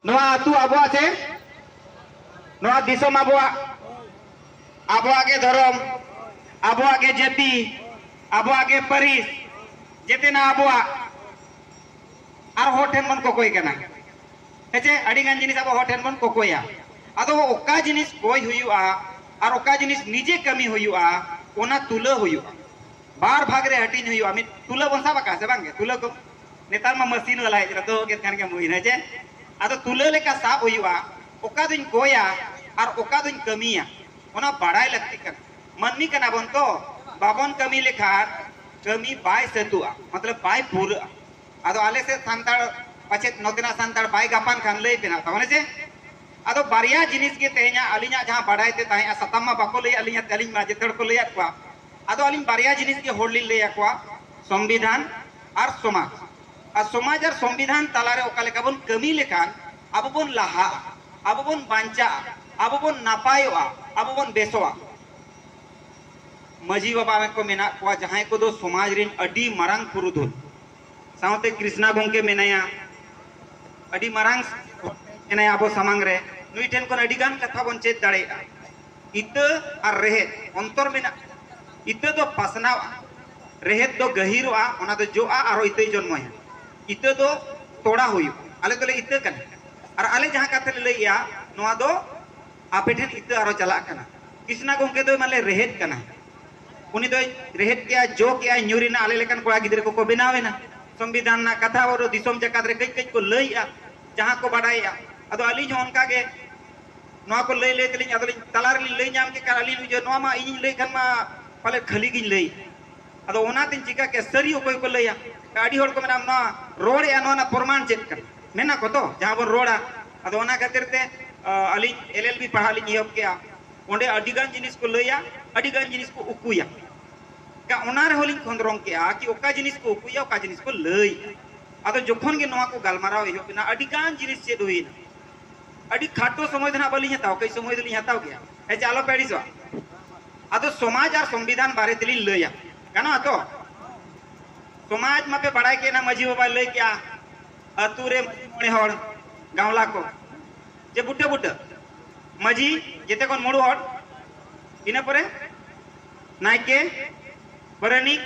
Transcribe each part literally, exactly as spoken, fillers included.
ᱱᱚᱣᱟ ᱟᱹᱛᱩ ᱟᱵᱚᱣᱟᱜ ᱥᱮ? ᱱᱚᱣᱟ ᱫᱤᱥᱚᱢ ᱟᱵᱚᱣᱟᱜ? ᱟᱵᱚᱣᱟᱜ ᱜᱮ ᱫᱷᱚᱨᱚᱢ, ᱟᱵᱚᱣᱟᱜ ᱜᱮ ᱡᱟᱹᱛᱤ, ᱟᱵᱚᱣᱟᱜ ᱜᱮ ᱯᱟᱹᱨᱤᱥ, ᱡᱮᱛᱮᱱᱟᱜ ᱟᱵᱚᱣᱟᱜ᱾ ᱟᱨ ᱦᱚᱲ ᱴᱷᱮᱱ ᱵᱚᱱ ᱠᱚᱠᱚᱭ ᱠᱟᱱᱟ᱾ ᱦᱮᱸ ᱪᱮ? ᱟᱹᱰᱤ ᱜᱟᱱ ᱡᱤᱱᱤᱥ ᱟᱵᱚ ᱦᱚᱲ ᱴᱷᱮᱱ ᱵᱚᱱ ᱠᱚᱠᱚᱭᱟ᱾ ᱟᱫᱚ ᱚᱠᱟ ᱡᱤᱱᱤᱥ ᱠᱚᱭ ᱦᱩᱭᱩᱜᱼᱟ ᱟᱨ ᱚᱠᱟ ᱡᱤᱱᱤᱥ ᱱᱤᱡᱮ ᱠᱟᱹᱢᱤ ᱦᱩᱭᱩᱜᱼᱟ, ᱚᱱᱟ ᱛᱩᱞᱟᱹ ᱦᱩᱭᱩᱜᱼᱟ᱾ ᱵᱟᱨ ᱵᱷᱟᱜᱽ ᱨᱮ ᱦᱟᱹᱴᱤᱧ ᱦᱩᱭᱩᱜᱼᱟ᱾ ᱢᱤᱫ ᱛᱩᱞᱟᱹ ᱵᱚᱱ ᱥᱟᱵ ᱟᱠᱟᱫ ᱥᱮ ᱵᱟᱝ ᱜᱮ? ᱛᱩᱞᱟᱹ ᱠᱚ ᱱᱮᱛᱟᱨ ᱢᱟ ᱢᱟᱹᱥᱤᱱ ᱵᱟᱞᱟ ᱦᱮᱡ ᱮᱱᱟ, ᱫᱚᱦᱚ ᱠᱮᱫ ᱠᱷᱟᱱ ᱜᱮᱢ ᱦᱩᱭᱱᱟ, ᱦᱮᱸ ᱪᱮ? ᱟᱫᱚ ᱛᱩᱞᱟᱹ ᱞᱮᱠᱟ ᱥᱟᱵ ᱦᱩᱭᱩᱜᱼᱟ, ᱚᱠᱟ ᱫᱚᱧ ᱠᱚᱭᱟ ᱟᱨ ᱚᱠᱟ ᱫᱚᱧ ᱠᱟᱹᱢᱤᱭᱟ, ᱚᱱᱟ ᱵᱟᱲᱟᱭ ᱞᱟᱹᱠᱛᱤᱜ ᱠᱟᱱᱟ᱾ ᱢᱟᱹᱱᱢᱤ ᱠᱟᱱᱟ ᱵᱚᱱ ᱛᱚ, ᱵᱟᱵᱚᱱ ᱠᱟᱹᱢᱤ ᱞᱮᱠᱷᱟᱱ ᱠᱟᱹᱢᱤ ᱵᱟᱭ ᱥᱟᱹᱛᱩᱜᱼᱟ, ᱢᱚᱛᱞᱚᱵ ᱵᱟᱭ ᱯᱩᱨᱟᱹᱜᱼᱟ᱾ ᱟᱫᱚ ᱟᱞᱮ ᱥᱮᱫ ᱥᱟᱱᱛᱟᱲ, ᱯᱟᱪᱮᱫ ᱱᱚᱛᱮᱱᱟᱜ ᱥᱟᱱᱛᱟᱲ ᱵᱟᱭ ᱜᱟᱯᱟᱱ ᱠᱷᱟᱱ ᱞᱟᱹᱭ ᱯᱮ ᱱᱟᱜ ᱛᱟᱵᱚᱱ, ᱦᱮᱸ ᱪᱮ? ᱟᱫᱚ ᱵᱟᱨᱭᱟ ᱡᱤᱱᱤᱥ ᱜᱮ ᱛᱮᱦᱮᱧᱟᱜ ᱟᱹᱞᱤᱧᱟᱜ ᱡᱟᱦᱟᱸ ᱵᱟᱰᱟᱭ ᱛᱮ ᱛᱟᱦᱮᱸᱜᱼᱟ, ᱥᱟᱛᱟᱢ ᱢᱟ ᱵᱟᱠᱚ ᱞᱟᱹᱭᱟ ᱟᱹᱞᱤᱧᱟᱜ, ᱟᱹᱞᱤᱧ ᱢᱟ ᱡᱮᱛᱮ ᱦᱚᱲ ᱠᱚ ᱞᱟᱹᱭᱟᱫ ᱠᱚᱣᱟ᱾ ᱟᱫᱚ ᱟᱹᱞᱤᱧ ᱵᱟᱨᱭᱟ ᱡᱤᱱᱤᱥ ᱜᱮ ᱦᱚᱲ ᱞᱤᱧ ᱞᱟᱹᱭ ᱟᱠᱚᱣᱟ, ᱥᱚᱝᱵᱤᱫᱷᱟᱱ ᱟᱨ ᱥᱚᱢᱟᱡᱽ᱾ ᱟᱨ ᱥᱚᱢᱟᱡᱽ ᱟᱨ ᱥᱚᱝᱵᱤᱫᱷᱟᱱ ᱛᱟᱞᱟᱨᱮ ᱚᱠᱟ ᱞᱮᱠᱟ ᱵᱚᱱ ᱠᱟᱹᱢᱤ ᱞᱮᱠᱷᱟᱱ ᱟᱵᱚ ᱵᱚᱱ ᱞᱟᱦᱟᱜᱼᱟ, ᱟᱵᱚ ᱵᱚᱱ ᱵᱟᱧᱪᱟᱜᱼᱟ, ᱟᱵᱚ ᱵᱚᱱ ᱱᱟᱯᱟᱭᱚᱜᱼᱟ, ᱟᱵᱚ ᱵᱚᱱ ᱵᱮᱥᱚᱜᱼᱟ᱾ ᱢᱟᱹᱡᱷᱤ ᱵᱟᱵᱟ ᱠᱚ ᱢᱮᱱᱟᱜ ᱠᱚᱣᱟ, ᱡᱟᱦᱟᱸᱭ ᱠᱚᱫᱚ ᱥᱚᱢᱟᱡᱽ ᱨᱮᱱ ᱟᱹᱰᱤ ᱢᱟᱨᱟᱝ ᱯᱩᱨᱩᱫᱷᱩᱞ, ᱥᱟᱶᱛᱮ ᱠᱨᱤᱥᱱᱟ ᱜᱚᱢᱠᱮ ᱢᱮᱱᱟᱭᱟ, ᱟᱹᱰᱤ ᱢᱟᱨᱟᱝ ᱢᱮᱱᱟᱭᱟ ᱟᱵᱚ ᱥᱟᱢᱟᱝ ᱨᱮ᱾ ᱱᱩᱭ ᱴᱷᱮᱱ ᱠᱷᱚᱱ ᱟᱹᱰᱤ ᱜᱟᱱ ᱠᱟᱛᱷᱟ ᱵᱚᱱ ᱪᱮᱫ ᱫᱟᱲᱮᱭᱟᱜᱼᱟ᱾ ᱤᱛᱟᱹ ᱟᱨ ᱨᱮᱦᱮᱫ ᱚᱱᱛᱚᱨ ᱢᱮᱱᱟᱜᱼᱟ᱾ ᱤᱛᱟᱹ ᱫᱚ ᱯᱟᱥᱱᱟᱣᱼᱟ, ᱨᱮᱦᱮᱫ ᱫᱚ ᱜᱟᱹᱦᱤᱨᱚᱜᱼᱟ, ᱚᱱᱟ ᱫᱚ ᱡᱚᱜᱼᱟ, ᱟᱨᱚ ᱤᱛᱟᱹᱭ ᱡᱚᱱᱢᱚᱭᱟ᱾ ᱤᱛᱟᱹ ᱫᱚ ᱛᱚᱲᱟ ᱦᱩᱭᱩᱜᱼᱟ᱾ ᱟᱞᱮ ᱫᱚᱞᱮ ᱤᱛᱟᱹ ᱠᱟᱱᱟ, ᱟᱨ ᱟᱞᱮ ᱡᱟᱦᱟᱸ ᱠᱟᱛᱷᱟ ᱞᱮ ᱞᱟᱹᱭᱮᱜᱼᱟ, ᱱᱚᱣᱟ ᱫᱚ ᱟᱯᱮ ᱴᱷᱮᱱ ᱤᱛᱟᱹ ᱟᱨᱚ ᱪᱟᱞᱟᱜ ᱠᱟᱱᱟ᱾ ᱠᱨᱤᱥᱱᱟ ᱜᱚᱢᱠᱮ ᱫᱚ ᱢᱟᱱᱮ ᱨᱮᱦᱮᱫ ᱠᱟᱱᱟᱭ᱾ ᱩᱱᱤ ᱫᱚᱭ ᱨᱮᱦᱮᱫ ᱠᱮᱜᱼᱟ, ᱡᱚ ᱠᱮᱜᱼᱟ, ᱧᱩᱨ ᱮᱱᱟ, ᱟᱞᱮ ᱞᱮᱠᱟᱱ ᱠᱚᱲᱟ ᱜᱤᱫᱽᱨᱟᱹ ᱠᱚᱠᱚ ᱵᱮᱱᱟᱣ ᱮᱱᱟ᱾ ᱥᱚᱝᱵᱤᱫᱷᱟᱱ ᱨᱮᱱᱟᱜ ᱠᱟᱛᱷᱟ ᱟᱵᱚ ᱫᱤᱥᱚᱢ ᱡᱟᱠᱟᱛ ᱨᱮ ᱠᱟᱹᱡ ᱠᱟᱹᱡ ᱠᱚ ᱞᱟᱹᱭᱮᱜᱼᱟ, ᱡᱟᱦᱟᱸ ᱠᱚ ᱵᱟᱰᱟᱭᱮᱜᱼᱟ᱾ ᱟᱫᱚ ᱟᱹᱞᱤᱧ ᱦᱚᱸ ᱚᱱᱠᱟ ᱜᱮ ᱱᱚᱣᱟ ᱠᱚ ᱞᱟᱹᱭ ᱞᱟᱹᱭ ᱛᱮᱞᱤᱧ, ᱟᱫᱚᱞᱤᱧ ᱛᱟᱞᱟ ᱨᱮᱞᱤᱧ ᱞᱟᱹᱭ ᱧᱟᱢ ᱠᱮᱫ ᱠᱷᱟᱱ ᱟᱹᱞᱤᱧ ᱞᱤᱧ ᱵᱩᱡᱷᱟᱹᱣᱟ, ᱱᱚᱣᱟ ᱢᱟ ᱤᱧᱤᱧ ᱞᱟᱹᱭ ᱠᱷᱟᱱ ᱢᱟ ᱯᱟᱞᱮ ᱠᱷᱟᱹᱞᱤ ᱜᱤᱧ ᱞᱟᱹᱭ᱾ ᱟᱫᱚ ᱚᱱᱟᱛᱤᱧ ᱪᱤᱠᱟ ᱠᱮᱫᱼᱟ, ᱥᱟᱹᱨᱤ ᱚᱠᱚᱭ ᱠᱚ ᱞᱟᱹᱭᱟ᱾ ᱟᱹᱰᱤ ᱦᱚᱲ ᱠᱚ ᱢᱮᱱᱟ, ᱱᱚᱣᱟ ᱨᱚᱲᱮᱜᱼᱟ, ᱱᱚᱣᱟ ᱨᱮᱱᱟᱜ ᱯᱨᱚᱢᱟᱱ ᱪᱮᱫ ᱠᱟᱱᱟ? ᱢᱮᱱᱟ ᱠᱚ ᱛᱚ, ᱡᱟᱦᱟᱸ ᱵᱚᱱ ᱨᱚᱲᱟ᱾ ᱟᱫᱚ ᱚᱱᱟ ᱠᱷᱟᱹᱛᱤᱨ ᱛᱮ, ᱟ, ᱟᱹᱞᱤᱧ ᱮᱞ ᱮᱞ ᱵᱤ ᱯᱟᱲᱦᱟᱜ ᱞᱤᱧ ᱮᱦᱚᱵ ᱠᱮᱜᱼᱟ᱾ ᱚᱸᱰᱮ ᱟᱹᱰᱤ ᱜᱟᱱ ᱡᱤᱱᱤᱥ ᱠᱚ ᱞᱟᱹᱭᱟ, ᱟᱹᱰᱤ ᱜᱟᱱ ᱡᱤᱱᱤᱥ ᱠᱚ ᱩᱠᱩᱭᱟ᱾ ᱮᱱᱠᱷᱟᱱ ᱚᱱᱟ ᱨᱮᱦᱚᱸ ᱞᱤᱧ ᱠᱷᱚᱸᱫᱽᱨᱚᱝ ᱠᱮᱜᱼᱟ ᱠᱤ ᱚᱠᱟ ᱡᱤᱱᱤᱥ ᱠᱚ ᱩᱠᱩᱭᱟ, ᱚᱠᱟ ᱡᱤᱱᱤᱥ ᱠᱚ ᱞᱟᱹᱭᱟ᱾ ᱟᱫᱚ ᱡᱚᱠᱷᱚᱱ ᱜᱮ ᱱᱚᱣᱟ ᱠᱚ ᱜᱟᱞᱢᱟᱨᱟᱣ ᱮᱦᱚᱵ ᱮᱱᱟ, ᱟᱹᱰᱤ ᱜᱟᱱ ᱡᱤᱱᱤᱥ ᱪᱮᱫ ᱦᱩᱭᱱᱟ᱾ ᱟᱹᱰᱤ ᱠᱷᱟᱴᱚ ᱥᱚᱢᱚᱭ ᱫᱚ ᱱᱟᱦᱟᱜ ᱵᱟᱹᱞᱤᱧ ᱦᱟᱛᱟᱣᱟ, ᱠᱟᱹᱡ ᱥᱚᱢᱚᱭ ᱫᱚᱞᱤᱧ ᱦᱟᱛᱟᱣ ᱜᱮᱭᱟ᱾ ᱦᱮᱸ ᱪᱮ, ᱟᱞᱚ ᱯᱮ ᱟᱹᱲᱤᱥᱚᱜᱼᱟ᱾ ᱟᱫᱚ ᱥᱚᱢᱟᱡᱽ ᱟᱨ ᱥᱚᱝᱵᱤᱫᱷᱟᱱ ᱵᱟᱨᱮ ᱛᱮᱞᱤᱧ ᱞᱟᱹᱭᱟ, ᱜᱟᱱᱚᱜᱼᱟ ᱛᱚ? ᱥᱚᱢᱟᱡᱽ ᱢᱟᱯᱮ ᱵᱟᱲᱟᱭ ᱠᱮᱫ ᱱᱟ, ᱢᱟᱹᱡᱷᱤ ᱵᱟᱵᱟᱭ ᱞᱟᱹᱭ ᱠᱮᱜᱼᱟ, ᱟᱹᱛᱩ ᱨᱮ ᱢᱟᱹᱡᱷᱤ ᱢᱚᱬᱮ ᱦᱚᱲ, ᱜᱟᱶᱞᱟ ᱠᱚ, ᱡᱮ ᱵᱩᱴᱟᱹ ᱵᱩᱴᱟᱹ ᱢᱟᱹᱡᱷᱤ, ᱡᱮᱛᱮ ᱠᱷᱚᱱ ᱢᱩᱬᱩ ᱦᱚᱲ, ᱤᱱᱟᱹ ᱯᱚᱨᱮ ᱱᱟᱭᱠᱮ, ᱯᱟᱨᱟᱱᱤᱠ,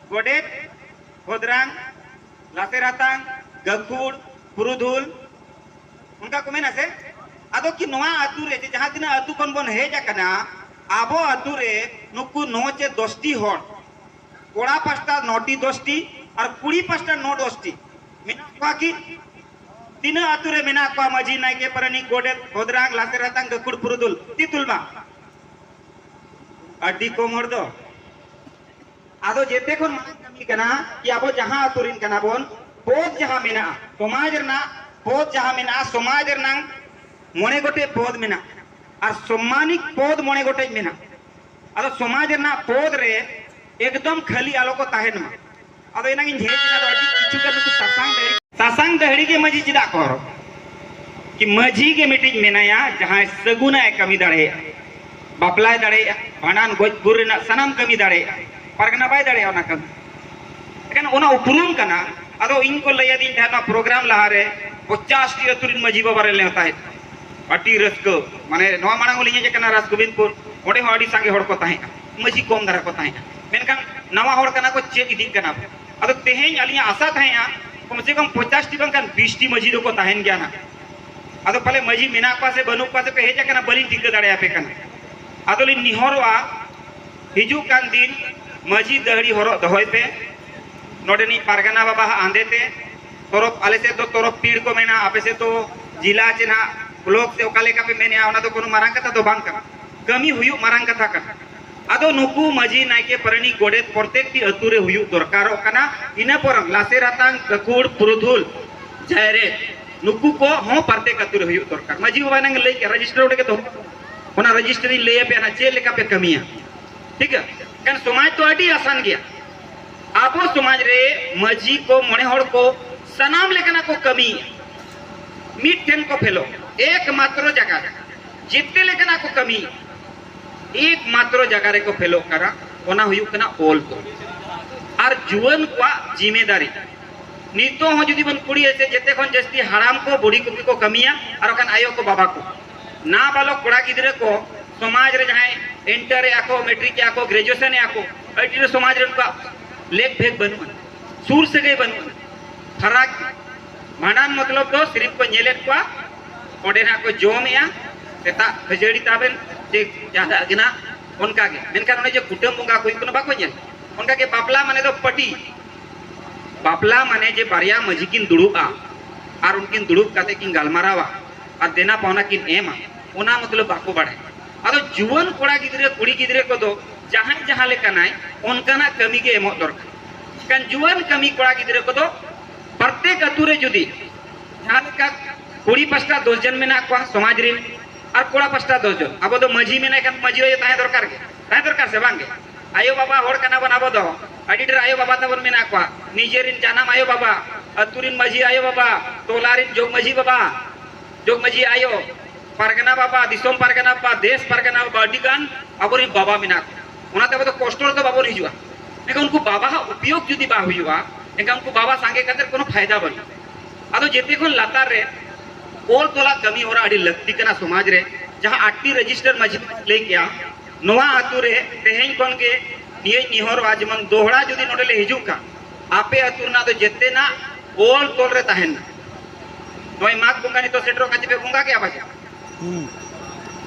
ᱜᱚᱰᱮᱛ, ᱦᱚᱫᱽᱨᱟᱝ, ᱞᱟᱥᱮᱨ ᱦᱟᱛᱟᱝ, ᱜᱟᱹᱠᱷᱩᱲ, ᱯᱩᱨᱩᱫᱷᱩᱞ, ᱚᱱᱠᱟ ᱠᱚ ᱢᱮᱱᱟ ᱥᱮ? ᱟᱫᱚ ᱠᱤ ᱱᱚᱣᱟ ᱟᱹᱛᱩ ᱨᱮ ᱡᱮ ᱡᱟᱦᱟᱸ ᱛᱤᱱᱟᱹᱜ ᱟᱹᱛᱩ ᱠᱷᱚᱱ ᱵᱚᱱ ᱦᱮᱡ ᱟᱠᱟᱱᱟ, ᱟᱵᱚ ᱟᱹᱛᱩ ᱨᱮ ᱱᱩᱠᱩ ᱱᱚ ᱪᱮ ᱫᱚᱥᱴᱤ ᱦᱚᱲ, ᱠᱚᱲᱟ ᱯᱟᱥᱴᱟ ᱱᱚᱴᱤ ᱫᱚᱥᱴᱤ ᱟᱨ ᱠᱩᱲᱤ ᱯᱟᱥᱴᱟ ᱱᱚ ᱫᱚᱥᱴᱤ ᱢᱮᱱᱟᱜ ᱠᱚᱣᱟ ᱠᱤ? ᱛᱤᱱᱟᱹᱜ ᱟᱹᱛᱩ ᱨᱮ ᱢᱮᱱᱟᱜ ᱠᱚᱣᱟ ᱢᱟᱹᱡᱷᱤ, ᱱᱟᱭᱠᱮ, ᱯᱟᱨᱟᱱᱤᱠ, ᱜᱚᱰᱮᱛ, ᱦᱚᱫᱽᱨᱟᱝ, ᱞᱟᱥᱮᱨ ᱦᱟᱛᱟᱝ, ᱜᱟᱹᱠᱷᱩᱲ, ᱯᱩᱨᱩᱫᱷᱩᱞ? ᱛᱤ ᱛᱩᱞ ᱢᱟ᱾ ᱟᱹᱰᱤ ᱠᱚᱢ ᱦᱚᱲ ᱫᱚ᱾ ᱟᱫᱚ ᱡᱮᱛᱮ ᱠᱷᱚᱱ ᱢᱟᱨᱟᱝ ᱠᱟᱹᱢᱤ ᱠᱟᱱᱟ ᱠᱤ ᱟᱵᱚ ᱡᱟᱦᱟᱸ ᱟᱹᱛᱩ ᱨᱮᱱ ᱠᱟᱱᱟ ᱵᱚᱱ, ᱯᱚᱫᱽ ᱡᱟᱦᱟᱸ ᱢᱮᱱᱟᱜᱼᱟ, ᱥᱚᱢᱟᱡᱽ ᱨᱮᱱᱟᱜ ᱯᱚᱫᱽ ᱡᱟᱦᱟᱸ ᱢᱮᱱᱟᱜᱼᱟ, ᱥᱚᱢᱟᱡᱽ ᱨᱮᱱᱟᱝ ᱢᱚᱬᱮ ᱜᱚᱴᱮᱡ ᱯᱚᱫᱽ ᱢᱮᱱᱟᱜᱼᱟ ᱟᱨ ᱥᱚᱢᱢᱟᱱᱤᱠ ᱯᱚᱫᱽ ᱢᱚᱬᱮ ᱜᱚᱴᱮᱡ ᱢᱮᱱᱟᱜᱼᱟ᱾ ᱟᱫᱚ ᱥᱚᱢᱟᱡᱽ ᱨᱮᱱᱟᱜ ᱯᱚᱫᱽ ᱨᱮ ᱮᱠᱫᱚᱢ ᱠᱷᱟᱹᱞᱤ ᱟᱞᱚ ᱠᱚ ᱛᱟᱦᱮᱱ ᱢᱟ᱾ ᱟᱫᱚ ᱮᱱᱟᱝ ᱤᱧ ᱦᱮᱡ ᱮᱱᱟ, ᱟᱫᱚ ᱟᱹᱰᱤ ᱠᱤᱪᱷᱩ ᱜᱟᱱ ᱱᱩᱠᱩ ᱥᱟᱥᱟᱝ ᱫᱟᱹᱦᱲᱤ, ᱥᱟᱥᱟᱝ ᱫᱟᱹᱦᱲᱤ ᱜᱮ ᱢᱟᱹᱡᱷᱤ ᱪᱮᱫᱟᱜ ᱠᱚ ᱦᱚᱨᱚᱜ? ᱠᱤ ᱢᱟᱹᱡᱷᱤ ᱜᱮ ᱢᱤᱫᱴᱤᱡ ᱢᱮᱱᱟᱭᱟ, ᱡᱟᱦᱟᱸᱭ ᱥᱟᱹᱜᱩᱱᱟᱜ ᱮ ᱠᱟᱹᱢᱤ ᱫᱟᱲᱮᱭᱟᱜᱼᱟ, ᱵᱟᱯᱞᱟᱭ ᱫᱟᱲᱮᱭᱟᱜᱼᱟ, ᱵᱷᱟᱸᱰᱟᱱ, ᱜᱚᱡ, ᱜᱩᱨ ᱨᱮᱱᱟᱜ ᱥᱟᱱᱟᱢ ᱠᱟᱹᱢᱤ ᱫᱟᱲᱮᱭᱟᱜᱼᱟ, ᱯᱟᱨᱜᱟᱱᱟ ᱵᱟᱭ ᱫᱟᱲᱮᱭᱟᱜᱼᱟ ᱚᱱᱟ ᱠᱟᱹᱢᱤ᱾ ᱮᱱᱠᱷᱟᱱ ᱚᱱᱟ ᱩᱯᱨᱩᱢ ᱠᱟᱱᱟ᱾ ᱟᱫᱚ ᱤᱧ ᱠᱚ ᱞᱟᱹᱭ ᱟᱹᱫᱤᱧ ᱛᱟᱦᱮᱸᱫ, ᱱᱚᱣᱟ ᱯᱨᱳᱜᱨᱟᱢ ᱞᱟᱦᱟᱨᱮ ᱯᱚᱧᱪᱟᱥ ᱴᱤ ᱟᱹᱛᱩ ᱨᱮᱱ ᱢᱟᱹᱡᱷᱤ ᱵᱟᱵᱟ ᱞᱮ ᱱᱮᱣᱛᱟᱭᱮᱫ ᱠᱚᱣᱟ᱾ ᱟᱹᱰᱤ ᱨᱟᱹᱥᱠᱟᱹ, ᱢᱟᱱᱮ ᱱᱚᱣᱟ ᱢᱟᱲᱟᱝ ᱦᱚᱸᱞᱤᱧ ᱦᱮᱡ ᱟᱠᱟᱱᱟ ᱨᱟᱥ ᱜᱳᱵᱤᱱᱫᱯᱩᱨ, ᱚᱸᱰᱮ ᱦᱚᱸ ᱟᱹᱰᱤ ᱥᱟᱸᱜᱮ ᱦᱚᱲ ᱠᱚ ᱛᱟᱦᱮᱸᱜᱼᱟ, ᱢᱟᱹᱡᱷᱤ ᱠᱚᱢ ᱫᱷᱟᱨᱟ ᱠᱚ ᱛᱟᱦᱮᱸᱜᱼᱟ, ᱢᱮᱱᱠᱷᱟᱱ ᱱᱟᱣᱟ ᱦᱚᱲ ᱠᱟᱱᱟ ᱠᱚ, ᱪᱮᱫ ᱤᱫᱤᱜ ᱠᱟᱱᱟ ᱠᱚ᱾ ᱟᱫᱚ ᱛᱮᱦᱮᱧ ᱟᱹᱞᱤᱧᱟᱜ ᱟᱥᱟ ᱛᱟᱦᱮᱸᱜᱼᱟ ᱠᱚᱢ ᱥᱮ ᱠᱚᱢ ᱯᱚᱧᱪᱟᱥ ᱴᱤ ᱵᱟᱝᱠᱷᱟᱱ ᱵᱤᱥ ᱴᱤ ᱢᱟᱹᱡᱷᱤ ᱫᱚᱠᱚ ᱛᱟᱦᱮᱱ ᱜᱮᱭᱟ ᱱᱟᱜ᱾ ᱟᱫᱚ ᱯᱟᱞᱮ ᱢᱟᱹᱡᱷᱤ ᱢᱮᱱᱟᱜ ᱠᱚᱣᱟ ᱥᱮ ᱵᱟᱹᱱᱩᱜ ᱠᱚᱣᱟ ᱥᱮ ᱯᱮ ᱦᱮᱡ ᱟᱠᱟᱱᱟ, ᱵᱟᱹᱞᱤᱧ ᱴᱷᱤᱠᱟᱹ ᱫᱟᱲᱮᱭᱟᱯᱮ ᱠᱟᱱᱟ᱾ ᱟᱫᱚᱞᱤᱧ ᱱᱮᱦᱚᱨᱚᱜᱼᱟ, ᱦᱤᱡᱩᱜ ᱠᱟᱱ ᱫᱤᱱ ᱢᱟᱹᱡᱷᱤ ᱫᱟᱹᱦᱲᱤ ᱦᱚᱨᱚᱜ ᱫᱚᱦᱚᱭ ᱯᱮ᱾ ᱱᱚᱰᱮᱱᱤᱡ ᱯᱟᱨᱜᱟᱱᱟ ᱵᱟᱵᱟ ᱦᱟᱸᱜ ᱟᱸᱫᱮ ᱛᱮ, ᱛᱚᱨᱚᱯ, ᱟᱞᱮ ᱥᱮᱫ ᱫᱚ ᱛᱚᱨᱚᱯ ᱯᱤᱲ ᱠᱚ ᱢᱮᱱᱟ, ᱟᱯᱮ ᱥᱮᱫ ᱫᱚ ᱡᱤᱞᱟ ᱪᱮ ᱱᱟᱦᱟᱜ ᱵᱞᱚᱠ ᱥᱮ ᱚᱠᱟ ᱞᱮᱠᱟ ᱯᱮ ᱢᱮᱱᱮᱜᱼᱟ, ᱚᱱᱟ ᱫᱚ ᱠᱳᱱᱳ ᱢᱟᱨᱟᱝ ᱠᱟᱛᱷᱟ ᱫᱚ ᱵᱟᱝ ᱠᱟᱱᱟ᱾ ᱠᱟᱹᱢᱤ ᱦᱩᱭᱩᱜ ᱢᱟᱨᱟᱝ ᱠᱟᱛᱷᱟ ᱠᱟᱱᱟ᱾ ᱟᱫᱚ ᱱᱩᱠᱩ ᱢᱟᱹᱡᱷᱤ, ᱱᱟᱭᱠᱮ, ᱯᱟᱨᱟᱱᱤᱠ, ᱜᱚᱰᱮᱛ ᱯᱨᱚᱛᱮᱠᱴᱤ ᱟᱹᱛᱩ ᱨᱮ ᱦᱩᱭᱩᱜ ᱫᱚᱨᱠᱟᱨᱚᱜ ᱠᱟᱱᱟ᱾ ᱤᱱᱟᱹ ᱯᱚᱨᱮ ᱞᱟᱥᱮᱨ ᱦᱟᱛᱟᱝ, ᱜᱟᱹᱠᱷᱩᱲ, ᱯᱩᱨᱩᱫᱷᱩᱞ, ᱡᱟᱭᱨᱮ, ᱱᱩᱠᱩ ᱠᱚ ᱦᱚᱸ ᱯᱨᱚᱛᱮᱠ ᱟᱹᱛᱩ ᱨᱮ ᱦᱩᱭᱩᱜ ᱫᱚᱨᱠᱟᱨ᱾ ᱢᱟᱹᱡᱷᱤ ᱵᱟᱵᱟ ᱮᱱᱟᱝ ᱞᱟᱹᱭ ᱠᱮᱫ, ᱨᱮᱡᱤᱥᱴᱟᱨ ᱚᱸᱰᱮ ᱜᱮ ᱫᱚᱦᱚ, ᱚᱱᱟ ᱨᱮᱡᱤᱥᱴᱟᱨ ᱤᱧ ᱞᱟᱹᱭ ᱟᱯᱮᱭᱟ ᱱᱟᱦᱟᱜ ᱪᱮᱫ ᱞᱮᱠᱟ ᱯᱮ ᱠᱟᱹᱢᱤᱭᱟ᱾ ᱴᱷᱤᱠ ᱜᱮᱭᱟ? ᱠᱟᱨᱚᱱ ᱥᱚᱢᱟᱡᱽ ᱫᱚ ᱟᱹᱰᱤ ᱟᱥᱟᱱ ᱜᱮᱭᱟ᱾ ᱟᱵᱚ ᱥᱚᱢᱟᱡᱽ ᱨᱮ ᱢᱟᱹᱡᱷᱤ ᱠᱚ, ᱢᱚᱬᱮ ᱦᱚᱲ ᱠᱚ ᱥᱟᱱᱟᱢ ᱞᱮᱠᱟᱱᱟᱜ ᱠᱚ ᱠᱟᱹᱢᱤᱭᱮᱫᱼᱟ᱾ ᱢᱤᱫ ᱴᱷᱮᱱ ᱠᱚ ᱯᱷᱮᱞᱚᱜ, ᱮᱠᱢᱟᱛᱨᱚ ᱡᱟᱭᱜᱟ ᱨᱮ ᱡᱮᱛᱮ ᱞᱮᱠᱟᱱᱟᱜ ᱠᱚ ᱠᱟᱹᱢᱤᱭᱮᱫᱼᱟ᱾ ᱮᱠᱢᱟᱛᱨᱚ ᱡᱟᱭᱜᱟ ᱨᱮᱠᱚ ᱯᱷᱮᱞᱚᱜ ᱠᱟᱱᱟ, ᱚᱱᱟ ᱦᱩᱭᱩᱜ ᱠᱟᱱᱟ ᱚᱞ ᱛᱚᱞ ᱟᱨ ᱡᱩᱣᱟᱹᱱ ᱠᱚᱣᱟᱜ ᱡᱤᱢᱮᱫᱟᱨᱤ᱾ ᱱᱤᱛᱚᱜ ᱦᱚᱸ ᱡᱩᱫᱤ ᱵᱚᱱ ᱠᱩᱞᱤᱭᱟ ᱥᱮ, ᱡᱮᱛᱮ ᱠᱷᱚᱱ ᱡᱟᱹᱥᱛᱤ ᱦᱟᱲᱟᱢ ᱠᱚ, ᱵᱩᱰᱷᱤ ᱠᱚᱜᱮ ᱠᱚ ᱠᱟᱹᱢᱤᱭᱟ, ᱟᱨ ᱵᱟᱠᱷᱟᱱ ᱟᱭᱳ ᱠᱚ, ᱵᱟᱵᱟ ᱠᱚ᱾ ᱱᱟᱵᱟᱞᱚᱠ ᱠᱚᱲᱟ ᱜᱤᱫᱽᱨᱟᱹ ᱠᱚ ᱥᱚᱢᱟᱡᱽ ᱨᱮ ᱡᱟᱦᱟᱸᱭ ᱤᱱᱴᱟᱨ ᱮᱜᱼᱟ ᱠᱚ, ᱢᱮᱴᱨᱤᱠ ᱮᱜᱼᱟ ᱠᱚ, ᱜᱨᱮᱡᱩᱭᱮᱥᱚᱱ ᱮᱜᱼᱟ ᱠᱚ, ᱟᱹᱰᱤ ᱰᱷᱮᱨ ᱥᱚᱢᱟᱡᱽ ᱨᱮ ᱩᱱᱠᱩᱣᱟᱜ ᱞᱮᱠ ᱵᱷᱮᱫ ᱵᱟᱹᱱᱩᱜᱼᱟ, ᱥᱩᱨ ᱥᱟᱹᱜᱟᱹᱭ ᱵᱟᱹᱱᱩᱜᱼᱟ, ᱯᱷᱟᱨᱟᱠ᱾ ᱵᱷᱟᱸᱰᱟᱱ ᱢᱚᱛᱞᱚᱵ ᱫᱚ ᱥᱤᱨᱤᱯ ᱠᱚ ᱧᱮᱞᱮᱫ ᱠᱚᱣᱟ, ᱚᱸᱰᱮ ᱱᱟᱜ ᱠᱚ ᱡᱚᱢᱮᱜᱼᱟ, ᱥᱮᱛᱟᱜ ᱠᱷᱟᱹᱡᱟᱹᱲᱤ ᱛᱟᱵᱮᱱ, ᱪᱮᱫ ᱡᱟᱦᱟᱸ ᱜᱮ ᱱᱟᱜ, ᱚᱱᱠᱟ ᱜᱮ᱾ ᱢᱮᱱᱠᱷᱟᱱ ᱚᱱᱮ ᱡᱮ ᱠᱩᱴᱟᱹᱢ ᱵᱚᱸᱜᱟ ᱠᱚ ᱦᱩᱭᱩᱜ ᱠᱟᱱᱟ, ᱵᱟᱠᱚ ᱧᱮᱞ᱾ ᱚᱱᱠᱟ ᱜᱮ ᱵᱟᱯᱞᱟ ᱢᱟᱱᱮ ᱫᱚ ᱯᱟᱹᱴᱤ, ᱵᱟᱯᱞᱟ ᱢᱟᱱᱮ ᱡᱮ ᱵᱟᱨᱭᱟ ᱢᱟᱹᱡᱷᱤ ᱠᱤᱱ ᱫᱩᱲᱩᱵᱼᱟ ᱟᱨ ᱩᱱᱠᱤᱱ ᱫᱩᱲᱩᱵ ᱠᱟᱛᱮ ᱠᱤᱱ ᱜᱟᱞᱢᱟᱨᱟᱣᱟ ᱟᱨ ᱫᱮᱱᱟ ᱯᱟᱣᱱᱟ ᱠᱤᱱ ᱮᱢᱟ, ᱚᱱᱟ ᱢᱚᱛᱞᱚᱵ ᱵᱟᱠᱚ ᱵᱟᱲᱟᱭᱟ᱾ ᱟᱫᱚ ᱡᱩᱣᱟᱹᱱ ᱠᱚᱲᱟ ᱜᱤᱫᱽᱨᱟᱹ, ᱠᱩᱲᱤ ᱜᱤᱫᱽᱨᱟᱹ ᱠᱚᱫᱚ ᱡᱟᱦᱟᱸᱭ ᱡᱟᱦᱟᱸ ᱞᱮᱠᱟᱱᱟᱭ, ᱚᱱᱠᱟᱱᱟᱜ ᱠᱟᱹᱢᱤ ᱜᱮ ᱮᱢᱚᱜ ᱫᱚᱨᱠᱟᱨ᱾ ᱮᱱᱠᱷᱟᱱ ᱡᱩᱣᱟᱹᱱ ᱠᱟᱹᱢᱤ ᱠᱚᱲᱟ ᱜᱤᱫᱽᱨᱟᱹ ᱠᱚᱫᱚ ᱯᱨᱚᱛᱮᱠ ᱟᱹᱛᱩ ᱨᱮ ᱡᱩᱫᱤ ᱡᱟᱦᱟᱸ ᱞᱮᱠᱟ ᱠᱩᱲᱤ ᱯᱟᱥᱴᱟ ᱫᱚᱥ ᱡᱚᱱ ᱢᱮᱱᱟᱜ ᱠᱚᱣᱟ ᱥᱚᱢᱟᱡᱽ ᱨᱮᱱ, ᱟᱨ ᱠᱚᱲᱟ ᱯᱟᱥᱴᱟ ᱫᱚᱥ ᱡᱚᱱ, ᱟᱵᱚ ᱫᱚ ᱢᱟᱹᱡᱷᱤ ᱢᱮᱱᱟᱭ ᱠᱷᱟᱱ ᱢᱟᱹᱡᱷᱤ ᱟᱭᱳ ᱛᱟᱦᱮᱸ ᱫᱚᱨᱠᱟᱨ ᱜᱮ, ᱛᱟᱦᱮᱸ ᱫᱚᱨᱠᱟᱨ ᱥᱮ ᱵᱟᱝ ᱜᱮ? ᱟᱭᱳ ᱵᱟᱵᱟ ᱦᱚᱲ ᱠᱟᱱᱟ ᱵᱚᱱ ᱟᱵᱚ ᱫᱚ, ᱟᱹᱰᱤ ᱰᱷᱮᱨ ᱟᱭᱳ ᱵᱟᱵᱟ ᱛᱟᱵᱚᱱ ᱢᱮᱱᱟᱜ ᱠᱚᱣᱟ, ᱱᱤᱡᱮᱨᱤᱱ ᱡᱟᱱᱟᱢ ᱟᱭᱳ ᱵᱟᱵᱟ, ᱟᱹᱛᱩ ᱨᱤᱱ ᱢᱟᱹᱡᱷᱤ ᱟᱭᱳ ᱵᱟᱵᱟ, ᱴᱚᱞᱟ ᱨᱤᱱ ᱡᱚᱜᱽ ᱢᱟᱹᱡᱷᱤ ᱵᱟᱵᱟ, ᱡᱚᱜᱽ ᱢᱟᱹᱡᱷᱤ ᱟᱭᱳ, ᱯᱟᱨᱜᱟᱱᱟ ᱵᱟᱵᱟ, ᱫᱤᱥᱚᱢ ᱯᱟᱨᱜᱟᱱᱟ ᱵᱟᱵᱟ, ᱫᱮᱥ ᱯᱟᱨᱜᱟᱱᱟ ᱵᱟᱵᱟ, ᱟᱹᱰᱤ ᱜᱟᱱ ᱟᱵᱚᱨᱤᱱ ᱵᱟᱵᱟ ᱢᱮᱱᱟᱜ ᱠᱚᱣᱟ᱾ ᱚᱱᱟᱛᱮ ᱟᱵᱚ ᱫᱚ ᱠᱚᱥᱴᱚ ᱨᱮᱫᱚ ᱵᱟᱵᱚᱱ ᱦᱤᱡᱩᱜᱼᱟ᱾ ᱢᱮᱱᱠᱷᱟᱱ ᱩᱱᱠᱩ ᱵᱟᱵᱟᱣᱟᱜ ᱩᱯᱭᱳᱜᱽ ᱡᱩᱫᱤ ᱵᱟᱝ ᱦᱩᱭᱩᱜᱼᱟ, ᱮᱱᱠᱷᱟᱱ ᱩᱱᱠᱩ ᱵᱟᱵᱟ ᱥᱟᱸᱜᱮ ᱠᱟᱛᱮ ᱠᱳᱱᱳ ᱯᱷᱟᱭᱫᱟ ᱵᱟᱹᱱᱩᱜᱼᱟ᱾ ᱟᱫᱚ ᱡᱮᱛᱮ ᱠᱷᱚᱱ ᱞᱟᱛᱟᱨ ᱨᱮ ᱚᱞ ᱛᱚᱞᱟᱜ ᱠᱟᱹᱢᱤ ᱦᱚᱨᱟ ᱟᱹᱰᱤ ᱞᱟᱹᱠᱛᱤ ᱠᱟᱱᱟ ᱥᱚᱢᱟᱡᱽ ᱨᱮ᱾ ᱡᱟᱦᱟᱸ ᱟᱴᱴᱤ ᱨᱮᱡᱤᱥᱴᱟᱨ ᱢᱟᱹᱡᱷᱤ ᱞᱟᱹᱭ ᱠᱮᱜᱼᱟ, ᱱᱚᱣᱟ ᱟᱹᱛᱩ ᱨᱮ ᱛᱮᱦᱮᱧ ᱠᱷᱚᱱ ᱜᱮ ᱱᱤᱭᱟᱹᱧ ᱱᱮᱦᱚᱨᱚᱜᱼᱟ, ᱡᱮᱢᱚᱱ ᱫᱚᱦᱲᱟ ᱡᱩᱫᱤ ᱱᱚᱰᱮ ᱞᱮ ᱦᱤᱡᱩᱜ ᱠᱷᱟᱱ, ᱟᱯᱮ ᱟᱹᱛᱩ ᱨᱮᱱᱟᱜ ᱫᱚ ᱡᱮᱛᱮᱱᱟᱜ ᱚᱞ ᱛᱚᱞ ᱨᱮ ᱛᱟᱦᱮᱱᱟ᱾ ᱱᱚᱜᱼᱚᱭ ᱢᱟᱜᱽ ᱵᱚᱸᱜᱟ ᱱᱤᱛᱚᱜ ᱥᱮᱴᱮᱨᱚᱜ ᱠᱟᱱ, ᱪᱮᱫ ᱯᱮ ᱵᱚᱸᱜᱟ ᱠᱮᱜᱼᱟ ᱯᱟᱪᱮ? ᱦᱩᱸ᱾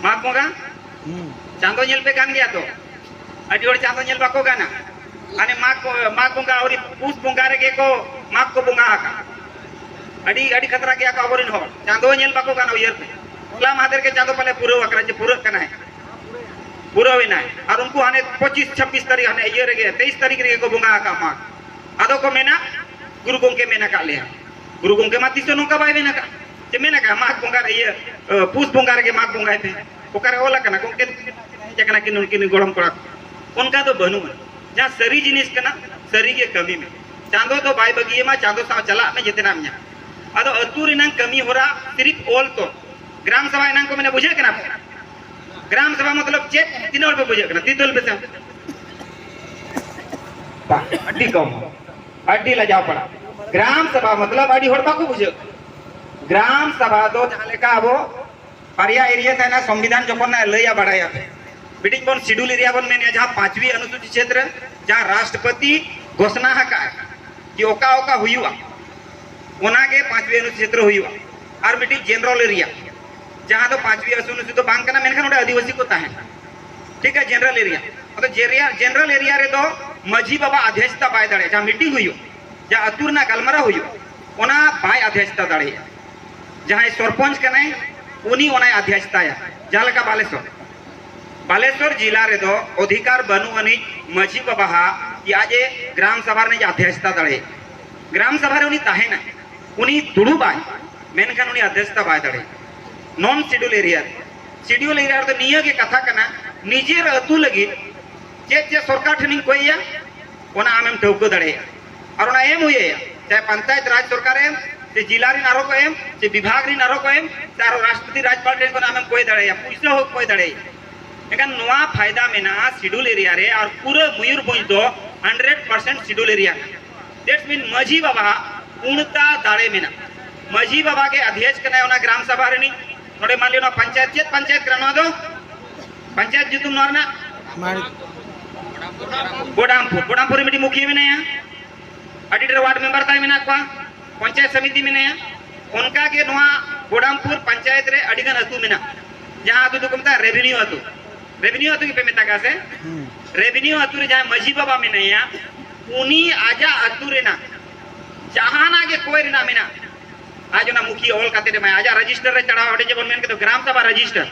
ᱢᱟᱜᱽ ᱵᱚᱸᱜᱟ ᱦᱩᱸ᱾ ᱪᱟᱸᱫᱚ ᱧᱮᱞ ᱯᱮ ᱜᱟᱱ ᱜᱮᱭᱟ ᱛᱚ? ᱟᱹᱰᱤ ᱦᱚᱲ ᱪᱟᱸᱫᱚ ᱧᱮᱞ ᱵᱟᱠᱚ ᱜᱟᱱᱟ᱾ ᱦᱟᱱᱮ ᱢᱟᱜᱽ ᱠᱚ, ᱢᱟᱜᱽ ᱵᱚᱸᱜᱟ, ᱟᱹᱣᱨᱤ ᱯᱩᱥ ᱵᱚᱸᱜᱟ ᱨᱮᱜᱮ ᱠᱚ ᱢᱟᱜᱽ ᱠᱚ ᱵᱚᱸᱜᱟ ᱟᱠᱟᱫ᱾ ᱟᱹᱰᱤ, ᱟᱹᱰᱤ ᱠᱷᱟᱛᱨᱟ ᱜᱮᱭᱟ ᱠᱚ ᱟᱵᱚᱨᱮᱱ ᱦᱚᱲ, ᱪᱟᱸᱫᱚ ᱧᱮᱞ ᱵᱟᱠᱚ ᱜᱟᱱᱟ᱾ ᱩᱭᱦᱟᱹᱨ ᱯᱮ, ᱦᱚᱞᱟ ᱢᱟᱦᱫᱮᱨ ᱜᱮ ᱪᱟᱸᱫᱚ ᱯᱟᱞᱮ ᱯᱩᱨᱟᱹᱣ ᱟᱠᱟᱱᱟ, ᱪᱮ ᱯᱩᱨᱟᱹᱜ ᱠᱟᱱᱟᱭ, ᱯᱩᱨᱟᱹᱣ ᱮᱱᱟᱭ᱾ ᱟᱨ ᱩᱱᱠᱩ ᱦᱟᱱᱮ ᱯᱚᱸᱪᱤᱥ ᱪᱷᱟᱵᱵᱤᱥ ᱛᱟᱹᱨᱤᱠᱷ, ᱦᱟᱱᱮ ᱤᱭᱟᱹ ᱨᱮᱜᱮ, ᱛᱮᱭᱤᱥ ᱛᱟᱹᱨᱤᱠᱷ ᱨᱮᱜᱮ ᱠᱚ ᱵᱚᱸᱜᱟ ᱟᱠᱟᱫ ᱢᱟᱜᱽ᱾ ᱟᱫᱚ ᱠᱚ ᱢᱮᱱᱟ, ᱜᱩᱨᱩ ᱜᱚᱢᱠᱮ ᱢᱮᱱ ᱟᱠᱟᱫ ᱞᱮᱭᱟ᱾ ᱜᱩᱨᱩ ᱜᱚᱢᱠᱮ ᱢᱟ ᱛᱤᱥ ᱦᱚᱸ ᱱᱚᱝᱠᱟ ᱵᱟᱭ ᱢᱮᱱ ᱟᱠᱟᱫ᱾ ᱪᱮ ᱢᱮᱱ ᱟᱠᱟᱫ, ᱢᱟᱜᱽ ᱵᱚᱸᱜᱟ ᱨᱮ, ᱤᱭᱟᱹ, ᱟᱹ, ᱯᱩᱥ ᱵᱚᱸᱜᱟ ᱨᱮᱜᱮ ᱢᱟᱜᱽ ᱵᱚᱸᱜᱟᱭ ᱯᱮ? ᱚᱠᱟᱨᱮ ᱚᱞ ᱟᱠᱟᱱᱟ? ᱜᱚᱢᱠᱮ ᱦᱮᱡ ᱟᱠᱟᱱᱟ ᱠᱤᱱ ᱩᱱᱠᱤᱱ ᱜᱚᱲᱚᱢ ᱠᱚᱲᱟ ᱠᱚ᱾ ᱚᱱᱠᱟ ᱫᱚ ᱵᱟᱹᱱᱩᱜᱼᱟ᱾ ᱡᱟᱦᱟᱸ ᱥᱟᱹᱨᱤ ᱡᱤᱱᱤᱥ ᱠᱟᱱᱟ, ᱥᱟᱹᱨᱤ ᱜᱮ ᱠᱟᱹᱢᱤ ᱢᱮ᱾ ᱪᱟᱸᱫᱚ ᱫᱚ ᱵᱟᱭ ᱵᱟᱹᱜᱤᱭᱟᱢᱟ, ᱪᱟᱸᱫᱚ ᱥᱟᱶ ᱪᱟᱞᱟᱜ ᱢᱮ ᱡᱮᱛᱮᱱᱟᱜ ᱮᱢ ᱧᱟᱢᱟ᱾ ᱟᱫᱚ ᱟᱹᱛᱩ ᱨᱮᱱᱟᱝ ᱠᱟᱹᱢᱤ ᱦᱚᱨᱟ ᱥᱤᱨᱤᱯ ᱚᱞ ᱛᱚᱞ, ᱜᱨᱟᱢ ᱥᱟᱵᱷᱟ ᱮᱱᱟᱝ ᱠᱚ ᱢᱮᱱᱟ, ᱵᱩᱡᱷᱟᱹᱜ ᱠᱟᱱᱟ ᱯᱮ? ᱜᱨᱟᱢ ᱥᱟᱵᱷᱟ ᱢᱚᱛᱞᱚᱵ ᱪᱮᱫ? ᱛᱤᱱᱟᱹᱜ ᱦᱚᱲ ᱯᱮ ᱵᱩᱡᱷᱟᱹᱜ ᱠᱟᱱᱟ? ᱛᱤ ᱛᱩᱞ ᱯᱮ ᱥᱮ᱾ ᱵᱟ, ᱟᱹᱰᱤ ᱠᱚᱢ, ᱟᱹᱰᱤ ᱞᱟᱡᱟᱣ ᱯᱟᱲᱟ᱾ ᱜᱨᱟᱢ ᱥᱟᱵᱷᱟ ᱢᱚᱛᱞᱚᱵ ᱟᱹᱰᱤ ᱦᱚᱲ ᱵᱟᱠᱚ ᱵᱩᱡᱷᱟᱹᱣ᱾ ᱜᱨᱟᱢ ᱥᱟᱵᱷᱟ ᱫᱚ ᱡᱟᱦᱟᱸ ᱞᱮᱠᱟ ᱟᱵᱚ ᱵᱟᱨᱭᱟ ᱮᱨᱤᱭᱟ ᱛᱟᱦᱮᱱᱟ, ᱥᱚᱝᱵᱤᱫᱷᱟᱱ ᱡᱚᱠᱷᱚᱱ ᱮ ᱞᱟᱹᱭᱟ ᱵᱟᱲᱟᱭᱟ, ᱢᱤᱫᱴᱤᱡ ᱵᱚᱱ ᱥᱤᱰᱩᱞ ᱮᱨᱤᱭᱟ ᱵᱚᱱ ᱢᱮᱱᱮᱫᱼᱟ, ᱡᱟᱦᱟᱸ ᱯᱟᱸᱪᱣᱤ ᱚᱱᱩᱥᱩᱪᱤ ᱪᱷᱮᱛᱨᱚ, ᱡᱟᱦᱟᱸ ᱨᱟᱥᱴᱨᱚᱯᱚᱛᱤ ᱜᱷᱳᱥᱱᱟ ᱟᱠᱟᱫ ᱠᱤ ᱚᱠᱟ ᱚᱠᱟ ᱦᱩᱭᱩᱜᱼᱟ, ᱚᱱᱟᱜᱮ ᱯᱟᱸᱪᱣᱤ ᱚᱱᱩᱥᱩᱪᱤ ᱪᱷᱮᱛᱨᱚ ᱦᱩᱭᱩᱜᱼᱟ᱾ ᱟᱨ ᱢᱤᱫᱴᱤᱡ ᱡᱮᱱᱟᱨᱮᱞ ᱮᱨᱤᱭᱟ, ᱡᱟᱦᱟᱸ ᱫᱚ ᱯᱟᱸᱪᱣᱤ ᱚᱱᱩᱥᱩᱪᱤ ᱫᱚ ᱵᱟᱝ ᱠᱟᱱᱟ, ᱢᱮᱱᱠᱷᱟᱱ ᱚᱸᱰᱮ ᱟᱹᱫᱤᱵᱟᱹᱥᱤ ᱠᱚ ᱛᱟᱦᱮᱱᱟ᱾ ᱴᱷᱤᱠ ᱜᱮᱭᱟ, ᱡᱮᱱᱟᱨᱮᱞ ᱮᱨᱤᱭᱟ᱾ ᱟᱫᱚ ᱡᱮᱱᱟᱨᱮᱞ ᱮᱨᱤᱭᱟ ᱨᱮᱫᱚ ᱢᱟᱹᱡᱷᱤ ᱵᱟᱵᱟ ᱟᱫᱷᱭᱟᱪᱷᱛᱟ ᱵᱟᱭ ᱫᱟᱲᱮᱭᱟᱜᱼᱟ᱾ ᱡᱟᱦᱟᱸ ᱢᱤᱴᱤᱝ ᱦᱩᱭᱩᱜ, ᱡᱟᱦᱟᱸ ᱟᱹᱛᱩ ᱨᱮᱱᱟᱜ ᱜᱟᱞᱢᱟᱨᱟᱣ ᱦᱩᱭᱩᱜ, ᱚᱱᱟ ᱵᱟᱭ ᱟᱫᱷᱭᱟᱪᱷᱛᱟ ᱫᱟᱲᱮᱭᱟᱜᱼᱟ᱾ ᱡᱟᱦᱟᱸᱭ ᱥᱚᱨᱯᱚᱧᱪ ᱠᱟᱱᱟᱭ, ᱩᱱᱤ ᱚᱱᱟᱭ ᱟᱫᱷᱭᱟᱪᱷᱛᱟᱭᱟ᱾ ᱡᱟᱦᱟᱸ ᱞᱮᱠᱟ ᱵᱟᱞᱮᱥᱚᱨ, ᱵᱟᱞᱮᱥᱚᱨ ᱡᱮᱞᱟ ᱨᱮᱫᱚ ᱚᱫᱷᱤᱠᱟᱨ ᱵᱟᱹᱱᱩᱜ ᱟᱹᱱᱤᱡ ᱢᱟᱹᱡᱷᱤ ᱵᱟᱵᱟ ᱦᱟᱜ ᱠᱤ ᱟᱡ ᱮ ᱜᱨᱟᱢ ᱥᱟᱵᱷᱟ ᱨᱤᱱᱤᱡ ᱟᱫᱷᱭᱟᱪᱷᱛᱟ ᱫᱟᱲᱮᱭᱟᱜᱼᱟ᱾ ᱜᱨᱟᱢ ᱥᱟᱵᱷᱟ ᱨᱮ ᱩᱱᱤ ᱛᱟᱦᱮᱱᱟ, ᱩᱱᱤ ᱫᱩᱲᱩᱵᱟᱭ, ᱢᱮᱱᱠᱷᱟᱱ ᱩᱱᱤ ᱟᱫᱷᱭᱟᱪᱷᱛᱟ ᱵᱟᱭ ᱫᱟᱲᱮᱭᱟᱜᱼᱟ᱾ ᱱᱚᱱ ᱥᱤᱰᱩᱞ ᱮᱨᱤᱭᱟ ᱨᱮ, ᱥᱤᱰᱩᱞ ᱮᱨᱤᱭᱟ ᱨᱮᱫᱚ ᱱᱤᱭᱟᱹ ᱜᱮ ᱠᱟᱛᱷᱟ ᱠᱟᱱᱟ, ᱱᱤᱡᱮᱨ ᱟᱹᱛᱩ ᱞᱟᱹᱜᱤᱫ ᱪᱮᱫ ᱪᱮᱫ ᱥᱚᱨᱠᱟᱨ ᱴᱷᱮᱱᱤᱧ ᱠᱚᱭᱮᱭᱟ, ᱚᱱᱟ ᱟᱢᱮᱢ ᱴᱷᱟᱹᱣᱠᱟᱹ ᱫᱟᱲᱮᱭᱟᱜᱼᱟ᱾ ᱟᱨ ᱚᱱᱟ ᱮᱢ ᱦᱩᱭ ᱟᱭᱟ, ᱪᱟᱦᱮ ᱯᱚᱧᱪᱟᱭᱮᱛ ᱨᱟᱡᱽ ᱥᱚᱨᱠᱟᱨ ᱮᱢ, ᱥᱮ ᱡᱤᱞᱟ ᱨᱮᱱ ᱟᱨᱦᱚᱸ ᱠᱚ ᱮᱢ, ᱥᱮ ᱵᱤᱵᱷᱟᱜᱽ ᱨᱮᱱ ᱟᱨᱦᱚᱸ ᱠᱚ ᱮᱢ, ᱥᱮ ᱟᱨᱦᱚᱸ ᱨᱟᱥᱴᱨᱚᱯᱚᱛᱤ ᱨᱟᱡᱽᱯᱟᱞ ᱴᱷᱮᱱ ᱠᱷᱚᱱ ᱟᱢᱮᱢ ᱠᱚᱭ ᱫᱟᱲᱮᱭᱟᱭᱟ, ᱯᱩᱭᱥᱟᱹ ᱦᱚᱸ ᱠᱚᱭ ᱫᱟᱲᱮᱭᱟᱭᱟ᱾ ᱮᱱᱠᱷᱟᱱ ᱱᱚᱣᱟ ᱯᱷᱟᱭᱫᱟ ᱢᱮᱱᱟᱜᱼᱟ ᱥᱤᱰᱩᱞ ᱮᱨᱤᱭᱟ ᱨᱮ, ᱟᱨ ᱯᱩᱨᱟᱹ ᱢᱚᱭᱩᱨᱵᱷᱚᱸᱡᱽ ᱫᱚ ᱦᱟᱱᱰᱨᱮᱰ ᱯᱟᱨᱥᱮᱱᱴ ᱥᱤᱰᱩᱞ ᱮᱨᱤᱭᱟ ᱠᱟᱱᱟ᱾ ᱫᱮᱴᱥ ᱢᱤᱱ ᱢᱟᱹᱡᱷᱤ ᱵᱟᱵᱟ ᱦᱟᱜ ᱯᱩᱨᱱᱚᱛᱟ ᱫᱟᱲᱮ ᱢᱮᱱᱟᱜᱼᱟ᱾ ᱢᱟᱹᱡᱷᱤ ᱵᱟᱵᱟ ᱜᱮ ᱟᱫᱷᱭᱟᱪᱷ ᱠᱟᱱᱟᱭ ᱚᱱᱟ ᱜᱨᱟᱢ ᱥᱟᱵᱷᱟ ᱨᱤᱱᱤᱡ᱾ ᱱᱚᱰᱮ ᱢᱟᱱ ᱞᱤᱭᱟ ᱱᱚᱣᱟ ᱯᱚᱧᱪᱟᱭᱮᱛ, ᱪᱮᱫ ᱯᱚᱧᱪᱟᱭᱮᱛ ᱠᱟᱱᱟ ᱱᱚᱣᱟ ᱫᱚ? ᱯᱚᱧᱪᱟᱭᱮᱛ ᱧᱩᱛᱩᱢ ᱱᱚᱣᱟ ᱨᱮᱱᱟᱜ? ᱢᱟᱲ- ᱵᱳᱰᱟᱢᱯᱩᱨ᱾ ᱵᱳᱰᱟᱢᱯᱩᱨ ᱨᱮ ᱢᱤᱫᱴᱤᱡ ᱢᱩᱠᱷᱤᱭᱟᱹ ᱢᱮᱱᱟᱭᱟ, ᱟᱹᱰᱤ ᱰᱷᱮᱨ ᱣᱟᱨᱰ ᱢᱮᱢᱵᱟᱨ ᱛᱟᱭ ᱢᱮᱱᱟᱜ ᱠᱚᱣᱟ, ᱯᱚᱧᱪᱟᱭᱮᱛ ᱥᱚᱢᱤᱛᱤ ᱢᱮᱱᱟᱭᱟ᱾ ᱚᱱᱠᱟ ᱜᱮ ᱱᱚᱣᱟ ᱵᱳᱰᱟᱢᱯᱩᱨ ᱯᱚᱧᱪᱟᱭᱮᱛ ᱨᱮ ᱟᱹᱰᱤ ᱜᱟᱱ ᱟᱹᱛᱩ ᱢᱮᱱᱟᱜᱼᱟ, ᱡᱟᱦᱟᱸ ᱟᱹᱛᱩ ᱫᱚᱠᱚ ᱢᱮᱛᱟᱜᱼᱟ ᱨᱮᱵᱷᱮᱱᱤᱭᱩ ᱟᱹᱛᱩ᱾ ᱨᱮᱵᱷᱮᱱᱤᱭᱩ ᱟᱹᱛᱩ ᱜᱮᱯᱮ ᱢᱮᱛᱟᱜᱼᱟ ᱥᱮ? ᱦᱩᱸ᱾ ᱨᱮᱵᱷᱮᱱᱤᱭᱩ ᱟᱹᱛᱩ ᱨᱮ ᱡᱟᱦᱟᱸᱭ ᱢᱟᱹᱡᱷᱤ ᱵᱟᱵᱟ ᱢᱮᱱᱟᱭᱟ, ᱩᱱᱤ ᱟᱡᱟᱜ ᱟᱹᱛᱩ ᱨᱮᱱᱟᱜ ᱡᱟᱦᱟᱱᱟᱜ ᱜᱮ ᱠᱚᱭ ᱨᱮᱱᱟᱜ ᱢᱮᱱᱟᱜ, ᱟᱡ ᱚᱱᱟ ᱢᱩᱠᱷᱤᱭᱟᱹ ᱚᱞ ᱠᱟᱛᱮ ᱮᱢᱟᱭᱟ, ᱟᱡᱟᱜ ᱨᱮᱡᱤᱥᱴᱟᱨ ᱨᱮ ᱪᱟᱲᱦᱟᱣᱟ᱾ ᱚᱸᱰᱮ ᱡᱮᱢᱚᱱ ᱢᱮᱱ ᱠᱮᱫᱟ ᱜᱨᱟᱢ ᱥᱟᱵᱷᱟ ᱨᱮᱡᱤᱥᱴᱟᱨ,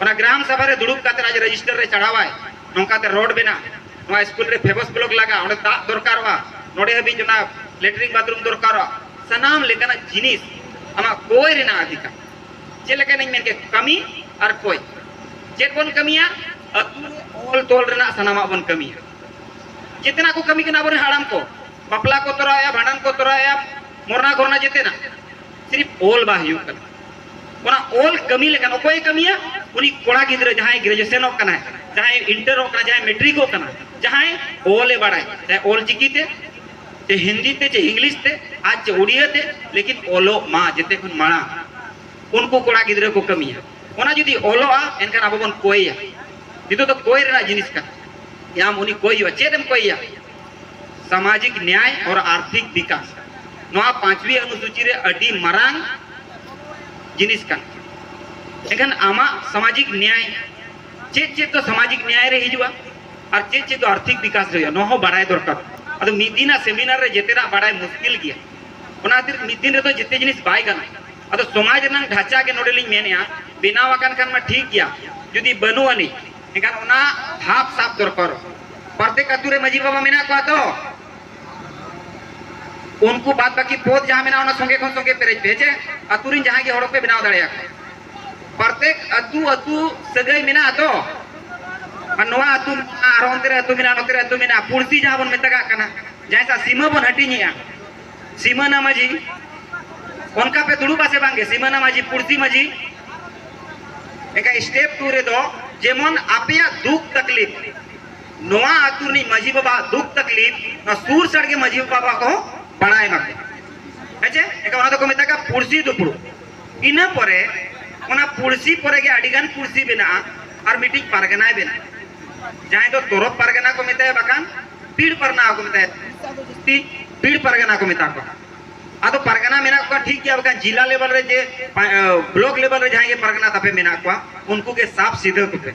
ᱚᱱᱟ ᱜᱨᱟᱢ ᱥᱟᱵᱷᱟ ᱨᱮ ᱫᱩᱲᱩᱵ ᱠᱟᱛᱮ ᱟᱡ ᱨᱮᱡᱤᱥᱴᱟᱨ ᱨᱮ ᱪᱟᱲᱦᱟᱣᱟᱭ, ᱱᱚᱝᱠᱟᱛᱮ ᱨᱳᱰ ᱵᱮᱱᱟᱜ, ᱱᱚᱣᱟ ᱥᱠᱩᱞ ᱨᱮ ᱯᱷᱮᱵᱚᱥ ᱵᱞᱚᱠ ᱞᱟᱜᱟᱜ, ᱚᱸᱰᱮ ᱫᱟᱜ ᱫᱚᱨᱠᱟᱨᱚᱜᱼᱟ, ᱱᱚᱰᱮ ᱦᱟᱹᱵᱤᱡ ᱚᱱᱟ ᱞᱮᱴᱨᱤᱝ ᱵᱟᱛᱷᱨᱩᱢ ᱫᱚᱨᱠᱟᱨᱚᱜᱼᱟ᱾ ᱥᱟᱱᱟᱢ ᱞᱮᱠᱟᱱᱟᱜ ᱡᱤᱱᱤᱥ ᱟᱢᱟᱜ ᱠᱚᱭ ᱨᱮᱱᱟᱜ ᱚᱫᱷᱤᱠᱟᱨ᱾ ᱪᱮᱫ ᱞᱮᱠᱟ ᱮᱱᱟᱧ ᱢᱮᱱ ᱠᱮᱫ, ᱠᱟᱹᱢᱤ ᱟᱨ ᱠᱚᱭ᱾ ᱪᱮᱫ ᱵᱚᱱ ᱠᱟᱹᱢᱤᱭᱟ? ᱟᱹᱛᱩ ᱨᱮ ᱚᱞ ᱛᱚᱞ ᱨᱮᱱᱟᱜ ᱥᱟᱱᱟᱢᱟᱜ ᱵᱚᱱ ᱠᱟᱹᱢᱤᱭᱟ᱾ ᱡᱮᱛᱮᱱᱟᱜ ᱠᱚ ᱠᱟᱹᱢᱤ ᱠᱟᱱᱟ ᱟᱵᱚᱨᱮᱱ ᱦᱟᱲᱟᱢ ᱠᱚ, ᱵᱟᱯᱞᱟ ᱠᱚ ᱛᱚᱨᱟᱣᱮᱫᱼᱟ, ᱵᱷᱟᱸᱰᱟᱱ ᱠᱚ ᱛᱚᱨᱟᱣᱮᱫᱼᱟ, ᱢᱚᱨᱱᱟ ᱜᱷᱚᱨᱱᱟ ᱡᱮᱛᱮᱱᱟᱜ, ᱥᱤᱨᱤᱯ ᱚᱞ ᱵᱟᱝ ᱦᱩᱭᱩᱜ ᱠᱟᱱᱟ᱾ ᱚᱱᱟ ᱚᱞ ᱠᱟᱹᱢᱤ ᱞᱮᱠᱷᱟᱱ ᱚᱠᱚᱭᱮ ᱠᱟᱹᱢᱤᱭᱟ? ᱩᱱᱤ ᱠᱚᱲᱟ ᱜᱤᱫᱽᱨᱟᱹ ᱡᱟᱦᱟᱸᱭ ᱜᱨᱮᱡᱩᱭᱮᱥᱚᱱᱚᱜ ᱠᱟᱱᱟᱭ, ᱡᱟᱦᱟᱸᱭ ᱤᱱᱴᱟᱨᱚᱜ ᱠᱟᱱᱟ, ᱡᱟᱦᱟᱸᱭ ᱢᱮᱴᱨᱤᱠᱚᱜ ᱠᱟᱱᱟ, ᱡᱟᱦᱟᱸᱭ ᱚᱞᱮ ᱵᱟᱲᱟᱭ, ᱡᱟᱦᱟᱸᱭ ᱚᱞ ᱪᱤᱠᱤᱛᱮ ᱪᱮ ᱦᱤᱱᱫᱤ ᱛᱮ, ᱪᱮ ᱤᱝᱞᱤᱥ ᱛᱮ, ᱟᱨ ᱪᱮ ᱩᱲᱤᱭᱟ ᱛᱮ, ᱞᱮᱠᱤᱱ ᱚᱞᱚᱜ ᱢᱟ ᱡᱮᱛᱮ ᱠᱷᱚᱱ ᱢᱟᱲᱟᱝ ᱩᱱᱠᱩ ᱠᱚᱲᱟ ᱜᱤᱫᱽᱨᱟᱹ ᱠᱚ ᱠᱟᱹᱢᱤᱭᱟ᱾ ᱚᱱᱟ ᱡᱩᱫᱤ ᱚᱞᱚᱜᱼᱟ, ᱮᱱᱠᱷᱟᱱ ᱟᱵᱚ ᱵᱚᱱ ᱠᱚᱭᱮᱭᱟ᱾ ᱱᱤᱛᱚᱜ ᱫᱚ ᱠᱚᱭ ᱨᱮᱱᱟᱜ ᱡᱤᱱᱤᱥ ᱠᱟᱱᱟ᱾ ᱟᱢ ᱩᱱᱤ ᱠᱚᱭ ᱦᱩᱭᱩᱜᱼᱟ᱾ ᱪᱮᱫ ᱮᱢ ᱠᱚᱭᱮᱭᱟ? ᱥᱟᱢᱟᱡᱤᱠ ᱱᱭᱟᱭ ᱟᱨ ᱟᱨᱛᱷᱤᱠ ᱵᱤᱠᱟᱥ, ᱱᱚᱣᱟ ᱯᱟᱸᱪᱣᱤ ᱚᱱᱩᱥᱩᱪᱤ ᱨᱮ ᱟᱹᱰᱤ ᱢᱟᱨᱟᱝ ᱡᱤᱱᱤᱥ ᱠᱟᱱᱟ᱾ ᱮᱱᱠᱷᱟᱱ ᱟᱢᱟᱜ ᱥᱟᱢᱟᱡᱤᱠ ᱱᱭᱟᱭ, ᱪᱮᱫ ᱪᱮᱫ ᱫᱚ ᱥᱟᱢᱟᱡᱤᱠ ᱱᱭᱟᱭ ᱨᱮ ᱦᱤᱡᱩᱜᱼᱟ ᱟᱨ ᱪᱮᱫ ᱪᱮᱫ ᱫᱚ ᱟᱨᱛᱷᱤᱠ ᱵᱤᱠᱟᱥ ᱨᱮ ᱦᱩᱭᱩᱜᱼᱟ, ᱱᱚᱣᱟ ᱦᱚᱸ ᱵᱟᱲᱟᱭ ᱫᱚᱨᱠᱟᱨ᱾ ᱟᱫᱚ ᱢᱤᱫ ᱫᱤᱱᱟᱜ ᱥᱮᱢᱤᱱᱟᱨ ᱨᱮ ᱡᱮᱛᱮᱱᱟᱜ ᱵᱟᱲᱟᱭ ᱢᱩᱥᱠᱤᱞ ᱜᱮᱭᱟ᱾ ᱚᱱᱟ ᱠᱷᱟᱹᱛᱤᱨ ᱢᱤᱫ ᱫᱤᱱ ᱨᱮᱫᱚ ᱡᱮᱛᱮ ᱡᱤᱱᱤᱥ ᱵᱟᱭ ᱜᱟᱱᱚᱜᱼᱟ᱾ ᱟᱫᱚ ᱥᱚᱢᱟᱡᱽ ᱨᱮᱱᱟᱜ ᱰᱷᱟᱸᱪᱟ ᱜᱮ ᱱᱚᱰᱮ ᱞᱤᱧ ᱢᱮᱱᱮᱫᱼᱟ, ᱵᱮᱱᱟᱣ ᱟᱠᱟᱱ ᱠᱷᱟᱱ ᱢᱟ ᱴᱷᱤᱠ ᱜᱮᱭᱟ, ᱡᱩᱫᱤ ᱵᱟᱹᱱᱩᱜ ᱟᱹᱱᱤᱡ, ᱮᱱᱠᱷᱟᱱ ᱚᱱᱟ ᱫᱷᱟᱯ ᱥᱟᱵ ᱫᱚᱨᱠᱟᱨ᱾ ᱯᱨᱚᱛᱮᱠ ᱟᱹᱛᱩ ᱨᱮ ᱢᱟᱹᱡᱷᱤ ᱵᱟᱵᱟ ᱢᱮᱱᱟᱜ ᱠᱚᱣᱟ ᱛᱚ? ᱩᱱᱠᱩ ᱵᱟᱫ ᱵᱟᱹᱠᱤ ᱯᱚᱫ ᱡᱟᱦᱟᱸ ᱢᱮᱱᱟᱜᱼᱟ, ᱚᱱᱟ ᱥᱚᱸᱜᱮ ᱠᱷᱚᱱ ᱥᱚᱸᱜᱮ ᱯᱮᱨᱮᱡ ᱯᱮ, ᱦᱮᱸ ᱪᱮ? ᱟᱹᱛᱩ ᱨᱮᱱ ᱡᱟᱦᱟᱸᱭ ᱜᱮ ᱦᱚᱲ ᱯᱮ ᱵᱮᱱᱟᱣ ᱫᱟᱲᱮᱭᱟᱠᱚᱣᱟ᱾ ᱯᱨᱚᱛᱮᱠ ᱟᱹᱛᱩ ᱟᱹᱛᱩ ᱥᱟᱹᱜᱟᱹᱭ ᱢᱮᱱᱟᱜᱼᱟ ᱛᱚ? ᱟᱨ ᱱᱚᱣᱟ ᱟᱹᱛᱩ ᱢᱮᱱᱟᱜᱼᱟ, ᱟᱨᱦᱚᱸ ᱚᱱᱛᱮ ᱨᱮ ᱟᱹᱛᱩ ᱢᱮᱱᱟᱜᱼᱟ, ᱱᱚᱛᱮ ᱨᱮ ᱟᱹᱛᱩ ᱢᱮᱱᱟᱜᱼᱟ, ᱯᱩᱲᱥᱤ ᱡᱟᱦᱟᱸ ᱵᱚᱱ ᱢᱮᱛᱟᱜᱟᱜ ᱠᱟᱱᱟ, ᱡᱟᱦᱟᱸᱭ ᱥᱟᱶ ᱥᱤᱢᱟᱹ ᱵᱚᱱ ᱦᱟᱹᱴᱤᱧᱮᱜᱼᱟ, ᱥᱤᱢᱟᱹᱱᱟ ᱢᱟᱹᱡᱷᱤ᱾ ᱚᱱᱠᱟ ᱯᱮ ᱫᱩᱲᱩᱵᱟ ᱥᱮ ᱵᱟᱝᱜᱮ, ᱥᱤᱢᱟᱹᱱᱟ ᱢᱟᱹᱡᱷᱤ, ᱯᱩᱲᱥᱤ ᱢᱟᱹᱡᱷᱤ? ᱮᱱᱠᱷᱟᱱ ᱥᱴᱮᱯ ᱴᱩ ᱨᱮᱫᱚ ᱡᱮᱢᱚᱱ ᱟᱯᱮᱭᱟᱜ ᱫᱩᱠ ᱛᱟᱠᱞᱤᱯ, ᱱᱚᱣᱟ ᱟᱹᱛᱩ ᱨᱤᱱᱤᱡ ᱢᱟᱹᱡᱷᱤ ᱵᱟᱵᱟ ᱫᱩᱠ ᱛᱟᱠᱞᱤᱯ ᱱᱚᱣᱟ ᱥᱩᱨ ᱥᱟᱰᱜᱮ ᱢᱟᱹᱡᱷᱤ ᱵᱟᱵᱟ ᱠᱚ ᱵᱟᱲᱟᱭ ᱢᱟ᱾ ᱦᱮᱸ ᱪᱮ? ᱮᱱᱠᱷᱟᱱ ᱚᱱᱟ ᱫᱚᱠᱚ ᱢᱮᱛᱟᱜ ᱠᱟᱱᱟ ᱯᱩᱲᱥᱤ ᱫᱩᱯᱲᱩᱵ᱾ ᱤᱱᱟᱹ ᱯᱚᱨᱮ, ᱚᱱᱟ ᱯᱩᱲᱥᱤ ᱯᱚᱨᱮ ᱜᱮ ᱟᱹᱰᱤ ᱜᱟᱱ ᱯᱩᱲᱥᱤ ᱵᱮᱱᱟᱜᱼᱟ, ᱟᱨ ᱢᱤᱫᱴᱤᱡ ᱯᱟᱨᱜᱟᱱᱟᱭ ᱵᱮᱱᱟᱜᱼᱟ, ᱡᱟᱦᱟᱸᱭ ᱫᱚ ᱛᱚᱨᱚᱯ ᱯᱟᱨᱜᱟᱱᱟ ᱠᱚ ᱢᱮᱛᱟᱭᱟ, ᱵᱟᱠᱷᱟᱱ ᱯᱤᱲ ᱯᱟᱨᱜᱟᱱᱟ ᱠᱚ ᱢᱮᱛᱟᱭᱟ, ᱯᱤ-, ᱯᱤᱲ ᱯᱟᱨᱜᱟᱱᱟ ᱠᱚ ᱢᱮᱛᱟ ᱠᱚᱣᱟ᱾ ᱟᱫᱚ ᱯᱟᱨᱜᱟᱱᱟ ᱢᱮᱱᱟᱜ ᱠᱚᱣᱟ ᱴᱷᱤᱠ ᱜᱮᱭᱟ, ᱵᱟᱠᱷᱟᱱ ᱡᱤᱞᱟ ᱞᱮᱵᱮᱞ ᱨᱮ ᱡᱮ ᱯᱟ-, ᱮ, ᱵᱞᱚᱠ ᱞᱮᱵᱮᱞ ᱨᱮ ᱡᱟᱦᱟᱸᱭ ᱜᱮ ᱯᱟᱨᱜᱟᱱᱟ ᱛᱟᱯᱮ ᱢᱮᱱᱟᱜ ᱠᱚᱣᱟ, ᱩᱱᱠᱩ ᱜᱮ ᱥᱟᱵ ᱥᱤᱫᱷᱟᱹ ᱠᱚᱯᱮ᱾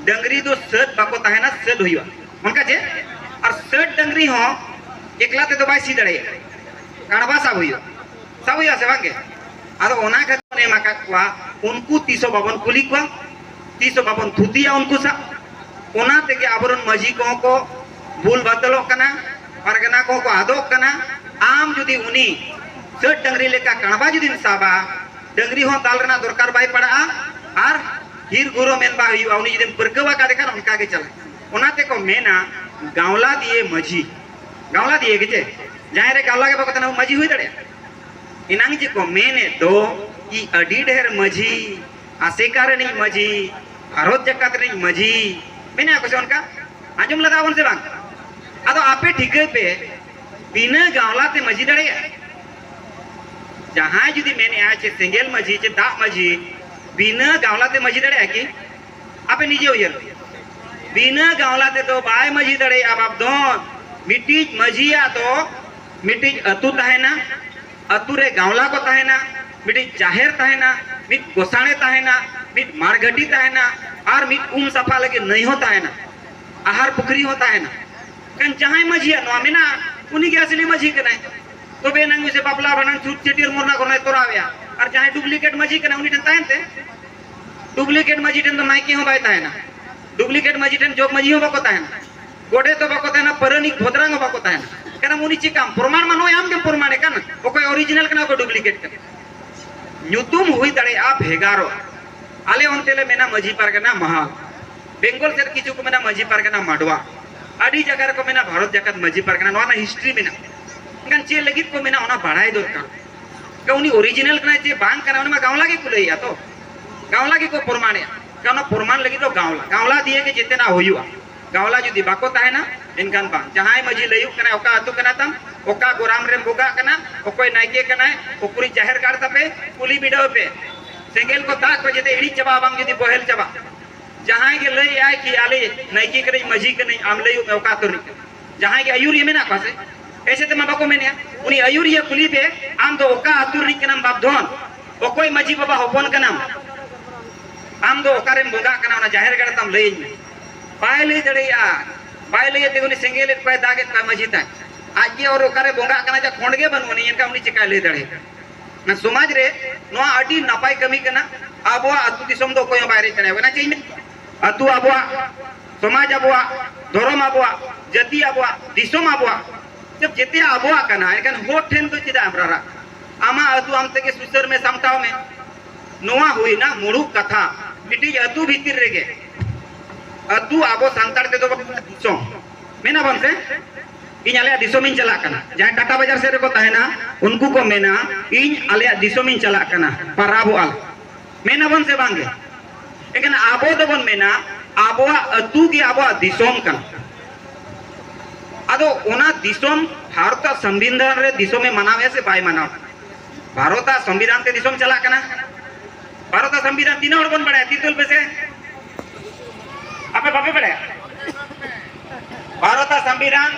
ᱰᱟᱹᱝᱨᱤ ᱫᱚ ᱥᱟᱹᱛ ᱵᱟᱠᱚ ᱛᱟᱦᱮᱱᱟ, ᱥᱟᱹᱛ ᱦᱩᱭᱩᱜᱼᱟ᱾ ᱚᱱᱠᱟ ᱪᱮ? ᱟᱨ ᱥᱟᱹᱛ ᱰᱟᱹᱝᱨᱤ ᱦᱚᱸ ᱮᱠᱞᱟ ᱛᱮᱫᱚ ᱵᱟᱭ ᱥᱤ ᱫᱟᱲᱮᱭᱟᱜᱼᱟ, ᱠᱟᱬᱵᱟ ᱥᱟᱵ ᱦᱩᱭᱩᱜᱼᱟ᱾ ᱥᱟᱵ ᱦᱩᱭᱩᱜᱼᱟ ᱥᱮ ᱵᱟᱝ ᱜᱮ? ᱟᱫᱚ ᱚᱱᱟ ᱠᱷᱟᱹᱛᱤᱨ ᱵᱚᱱ ᱮᱢ ᱟᱠᱟᱫ ᱠᱚᱣᱟ, ᱩᱱᱠᱩ ᱛᱤᱥ ᱦᱚᱸ ᱵᱟᱵᱚᱱ ᱠᱩᱞᱤ ᱠᱚᱣᱟ, ᱛᱤᱥ ᱦᱚᱸ ᱵᱟᱵᱚᱱ ᱛᱷᱩᱛᱤᱭᱟ ᱩᱱᱠᱩ ᱥᱟᱶ᱾ ᱚᱱᱟ ᱛᱮᱜᱮ ᱟᱵᱚᱨᱮᱱ ᱢᱟᱹᱡᱷᱤ ᱠᱚᱦᱚᱸ ᱠᱚ ᱵᱩᱞ ᱵᱟᱛᱚᱞᱚᱜ ᱠᱟᱱᱟ, ᱯᱟᱨᱜᱟᱱᱟ ᱠᱚᱦᱚᱸ ᱠᱚ ᱟᱫᱚᱜ ᱠᱟᱱᱟ᱾ ᱟᱢ ᱡᱩᱫᱤ ᱩᱱᱤ ᱥᱟᱹᱛ ᱰᱟᱹᱝᱨᱤ ᱞᱮᱠᱟ ᱠᱟᱬᱵᱟ ᱡᱩᱫᱤᱢ ᱥᱟᱵᱟ, ᱰᱟᱹᱝᱨᱤ ᱦᱚᱸ ᱫᱟᱞ ᱨᱮᱱᱟᱜ ᱫᱚᱨᱠᱟᱨ ᱵᱟᱭ ᱯᱟᱲᱟᱜᱼᱟ, ᱟᱨ ᱦᱤᱨ ᱜᱷᱩᱨᱚ ᱢᱮᱱ ᱵᱟᱭ ᱦᱩᱭᱩᱜᱼᱟ᱾ ᱩᱱᱤ ᱡᱩᱫᱤᱢ ᱯᱟᱹᱨᱠᱟᱹᱣ ᱟᱠᱟᱫᱮ ᱠᱷᱟᱱ ᱚᱱᱠᱟ ᱜᱮ ᱪᱟᱞᱟᱜᱼᱟ᱾ ᱚᱱᱟ ᱛᱮᱠᱚ ᱢᱮᱱᱟ ᱜᱟᱶᱞᱟ ᱫᱤᱭᱮ ᱢᱟᱹᱡᱷᱤ, ᱜᱟᱶᱞᱟ ᱫᱤᱭᱮ ᱜᱮ ᱪᱮ? ᱡᱟᱦᱟᱸᱭ ᱨᱮ ᱜᱟᱶᱞᱟ ᱜᱮ ᱵᱟᱠᱚ ᱛᱟᱦᱮᱱᱟ, ᱢᱟᱹᱡᱷᱤ ᱦᱩᱭ ᱫᱟᱲᱮᱭᱟᱜᱼᱟ? ᱮᱱᱟᱝ ᱡᱮ ᱠᱚ ᱢᱮᱱᱮᱫ ᱫᱚ, ᱤ ᱟᱹᱰᱤ ᱰᱷᱮᱨ ᱢᱟᱹᱡᱷᱤ, ᱟᱥᱮᱠᱟ ᱨᱤᱱᱤᱡ ᱢᱟᱹᱡᱷᱤ, ᱵᱷᱟᱨᱚᱛ ᱡᱟᱠᱟᱛ ᱨᱤᱱᱤᱡ ᱢᱟᱹᱡᱷᱤ, ᱢᱮᱱᱮᱫᱼᱟ ᱠᱚ ᱥᱮ ᱚᱱᱠᱟ? ᱟᱸᱡᱚᱢ ᱞᱮᱫᱟ ᱵᱚᱱ ᱥᱮ ᱵᱟᱝ? ᱟᱫᱚ ᱟᱯᱮ ᱴᱷᱤᱠᱟᱹᱭ ᱯᱮ, ᱵᱤᱱᱟᱹ ᱜᱟᱶᱞᱟ ᱛᱮ ᱢᱟᱹᱡᱷᱤ ᱫᱟᱲᱮᱭᱟᱜᱼᱟ? ᱡᱟᱦᱟᱸᱭ ᱡᱩᱫᱤ ᱢᱮᱱᱮᱜᱼᱟ ᱪᱮ ᱥᱮᱸᱜᱮᱞ ᱢᱟᱹᱡᱷᱤ ᱪᱮ ᱫᱟᱜ ᱢᱟᱹᱡᱷᱤ ᱵᱤᱱᱟᱹ ᱜᱟᱶᱞᱟ ᱛᱮ ᱢᱟᱹᱡᱷᱤ ᱫᱟᱲᱮᱭᱟᱜᱼᱟ ᱠᱤ? ᱟᱯᱮ ᱱᱤᱡᱮ ᱩᱭᱦᱟᱹᱨ, ᱵᱤᱱᱟᱹ ᱜᱟᱶᱞᱟ ᱛᱮᱫᱚ ᱵᱟᱭ ᱢᱟᱹᱡᱷᱤ ᱫᱟᱲᱮᱭᱟᱜᱼᱟ ᱵᱟᱯ ᱫᱷᱚᱱ᱾ ᱢᱤᱫᱴᱤᱡ ᱢᱟᱹᱡᱷᱤᱭᱟᱜ ᱫᱚ ᱢᱤᱫᱴᱤᱡ ᱟᱹᱛᱩ ᱛᱟᱦᱮᱱᱟ, ᱟᱹᱛᱩ ᱨᱮ ᱜᱟᱶᱞᱟ ᱠᱚ ᱛᱟᱦᱮᱱᱟ, ᱢᱤᱫᱴᱤᱡ ᱡᱟᱦᱮᱨ ᱛᱟᱦᱮᱱᱟ, ᱢᱤᱫ ᱜᱚᱥᱟᱬᱮ ᱛᱟᱦᱮᱱᱟ, ᱢᱤᱫ ᱢᱟᱲᱜᱷᱟᱹᱴᱤ ᱛᱟᱦᱮᱱᱟ, ᱟᱨ ᱢᱤᱫ ᱩᱢ ᱥᱟᱯᱷᱟ ᱞᱟᱹᱜᱤᱫ ᱱᱟᱹᱭ ᱦᱚᱸ ᱛᱟᱦᱮᱱᱟ, ᱟᱦᱟᱨ ᱯᱩᱠᱷᱨᱤ ᱦᱚᱸ ᱛᱟᱦᱮᱱᱟ᱾ ᱠᱷᱟᱱ ᱡᱟᱦᱟᱸᱭ ᱢᱟᱹᱡᱷᱤᱭᱟᱜ ᱱᱚᱣᱟ ᱢᱮᱱᱟᱜᱼᱟ, ᱩᱱᱤ ᱜᱮ ᱟᱥᱞᱤ ᱢᱟᱹᱡᱷᱤ ᱠᱟᱱᱟᱭ᱾ ᱛᱚᱵᱮ ᱮᱱᱟᱝ ᱜᱮ ᱥᱮ ᱵᱟᱯᱞᱟ ᱵᱷᱟᱸᱰᱟᱱ ᱪᱷᱩᱛ ᱪᱷᱟᱹᱴᱭᱟᱹᱨ ᱢᱚᱨᱱᱟ ᱠᱚᱨᱱᱟᱭ ᱛᱚᱨᱟᱣᱮᱜᱼᱟ᱾ ᱟᱨ ᱡᱟᱦᱟᱸᱭ ᱰᱩᱯᱞᱤᱠᱮᱴ ᱢᱟᱹᱡᱷᱤ ᱠᱟᱱᱟ ᱩᱱᱤ ᱴᱷᱮᱱ ᱛᱟᱦᱮᱱ ᱛᱮ, ᱰᱩᱯᱞᱤᱠᱮᱴ ᱢᱟᱹᱡᱷᱤ ᱴᱷᱮᱱ ᱫᱚ ᱱᱟᱭᱠᱮ ᱦᱚᱸ ᱵᱟᱭ ᱛᱟᱦᱮᱱᱟ, ᱰᱩᱯᱞᱤᱠᱮᱴ ᱢᱟᱹᱡᱷᱤ ᱴᱷᱮᱱ ᱡᱚᱜᱽ ᱢᱟᱹᱡᱷᱤ ᱦᱚᱸ ᱵᱟᱠᱚ ᱛᱟᱦᱮᱱᱟ, ᱜᱚᱰᱮᱛ ᱦᱚᱸ ᱵᱟᱠᱚ ᱛᱟᱦᱮᱱᱟ, ᱯᱟᱨᱟᱱᱤᱠ ᱵᱷᱚᱫᱨᱟᱝ ᱦᱚᱸ ᱵᱟᱠᱚ ᱛᱟᱦᱮᱱᱟ᱾ ᱠᱟᱨᱚᱱ ᱩᱱᱤ ᱪᱮᱫ ᱠᱟᱢ ᱯᱨᱚᱢᱟᱬ ᱢᱟ ᱱᱚᱜᱼᱚᱭ ᱟᱢ ᱜᱮᱢ ᱯᱨᱚᱢᱟᱬᱮ ᱠᱟᱱ ᱚᱠᱚᱭ ᱚᱨᱤᱡᱤᱱᱟᱞ ᱠᱟᱱᱟ ᱚᱠᱚᱭ ᱰᱩᱯᱞᱤᱠᱮᱴ ᱠᱟᱱᱟ᱾ ᱧᱩᱛᱩᱢ ᱦᱩᱭ ᱫᱟᱲᱮᱭᱟᱜᱼᱟ ᱵᱷᱮᱜᱟᱨᱚᱜᱼᱟ᱾ ᱟᱞᱮ ᱚᱱᱛᱮ ᱞᱮ ᱢᱮᱱᱟ ᱢᱟᱹᱡᱷᱤ ᱯᱟᱨᱜᱟᱱᱟ ᱢᱟᱦᱟᱞ, ᱵᱮᱝᱜᱚᱞ ᱥᱮᱫ ᱠᱤᱪᱷᱩ ᱠᱚ ᱢᱮᱱᱟ ᱢᱟᱹᱡᱷᱤ ᱯᱟᱨᱜᱟᱱᱟ ᱢᱟᱰᱣᱟ, ᱟᱹᱰᱤ ᱡᱟᱭᱜᱟ ᱨᱮᱠᱚ ᱢᱮᱱᱟ ᱵᱷᱟᱨᱚᱛ ᱡᱟᱠᱟᱛ ᱢᱟᱹᱡᱷᱤ ᱯᱟᱨᱜᱟᱱᱟ᱾ ᱱᱚᱣᱟ ᱨᱮᱱᱟᱜ ᱦᱤᱥᱴᱨᱤ ᱢᱮᱱᱟᱜᱼᱟ᱾ ᱢᱮᱱᱠᱷᱟᱱ ᱪᱮᱫ ᱞᱟᱹᱜᱤᱫ ᱠᱚ ᱢᱮᱱᱟ ᱚᱱᱟ ᱵᱟᱲᱟᱭ ᱫᱚᱨᱠᱟᱨ᱾ ᱩᱱᱤ ᱚᱨᱤᱡᱤᱱᱟᱞ ᱠᱟᱱᱟᱭ ᱪᱮ ᱵᱟᱝ ᱠᱟᱱᱟ ᱚᱱᱟ ᱢᱟ ᱜᱟᱶᱞᱟ ᱜᱮᱠᱚ ᱞᱟᱹᱭᱮᱜᱼᱟ ᱛᱚ, ᱜᱟᱶᱞᱟ ᱜᱮᱠᱚ ᱯᱨᱚᱢᱟᱬᱮᱜᱼᱟ᱾ ᱚᱱᱟ ᱯᱨᱚᱢᱟᱬ ᱞᱟᱹᱜᱤᱫ ᱫᱚ ᱜᱟᱶᱞᱟ, ᱜᱟᱶᱞᱟ ᱫᱤᱭᱮ ᱜᱮ ᱡᱮᱛᱮᱱᱟᱜ ᱦᱩᱭᱩᱜᱼᱟ᱾ ᱜᱟᱶᱞᱟ ᱡᱩᱫᱤ ᱵᱟᱠᱚ ᱛᱟᱦᱮᱱᱟ, ᱮᱱᱠᱷᱟᱱ ᱵᱟᱝ᱾ ᱡᱟᱦᱟᱸᱭ ᱢᱟᱹᱡᱷᱤ ᱞᱟᱹᱭᱩᱜ ᱠᱟᱱᱟᱭ, ᱚᱠᱟ ᱟᱹᱛᱩ ᱠᱟᱱᱟ ᱛᱟᱢ, ᱚᱠᱟ ᱜᱚᱨᱟᱢ ᱨᱮᱢ ᱵᱚᱸᱜᱟᱜ ᱠᱟᱱᱟ, ᱚᱠᱚᱭ ᱱᱟᱭᱠᱮ ᱠᱟᱱᱟᱭ, ᱩᱠᱩᱨᱤᱡ ᱡᱟᱦᱮᱨ ᱜᱟᱲ ᱛᱟᱯᱮ, ᱠᱩᱞᱤ ᱵᱤᱰᱟᱹᱣ ᱯᱮ᱾ ᱥᱮᱸᱜᱮᱞ ᱠᱚ ᱫᱟᱜ ᱠᱚ ᱡᱟᱛᱮ ᱤᱲᱤᱡ ᱪᱟᱵᱟᱜ, ᱵᱟᱝ ᱡᱩᱫᱤ ᱵᱚᱦᱮᱞ ᱪᱟᱵᱟᱜ᱾ ᱡᱟᱦᱟᱸᱭ ᱜᱮ ᱞᱟᱹᱭᱮᱜᱼᱟᱭ ᱠᱤ ᱟᱞᱮ ᱱᱟᱭᱠᱮ ᱠᱟᱹᱱᱟᱹᱧ, ᱢᱟᱹᱡᱷᱤ ᱠᱟᱹᱱᱟᱹᱧ, ᱟᱢ ᱞᱟᱹᱭᱩᱜ ᱢᱮ ᱚᱠᱟ ᱟᱹᱛᱩ ᱨᱤᱱᱤᱡ ᱠᱟᱱᱟᱢ? ᱡᱟᱦᱟᱸᱭ ᱜᱮ ᱟᱹᱭᱩᱨᱤᱭᱟᱹ ᱢᱮᱱᱟᱜ ᱠᱚᱣᱟ ᱥᱮ, ᱮᱥᱮ ᱛᱮᱢᱟ ᱵᱟᱠᱚ ᱢᱮᱱᱮᱜᱼᱟ᱾ ᱩᱱᱤ ᱟᱹᱭᱩᱨᱤᱭᱟᱹ ᱠᱩᱞᱤ ᱯᱮ, ᱟᱢ ᱫᱚ ᱚᱠᱟ ᱟᱹᱛᱩ ᱨᱤᱱᱤᱡ ᱠᱟᱱᱟᱢ ᱵᱟᱯ ᱫᱷᱚᱱ? ᱚᱠᱚᱭ ᱢᱟᱹᱡᱷᱤ ᱵᱟᱵᱟ ᱦᱚᱯᱚᱱ ᱠᱟᱱᱟᱢ? ᱟᱢ ᱫᱚ ᱚᱠᱟᱨᱮᱢ ᱵᱚᱸᱜᱟᱜ ᱠᱟᱱᱟ ᱚᱱᱟ ᱡᱟᱦᱮᱨ ᱜᱟᱲ ᱛᱟᱢ ᱞᱟᱹᱭᱟᱹᱧ ᱢᱮ᱾ ᱵᱟᱭ ᱞᱟᱹᱭ ᱫᱟᱲᱮᱭᱟᱜᱼᱟ᱾ ᱵᱟᱭ ᱞᱟᱹᱭ ᱛᱮ ᱩᱱᱤ ᱥᱮᱸᱜᱮᱞᱮᱫ ᱠᱚᱣᱟᱭ, ᱫᱟᱜᱮᱫ ᱠᱚᱣᱟᱭ ᱢᱟᱹᱡᱷᱤ ᱛᱟᱭ᱾ ᱟᱡ ᱜᱮ ᱟᱨ ᱚᱠᱟᱨᱮ ᱵᱚᱸᱜᱟᱜ ᱠᱟᱱᱟ ᱡᱟ ᱠᱷᱚᱸᱰ ᱜᱮ ᱵᱟᱹᱱᱩᱜ ᱟᱹᱱᱤᱡ, ᱮᱱᱠᱷᱟᱱ ᱩᱱᱤ ᱪᱮᱠᱟᱭ ᱞᱟᱹᱭ ᱫᱟᱲᱮᱭᱟᱜᱼᱟ? ᱚᱱᱟ ᱥᱚᱢᱟᱡᱽ ᱨᱮ ᱱᱚᱣᱟ ᱟᱹᱰᱤ ᱱᱟᱯᱟᱭ ᱠᱟᱹᱢᱤ ᱠᱟᱱᱟ᱾ ᱟᱵᱚᱣᱟᱜ ᱟᱹᱛᱩ ᱫᱤᱥᱚᱢ ᱫᱚ ᱚᱠᱚᱭ ᱦᱚᱸ ᱵᱟᱭ ᱨᱮᱡ ᱫᱟᱲᱮᱭᱟᱵᱚᱱᱟ᱾ ᱪᱮᱫ ᱤᱧ ᱢᱮᱱ? ᱟᱹᱛᱩ ᱟᱵᱚᱣᱟᱜ, ᱥᱚᱢᱟᱡᱽ ᱟᱵᱚᱣᱟᱜ, ᱫᱷᱚᱨᱚᱢ ᱟᱵᱚᱣᱟᱜ, ᱡᱟᱹᱛᱤ ᱟᱵᱚᱣᱟᱜ, ᱫᱤᱥᱚᱢ ᱟᱵᱚᱣᱟᱜ, ᱡᱟᱹᱛᱤ ᱟᱵᱚᱣᱟᱜ ᱠᱟᱱᱟ᱾ ᱮᱱᱠᱷᱟᱱ ᱦᱚᱲ ᱴᱷᱮᱱ ᱫᱚ ᱪᱮᱫᱟᱜ ᱮᱢ ᱨᱟᱨᱟᱜ? ᱟᱢᱟᱜ ᱟᱹᱛᱩ ᱟᱢ ᱛᱮᱜᱮ ᱥᱩᱥᱟᱹᱨ ᱢᱮ, ᱥᱟᱢᱴᱟᱣ ᱢᱮ᱾ ᱱᱚᱣᱟ ᱦᱩᱭᱱᱟ ᱢᱩᱲᱩᱫ ᱠᱟᱛᱷᱟ᱾ ᱢᱤᱫᱴᱤᱡ ᱟᱹᱛᱩ ᱵᱷᱤᱛᱤᱨ ᱨᱮᱜᱮ ᱟᱹᱛᱩ ᱟᱵᱚ ᱥᱟᱱᱛᱟᱲ ᱛᱮᱫᱚ ᱵᱚᱱ ᱢᱮᱱᱟ ᱫᱤᱥᱚᱢ᱾ ᱢᱮᱱᱟ ᱵᱚᱱ ᱥᱮ, "ᱤᱧ ᱟᱞᱮᱭᱟᱜ ᱫᱤᱥᱚᱢᱤᱧ ᱪᱟᱞᱟᱜ ᱠᱟᱱᱟ᱾" ᱡᱟᱦᱟᱸᱭ ᱴᱟᱴᱟ ᱵᱟᱡᱟᱨ ᱥᱮᱫ ᱨᱮᱠᱚ ᱛᱟᱦᱮᱱᱟ, ᱩᱱᱠᱩ ᱠᱚ ᱢᱮᱱᱟ, "ᱤᱧ ᱟᱞᱮᱭᱟᱜ ᱫᱤᱥᱚᱢᱤᱧ ᱪᱟᱞᱟᱜ ᱠᱟᱱᱟ ᱯᱟᱨᱟᱵᱚᱜᱼᱟ ᱞᱮ᱾" ᱢᱮᱱᱟ ᱵᱚᱱ ᱥᱮ ᱵᱟᱝ ᱜᱮ? ᱮᱱᱠᱷᱟᱱ ᱟᱵᱚ ᱫᱚᱵᱚᱱ ᱢᱮᱱᱟ, ᱟᱵᱚᱣᱟᱜ ᱟᱹᱛᱩ ᱜᱮ ᱟᱵᱚᱣᱟᱜ ᱫᱤᱥᱚᱢ ᱠᱟᱱᱟ᱾ ᱟᱫᱚ ᱚᱱᱟ ᱫᱤᱥᱚᱢ ᱵᱷᱟᱨᱚᱛ ᱟᱜ ᱥᱚᱝᱵᱤᱫᱷᱟᱱ ᱨᱮ ᱫᱤᱥᱚᱢ ᱮ ᱢᱟᱱᱟᱣᱮᱫᱼᱟ ᱥᱮ ᱵᱟᱭ ᱢᱟᱱᱟᱣ? ᱵᱷᱟᱨᱚᱛ ᱟᱜ ᱥᱚᱝᱵᱤᱫᱷᱟᱱ ᱛᱮ ᱫᱤᱥᱚᱢ ᱪᱟᱞᱟᱜ ᱠᱟᱱᱟ᱾ ᱵᱷᱟᱨᱚᱛ ᱟᱜ ᱥᱚᱝᱵᱤᱫᱷᱟᱱ ᱛᱤᱱᱟᱹᱜ ᱦᱚᱲ ᱵᱚᱱ ᱵᱟᱲᱟᱭᱟ? ᱛᱤ ᱛᱩᱞ ᱯᱮᱥᱮ᱾ ᱟᱯᱮ ᱵᱟᱯᱮ ᱵᱟᱲᱟᱭᱟ? ᱵᱷᱟᱨᱚᱛ ᱟᱜ ᱥᱚᱝᱵᱤᱫᱷᱟᱱ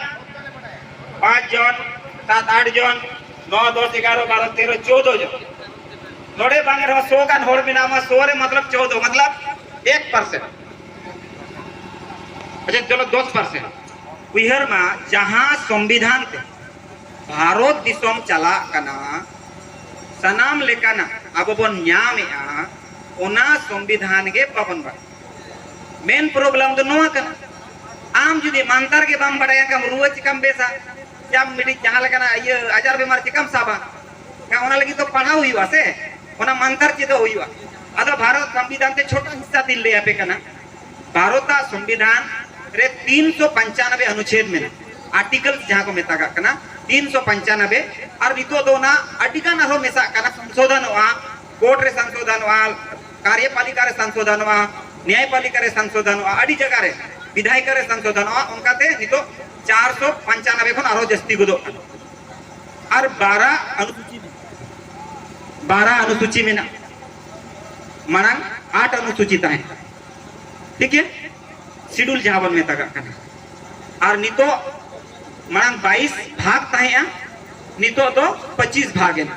ᱯᱟᱸᱪ ᱡᱚᱱ, ᱥᱟᱛ ᱟᱴ ᱡᱚᱱ, ᱱᱚ ᱫᱚᱥ ᱮᱜᱟᱨᱚ ᱵᱟᱨᱚ ᱛᱮᱨᱚ ᱪᱳᱫᱚ ᱡᱚᱱ᱾ ᱱᱚᱰᱮ ᱵᱟᱝ ᱨᱮᱦᱚᱸ ᱥᱚ ᱜᱟᱱ ᱦᱚᱲ ᱢᱮᱱᱟᱜ ᱢᱟ, ᱥᱚ ᱨᱮ ᱢᱚᱛᱞᱚᱵ ᱪᱳᱫᱚ, ᱢᱚᱛᱞᱚᱵ ᱮᱠ ᱯᱟᱨᱥᱮᱱᱴ᱾ ᱟᱪᱪᱷᱟ, ᱪᱚᱞᱚ ᱫᱚᱥ ᱯᱟᱨᱥᱮᱱᱴ᱾ ᱩᱭᱦᱟᱹᱨ ᱢᱟ, ᱡᱟᱦᱟᱸ ᱥᱚᱝᱵᱤᱫᱷᱟᱱ ᱛᱮ ᱵᱷᱟᱨᱚᱛ ᱫᱤᱥᱚᱢ ᱪᱟᱞᱟᱜ ᱠᱟᱱᱟ, ᱥᱟᱱᱟᱢ ᱞᱮᱠᱟᱱᱟᱜ ᱟᱵᱚ ᱵᱚᱱ ᱧᱟᱢᱮᱜᱼᱟ, ᱚᱱᱟ ᱥᱚᱝᱵᱤᱫᱷᱟᱱ ᱜᱮ ᱵᱟᱵᱚᱱ ᱵᱟᱲᱟᱭᱟ᱾ ᱢᱮᱱ ᱯᱨᱚᱵᱞᱮᱢ ᱫᱚ ᱱᱚᱣᱟ ᱠᱟᱱᱟ, ᱟᱢ ᱡᱩᱫᱤ ᱢᱟᱱᱛᱟᱨ ᱜᱮ ᱵᱟᱢ ᱵᱟᱲᱟᱭᱟ, ᱮᱱᱠᱷᱟᱱ ᱨᱩᱣᱟᱹ ᱪᱤᱠᱟᱢ ᱵᱮᱥᱟ? ᱥᱮ ᱟᱢ ᱢᱤᱫᱴᱤᱡ ᱡᱟᱦᱟᱸ ᱞᱮᱠᱟᱱᱟᱜ ᱤᱭᱟᱹ ᱟᱡᱟᱨ ᱵᱮᱢᱟᱨ ᱪᱤᱠᱟᱢ ᱥᱟᱵᱟ? ᱮᱱᱠᱷᱟᱱ ᱚᱱᱟ ᱞᱟᱹᱜᱤᱫ ᱫᱚ ᱯᱟᱲᱦᱟᱣ ᱦᱩᱭᱩᱜᱼᱟ ᱥᱮ, ᱚᱱᱟ ᱢᱟᱱᱛᱟᱨ ᱪᱮᱫᱚᱜ ᱦᱩᱭᱩᱜᱼᱟ᱾ ᱟᱫᱚ ᱵᱷᱟᱨᱚᱛ ᱥᱚᱝᱵᱤᱫᱷᱟᱱ ᱛᱮ ᱪᱷᱳᱴᱟ ᱦᱤᱥᱥᱟ ᱛᱤᱧ ᱞᱟᱹᱭ ᱟᱯᱮ ᱠᱟᱱᱟ᱾ ᱵᱷᱟᱨᱚᱛ ᱟᱜ ᱥᱚᱝᱵᱤᱫᱷᱟᱱ ᱨᱮ ᱛᱤᱱᱥᱚ ᱯᱚᱧᱪᱟᱱᱚᱵᱵᱳᱭ ᱚᱱᱩᱪᱷᱮᱫ ᱢᱮᱱᱟᱜᱼᱟ, ᱟᱨᱴᱤᱠᱚᱞ ᱡᱟᱦᱟᱸ ᱠᱚ ᱢᱮᱛᱟᱜᱟᱜ ᱠᱟᱱᱟ, ᱛᱤᱱᱥᱚ ᱯᱚᱧᱪᱟᱱᱚᱵᱵᱳᱭ᱾ ᱟᱨ ᱱᱤᱛᱚᱜ ᱫᱚ ᱚᱱᱟ ᱟᱹᱰᱤ ᱜᱟᱱ ᱟᱨᱦᱚᱸ ᱢᱮᱥᱟᱜ ᱠᱟᱱᱟ, ᱥᱚᱝᱥᱳᱫᱷᱚᱱᱚᱜᱼᱟ, ᱠᱳᱨᱴ ᱨᱮ ᱥᱚᱝᱥᱳᱫᱷᱚᱱᱚᱜᱼᱟ, ᱠᱟᱨᱭᱚᱯᱟᱞᱤᱠᱟ ᱨᱮ ᱥᱚᱝᱥᱳᱫᱷᱚᱱᱚᱜᱼᱟ, ᱱᱮᱭᱟᱭᱯᱟᱞᱤᱠᱟ ᱨᱮ ᱥᱚᱝᱥᱳᱫᱷᱚᱱᱚᱜᱼᱟ, ᱟᱹᱰᱤ ᱡᱟᱭᱜᱟ ᱨᱮ ᱵᱤᱫᱷᱟᱭᱤᱠᱟ ᱨᱮ ᱥᱚᱝᱥᱳᱫᱷᱚᱱᱚᱜᱼᱟ᱾ ᱚᱱᱠᱟᱛᱮ ᱱᱤᱛᱚᱜ ᱪᱟᱨᱥᱚ ᱯᱚᱧᱪᱟᱱᱚᱵᱵᱳᱭ ᱠᱷᱚᱱ ᱟᱨᱦᱚᱸ ᱡᱟᱹᱥᱛᱤ ᱜᱚᱫᱚᱜ ᱠᱟᱱᱟ᱾ ᱟᱨ ᱵᱟᱨᱟ ᱚᱱᱩᱥᱩᱪᱤ, ᱵᱟᱨᱟ ᱚᱱᱩᱥᱩᱪᱤ ᱢᱮᱱᱟᱜᱼᱟ, ᱢᱟᱲᱟᱝ ᱟᱴ ᱚᱱᱩᱥᱩᱪᱤ ᱛᱟᱦᱮᱸ ᱠᱟᱱᱟ, ᱴᱷᱤᱠ ᱜᱮᱭᱟ, ᱥᱤᱰᱩᱞ ᱡᱟᱦᱟᱸ ᱵᱚᱱ ᱢᱮᱛᱟᱜᱟᱜ ᱠᱟᱱᱟ᱾ ᱟᱨ ᱱᱤᱛᱚᱜ ᱢᱟᱲᱟᱝ ᱵᱟᱭᱤᱥ ᱵᱷᱟᱜᱽ ᱛᱟᱦᱮᱸᱜᱼᱟ, ᱱᱤᱛᱚᱜ ᱫᱚ ᱯᱚᱸᱪᱤᱥ ᱵᱷᱟᱜᱽ ᱮᱱᱟ᱾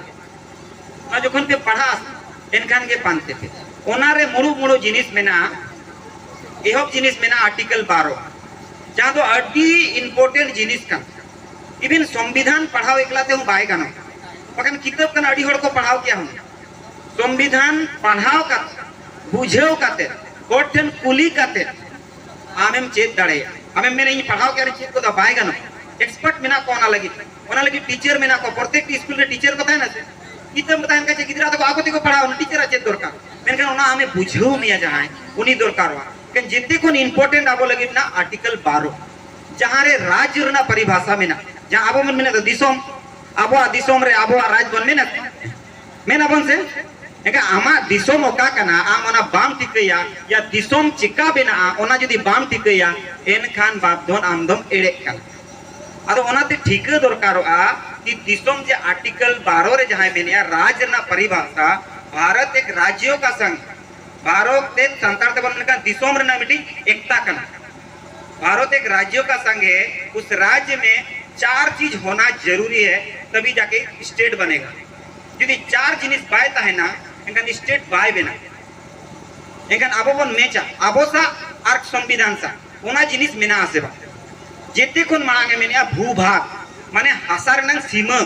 ᱚᱱᱟ ᱡᱚᱠᱷᱚᱱ ᱯᱮ ᱯᱟᱲᱦᱟᱜᱼᱟ, ᱮᱱᱠᱷᱟᱱ ᱜᱮ ᱯᱟᱱᱛᱮ ᱯᱮ᱾ ᱚᱱᱟ ᱨᱮ ᱢᱩᱬᱩᱫ ᱢᱩᱬᱩᱫ ᱡᱤᱱᱤᱥ ᱢᱮᱱᱟᱜᱼᱟ, ᱮᱦᱚᱵ ᱡᱤᱱᱤᱥ ᱢᱮᱱᱟᱜᱼᱟ ᱟᱨᱴᱤᱠᱮᱞ ᱵᱟᱨᱚ, ᱡᱟᱦᱟᱸ ᱫᱚ ᱟᱹᱰᱤ ᱤᱢᱯᱚᱨᱴᱮᱱᱴ ᱡᱤᱱᱤᱥ ᱠᱟᱱᱟ᱾ ᱤᱵᱷᱮᱱ ᱥᱚᱝᱵᱤᱫᱷᱟᱱ ᱯᱟᱲᱦᱟᱣ ᱮᱠᱞᱟ ᱛᱮᱦᱚᱸ ᱵᱟᱭ ᱜᱟᱱᱚᱜᱼᱟ, ᱵᱟᱠᱷᱟᱱ ᱠᱤᱛᱟᱹᱵ ᱠᱟᱱᱟ, ᱟᱹᱰᱤ ᱦᱚᱲ ᱠᱚ ᱯᱟᱲᱦᱟᱣ ᱠᱮᱭᱟ ᱦᱩᱱᱟᱹᱝ᱾ ᱥᱚᱝᱵᱤᱫᱷᱟᱱ ᱯᱟᱲᱦᱟᱣ ᱠᱟᱛᱮ, ᱵᱩᱡᱷᱟᱹᱣ ᱠᱟᱛᱮ, ᱦᱚᱲ ᱴᱷᱮᱱ ᱠᱩᱞᱤ ᱠᱟᱛᱮ ᱟᱢᱮᱢ ᱪᱮᱫ ᱫᱟᱲᱮᱭᱟᱜᱼᱟ᱾ ᱟᱢᱮᱢ ᱢᱮᱱᱟ, "ᱤᱧ ᱯᱟᱲᱦᱟᱣ ᱠᱮᱫᱟ, ᱪᱮᱫ ᱠᱚᱫᱚ ᱵᱟᱭ ᱜᱟᱱᱚᱜᱼᱟ", ᱮᱠᱥᱯᱟᱨᱴ ᱢᱮᱱᱟᱜ ᱠᱚᱣᱟ ᱚᱱᱟ ᱞᱟᱹᱜᱤᱫ᱾ ᱚᱱᱟ ᱞᱟᱹᱜᱤᱫ ᱴᱤᱪᱟᱨ ᱢᱮᱱᱟᱜ ᱠᱚᱣᱟ, ᱯᱨᱚᱛᱮᱠᱴᱤ ᱥᱠᱩᱞ ᱨᱮ ᱴᱤᱪᱟᱨ ᱠᱚ ᱛᱟᱦᱮᱱᱟ ᱥᱮ᱾ ᱜᱤᱫᱽᱨᱟᱹ ᱠᱚ ᱛᱟᱦᱮᱱ ᱠᱷᱟᱱ ᱪᱮᱫ, ᱜᱤᱫᱽᱨᱟᱹ ᱫᱚ ᱟᱠᱚ ᱛᱮᱠᱚ ᱯᱟᱲᱦᱟᱣᱟ, ᱩᱱᱤ ᱴᱤᱪᱟᱨᱟᱜ ᱪᱮᱫ ᱫᱚᱨᱠᱟᱨ? ᱢᱮᱱᱠᱷᱟᱱ ᱚᱱᱟ ᱟᱢᱮ ᱵᱩᱡᱷᱟᱹᱣ ᱢᱮᱭᱟ ᱡᱟᱦᱟᱸᱭ, ᱩᱱᱤ ᱫᱚᱨᱠᱟᱨᱚᱜᱼᱟ᱾ ᱮᱱᱠᱷᱟᱱ ᱡᱮᱛᱮ ᱠᱷᱚᱱ ᱤᱢᱯᱚᱨᱴᱮᱱᱴ ᱟᱵᱚ ᱞᱟᱹᱜᱤᱫ ᱢᱮᱱᱟᱜᱼᱟ ᱟᱨᱴᱤᱠᱮᱞ ᱵᱟᱨᱚ, ᱡᱟᱦᱟᱸ ᱨᱮ ᱨᱟᱡᱽ ᱨᱮᱱᱟᱜ ᱯᱚᱨᱤᱵᱷᱟᱥᱟ ᱢᱮᱱᱟᱜᱼᱟ, ᱡᱟᱦᱟᱸ ᱟᱵᱚ ᱵᱚᱱ ᱢᱮᱱᱮᱫ ᱫᱚ ᱫᱤᱥᱚᱢ, ᱟᱵᱚᱣᱟᱜ ᱫᱤᱥᱚᱢ ᱨᱮ ᱟᱵᱚᱣᱟᱜ ᱨᱟᱡᱽ ᱵᱚᱱ ᱢᱮᱱᱟ, ᱢᱮᱱ ᱟᱵᱚᱱ ᱥᱮ᱾ ᱮᱱᱠᱷᱟᱱ ᱟᱢᱟᱜ ᱫᱤᱥᱚᱢ ᱚᱠᱟ ᱠᱟᱱᱟ, ᱟᱢ ᱚᱱᱟ ᱵᱟᱢ ᱴᱷᱤᱠᱟᱹᱭᱟ, ᱭᱟ ᱫᱤᱥᱚᱢ ᱪᱮᱠᱟ ᱵᱮᱱᱟᱜᱼᱟ, ᱚᱱᱟ ᱡᱩᱫᱤ ᱵᱟᱢ ᱴᱷᱤᱠᱟᱹᱭᱟ, ᱮᱱᱠᱷᱟᱱ ᱵᱟᱯᱫᱷᱚᱱ ᱟᱢ ᱫᱚᱢ ᱮᱲᱮᱜ ᱠᱟᱱᱟ᱾ ᱟᱫᱚ ᱚᱱᱟᱛᱮ ᱴᱷᱤᱠᱟᱹ ᱫᱚᱨᱠᱟᱨᱚᱜᱼᱟ ᱠᱤ ᱫᱤᱥᱚᱢ ᱡᱮ ᱟᱨᱴᱤᱠᱮᱞ ᱵᱟᱨᱚ ᱨᱮ ᱡᱟᱦᱟᱸᱭ ᱢᱮᱱᱮᱜᱼᱟ, ᱨᱟᱡᱽ ᱨᱮᱱᱟᱜ ᱯᱚᱨᱤᱵᱷᱟᱥᱟ, ᱵᱷᱟᱨᱚᱛ ᱮᱠ ᱨᱟᱡᱽᱭᱚ ᱠᱟ ᱥᱚᱝᱜᱷ, ᱵᱷᱟᱨᱚᱛ ᱛᱮ ᱥᱟᱱᱛᱟᱲ ᱛᱮᱵᱚᱱ ᱢᱮᱱ ᱞᱮᱠᱷᱟᱱ ᱫᱤᱥᱚᱢ ᱨᱮᱱᱟᱜ ᱢᱤᱫᱴᱤᱡ ᱮᱠᱛᱟ ᱠᱟᱱᱟ᱾ भारत एक राज्यों का संघ है, उस राज्य में चार चीज होना जरूरी है, तभी जाके स्टेट बनेगा। ᱡᱩᱫᱤ ᱪᱟᱨ ᱡᱤᱱᱤᱥ ᱵᱟᱭ ᱛᱟᱦᱮᱱᱟ, ᱮᱱᱠᱷᱟᱱ ᱥᱴᱮᱴ ᱵᱟᱭ ᱵᱮᱱᱟᱜᱼᱟ᱾ ᱮᱱᱠᱷᱟᱱ ᱟᱵᱚ ᱵᱚᱱ ᱢᱮᱪᱟ, ᱟᱵᱚ ᱥᱟᱶ ᱟᱨ ᱥᱚᱝᱵᱤᱫᱷᱟᱱ ᱥᱟᱶ ᱚᱱᱟ ᱡᱤᱱᱤᱥ ᱢᱮᱱᱟᱜᱼᱟ ᱥᱮ ᱵᱟᱝ? ᱡᱮᱛᱮ ᱠᱷᱚᱱ ᱢᱟᱲᱟᱝ ᱮ ᱢᱮᱱᱮᱜᱼᱟ ᱵᱷᱩ ᱵᱷᱟᱜᱽ, ᱢᱟᱱᱮ ᱦᱟᱥᱟ ᱨᱮᱱᱟᱝ ᱥᱤᱢᱟᱹ,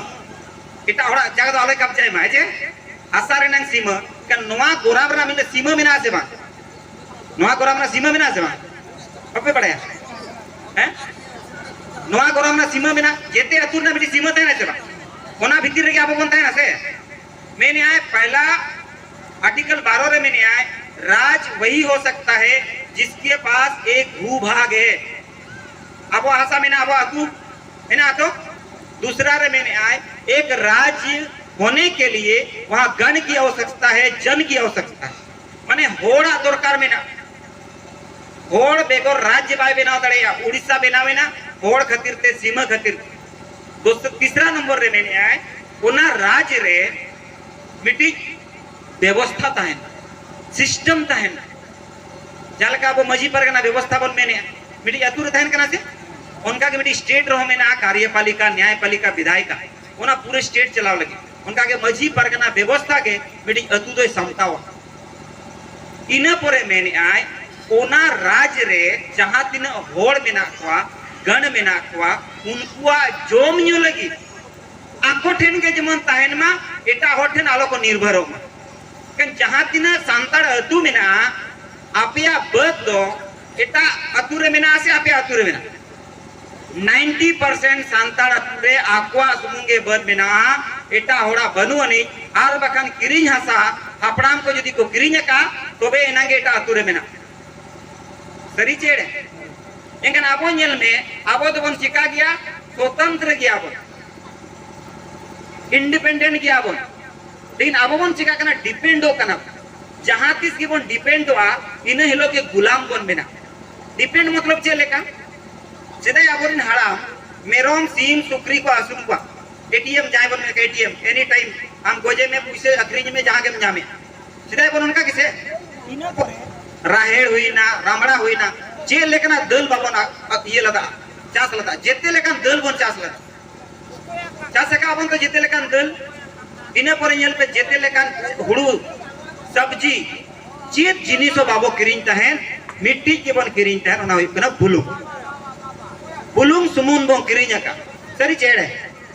ᱮᱴᱟᱜ ᱦᱚᱲᱟᱜ ᱡᱟᱭᱜᱟ ᱫᱚ ᱟᱞᱚᱭ ᱠᱟᱵᱡᱟᱭ ᱢᱟ, ᱦᱮᱸ ᱪᱮ? ᱦᱟᱥᱟ ᱨᱮᱱᱟᱝ ᱥᱤᱢᱟᱹ᱾ ᱮᱱᱠᱷᱟᱱ ᱱᱚᱣᱟ ᱜᱚᱨᱟᱢ ᱨᱮᱱᱟᱜ ᱢᱤᱫᱴᱮᱱ ᱥᱤᱢᱟᱹ ᱢᱮᱱᱟᱜᱼᱟ ᱥᱮ ᱵᱟᱝ? ᱱᱚᱣᱟ ᱜᱚᱨᱟᱢ ᱨᱮᱱᱟᱜ ᱥᱤᱢᱟᱹ ᱢᱮᱱᱟᱜᱼᱟ ᱥᱮ ᱵᱟᱝ? ᱵᱟᱯᱮ ᱵᱟᱲᱟᱭᱟ? ᱦᱮᱸ? ᱱᱚᱣᱟ ᱜᱚᱨᱟᱢ ᱨᱮᱱᱟᱜ ᱥᱤᱢᱟᱹ ᱢᱮᱱᱟᱜᱼᱟ, ᱡᱮᱛᱮ ᱟᱹᱛᱩ ᱨᱮᱱᱟᱜ ᱢᱤᱫᱴᱮᱱ ᱥᱤᱢᱟᱹ ᱛᱟᱦᱮᱱᱟ ᱥᱮ ᱵᱟᱝ? ᱚᱱᱟ ᱵᱷᱤᱛᱤᱨ ᱨᱮᱜᱮ ᱟᱵᱚ ᱵᱚᱱ ᱛᱟᱦᱮᱱᱟ ᱥᱮ? ᱢᱮᱱᱮᱜᱼᱟᱭ ᱯᱮᱦᱞᱟ ᱟᱨᱴᱤᱠᱮᱞ ᱵᱟᱨᱚ ᱨᱮ ᱢᱮᱱᱮᱜᱼᱟᱭ, ᱨᱟᱡᱽ ᱣᱟᱦᱤ ᱦᱳ ᱥᱟᱠᱛᱟ ᱦᱮ ᱡᱤᱥᱠᱮ ᱯᱟᱥ ᱮᱠ ᱵᱷᱩ ᱵᱷᱟᱜᱽ ᱦᱮ᱾ ᱟᱵᱚᱣᱟᱜ ᱦᱟᱥᱟ ᱢᱮᱱᱟᱜᱼᱟ, ᱟᱵᱚᱣᱟᱜ ᱟᱹᱛᱩ ᱢᱮᱱᱟᱜᱼᱟ ᱛᱚ᱾ ᱫᱩᱥᱨᱟ ᱨᱮ ᱢᱮᱱᱮᱜᱼᱟᱭ, ᱮᱠ ᱨᱟᱡᱽ ᱦᱳᱱᱮ ᱠᱮ ᱞᱤᱭᱮ ᱣᱟᱦᱟᱸ ᱜᱟᱱ ᱠᱤ ᱟᱣᱥᱭᱚᱠᱛᱟ ᱦᱮ, ᱡᱚᱱ ᱠᱤ ᱟᱣᱥᱭᱚᱠᱛᱟ ᱦᱮ᱾ ᱢᱟᱱᱮ ᱦᱚᱲᱟᱜ ᱫᱚᱨᱠᱟᱨ ᱢᱮᱱᱟᱜᱼᱟ᱾ ᱦᱚᱲ ᱵᱮᱜᱚᱨ ᱨᱟᱡᱽ ᱵᱟᱭ ᱵᱮᱱᱟᱣ ᱫᱟᱲᱮᱭᱟᱜᱼᱟ᱾ ᱩᱲᱤᱥᱥᱟ ᱵᱮᱱᱟᱣ ᱮᱱᱟ ᱦᱚᱲ ᱠᱷᱟᱹᱛᱤᱨ ᱛᱮ, ᱥᱤᱢᱟᱹ ᱠᱷᱟᱹᱛᱤᱨ᱾ ᱫᱚᱥ-, ᱛᱤᱥᱨᱟ ᱱᱚᱢᱵᱚᱨ ᱨᱮ ᱢᱮᱱᱮᱜᱼᱟᱭ, ᱚᱱᱟ ᱨᱟᱡᱽ ᱨᱮ ᱢᱤᱫᱴᱤᱡ ᱵᱮᱵᱚᱥᱛᱷᱟ ᱛᱟᱦᱮᱱᱟ, ᱥᱤᱥᱴᱮᱢ ᱛᱟᱦᱮᱱᱟ᱾ ᱡᱟᱦᱟᱸ ᱞᱮᱠᱟ ᱟᱵᱚ ᱢᱟᱹᱡᱷᱤ ᱯᱟᱨᱜᱟᱱᱟ ᱵᱮᱵᱚᱥᱛᱷᱟ ᱵᱚᱱ ᱢᱮᱱᱮᱜᱼᱟ, ᱢᱤᱫᱴᱤᱡ ᱟᱹᱛᱩ ᱨᱮ ᱛᱟᱦᱮᱱ ᱠᱟᱱᱟ ᱥᱮ? ᱚᱱᱠᱟ ᱜᱮ ᱢᱤᱫᱴᱤᱡ ᱥᱴᱮᱴ ᱨᱮᱦᱚᱸ ᱢᱮᱱᱟᱜᱼᱟ, ᱠᱟᱨᱭᱚᱯᱟᱞᱤᱠᱟ, ᱱᱭᱟᱭᱯᱟᱞᱤᱠᱟ, ᱵᱤᱫᱷᱟᱭᱤᱠᱟ, ᱚᱱᱟ ᱯᱩᱨᱟᱹ ᱥᱴᱮᱴ ᱪᱟᱞᱟᱣ ᱞᱟᱹᱜᱤᱫ᱾ ᱚᱱᱠᱟ ᱜᱮ ᱢᱟᱹᱡᱷᱤ ᱯᱟᱨᱜᱟᱱᱟ ᱵᱮᱵᱚᱥᱛᱷᱟ ᱜᱮ ᱢᱤᱫᱴᱤᱡ ᱟᱹᱛᱩ ᱫᱚᱭ ᱥᱟᱢᱴᱟᱣᱟ᱾ ᱤᱱᱟᱹ ᱯᱚᱨᱮ ᱢᱮᱱᱮᱜᱼᱟᱭ, ᱚᱱᱟ ᱨᱟᱡᱽ ᱨᱮ ᱡᱟᱦᱟᱸ ᱛᱤᱱᱟᱹᱜ ᱦᱚᱲ ᱢᱮᱱᱟᱜ ᱠᱚᱣᱟ, ᱜᱟᱹᱬ ᱢᱮᱱᱟᱜ ᱠᱚᱣᱟ, ᱩᱱᱠᱩᱣᱟᱜ ᱡᱚᱢ ᱧᱩ ᱞᱟᱹᱜᱤᱫ ᱟᱠᱚ ᱴᱷᱮᱱ ᱜᱮ ᱡᱮᱢᱚᱱ ᱛᱟᱦᱮᱱ ᱢᱟ, ᱮᱴᱟᱜ ᱦᱚᱲ ᱴᱷᱮᱱ ᱟᱞᱚ ᱠᱚ ᱱᱤᱨᱵᱷᱚᱨᱚᱜ ᱢᱟ᱾ ᱮᱱᱠᱷᱟᱱ ᱡᱟᱦᱟᱸ ᱛᱤᱱᱟᱹᱜ ᱥᱟᱱᱛᱟᱲ ᱟᱹᱛᱩ ᱢᱮᱱᱟᱜᱼᱟ, ᱟᱯᱮᱭᱟᱜ ᱵᱟᱹᱫᱽ ᱫᱚ ᱮᱴᱟᱜ ᱟᱹᱛᱩ ᱨᱮ ᱢᱮᱱᱟᱜᱼᱟ ᱥᱮ ᱟᱯᱮᱭᱟᱜ ᱟᱹᱛᱩ ᱨᱮ ᱢᱮᱱᱟᱜᱼᱟ? ᱱᱟᱭᱤᱱᱴᱤ ᱯᱟᱨᱥᱮᱱᱴ ᱥᱟᱱᱛᱟᱲ ᱟᱹᱛᱩ ᱨᱮ ᱟᱠᱚᱣᱟᱜ ᱥᱩᱢᱩᱝ ᱜᱮ ᱵᱟᱹᱫᱽ ᱢᱮᱱᱟᱜᱼᱟ, ᱮᱴᱟᱜ ᱦᱚᱲᱟᱜ ᱵᱟᱹᱱᱩᱜ ᱟᱹᱱᱤᱡ᱾ ᱟᱨ ᱵᱟᱠᱷᱟᱱ ᱠᱤᱨᱤᱧ ᱦᱟᱥᱟ, ᱦᱟᱯᱲᱟᱢ ᱠᱚ ᱡᱩᱫᱤ ᱠᱚ ᱠᱤᱨᱤᱧ ᱟᱠᱟᱫ, ᱛᱚᱵᱮ ᱮᱱᱟᱝ ᱜᱮ ᱮᱴᱟᱜ ᱟᱹᱛᱩ ᱨᱮ ᱢᱮᱱᱟᱜᱼᱟ᱾ ᱥᱟᱹᱨᱤ ᱪᱮ ᱮᱲᱮ? ᱮᱱᱠᱷᱟᱱ ᱟᱵᱚ ᱧᱮᱞ ᱢᱮ, ᱟᱵᱚ ᱫᱚᱵᱚᱱ ᱪᱤᱠᱟ ᱜᱮᱭᱟ? ᱥᱚᱛᱚᱱᱛᱨᱚ ᱜᱮᱭᱟ ᱵᱚᱱ, ᱤᱱᱰᱤᱯᱮᱱᱰᱮᱱᱴ ᱜᱮᱭᱟ ᱵᱚᱱ᱾ ᱞᱮᱠᱤᱱ ᱟᱵᱚ ᱵᱚᱱ ᱪᱤᱠᱟ ᱠᱟᱱᱟ? ᱰᱤᱯᱮᱱᱰᱚᱜ ᱠᱟᱱᱟ᱾ ᱡᱟᱦᱟᱸ ᱛᱤᱥ ᱜᱮᱵᱚᱱ ᱰᱤᱯᱮᱱᱰᱚᱜᱼᱟ, ᱤᱱᱟᱹ ᱦᱤᱞᱳᱜ ᱜᱮ ᱜᱩᱞᱟᱢ ᱵᱚᱱ ᱵᱮᱱᱟᱜᱼᱟ᱾ ᱰᱤᱯᱮᱱᱰ ᱢᱚᱛᱞᱚᱵ ᱪᱮᱫ ᱞᱮᱠᱟ? ᱥᱮᱫᱟᱭ ᱟᱵᱚᱨᱮᱱ ᱦᱟᱲᱟᱢ ᱢᱮᱨᱚᱢ, ᱥᱤᱢ, ᱥᱩᱠᱨᱤ ᱠᱚ ᱟᱹᱥᱩᱞ ᱠᱚᱣᱟ᱾ ᱮᱴᱤᱮᱢ, ᱡᱟᱦᱟᱸᱭ ᱵᱚᱱ ᱢᱮᱱ ᱮᱴᱤᱮᱢ, ᱮᱱᱤ ᱴᱟᱭᱤᱢ ᱟᱢ ᱜᱚᱡᱮ ᱢᱮ, ᱯᱩᱭᱥᱟᱹ ᱟᱹᱠᱷᱨᱤᱧ ᱢᱮ, ᱡᱟᱦᱟᱸ ᱜᱮᱢ ᱧᱟᱢᱮ᱾ ᱥᱮᱫᱟᱭ ᱵᱚᱱ ᱚᱱᱠᱟ ᱜᱮᱥᱮ? ᱤᱱᱟᱹ ᱯᱚᱨᱮ ᱨᱟᱦᱮᱲ ᱦᱩᱭᱱᱟ, ᱨᱟᱢᱲᱟ ᱦᱩᱭᱱᱟ, ᱪᱮᱫ ᱞᱮᱠᱟᱱᱟᱜ ᱫᱟᱹᱞ ᱵᱟᱵᱚᱱ ᱟ-, ᱟ-, ᱤᱭᱟᱹ ᱞᱮᱫᱟ, ᱪᱟᱥ ᱞᱮᱫᱟ? ᱡᱮᱛᱮ ᱞᱮᱠᱟᱱ ᱫᱟᱹᱞ ᱵᱚᱱ ᱪᱟᱥ ᱞᱮᱫᱟ᱾ ᱪᱟᱥ ᱟᱠᱟᱫ ᱵᱚᱱ ᱛᱚ ᱡᱮᱛᱮ ᱞᱮᱠᱟᱱ ᱫᱟᱹᱞ᱾ ᱤᱱᱟᱹ ᱯᱚᱨᱮ ᱧᱮᱞ ᱯᱮ, ᱡᱮᱛᱮ ᱞᱮᱠᱟᱱ ᱦᱩᱲᱩ, ᱥᱚᱵᱽᱡᱤ, ᱪᱮᱫ ᱡᱤᱱᱤᱥ ᱦᱚᱸ ᱵᱟᱵᱚ ᱠᱤᱨᱤᱧ ᱛᱟᱦᱮᱸᱱ, ᱢᱤᱫᱴᱤᱡ ᱜᱮᱵᱚᱱ ᱠᱤᱨᱤᱧ ᱛᱟᱦᱮᱸᱱ, ᱚᱱᱟ ᱦᱩᱭᱩᱜ ᱠᱟᱱᱟ ᱵᱩᱞᱩᱝ᱾ ᱵᱩᱞᱩᱝ ᱥᱩᱢᱩᱝ ᱵᱚᱱ ᱠᱤᱨᱤᱧ ᱟᱠᱟᱫ᱾ ᱥᱟᱹᱨᱤ ᱪᱮ ᱮᱲᱮ?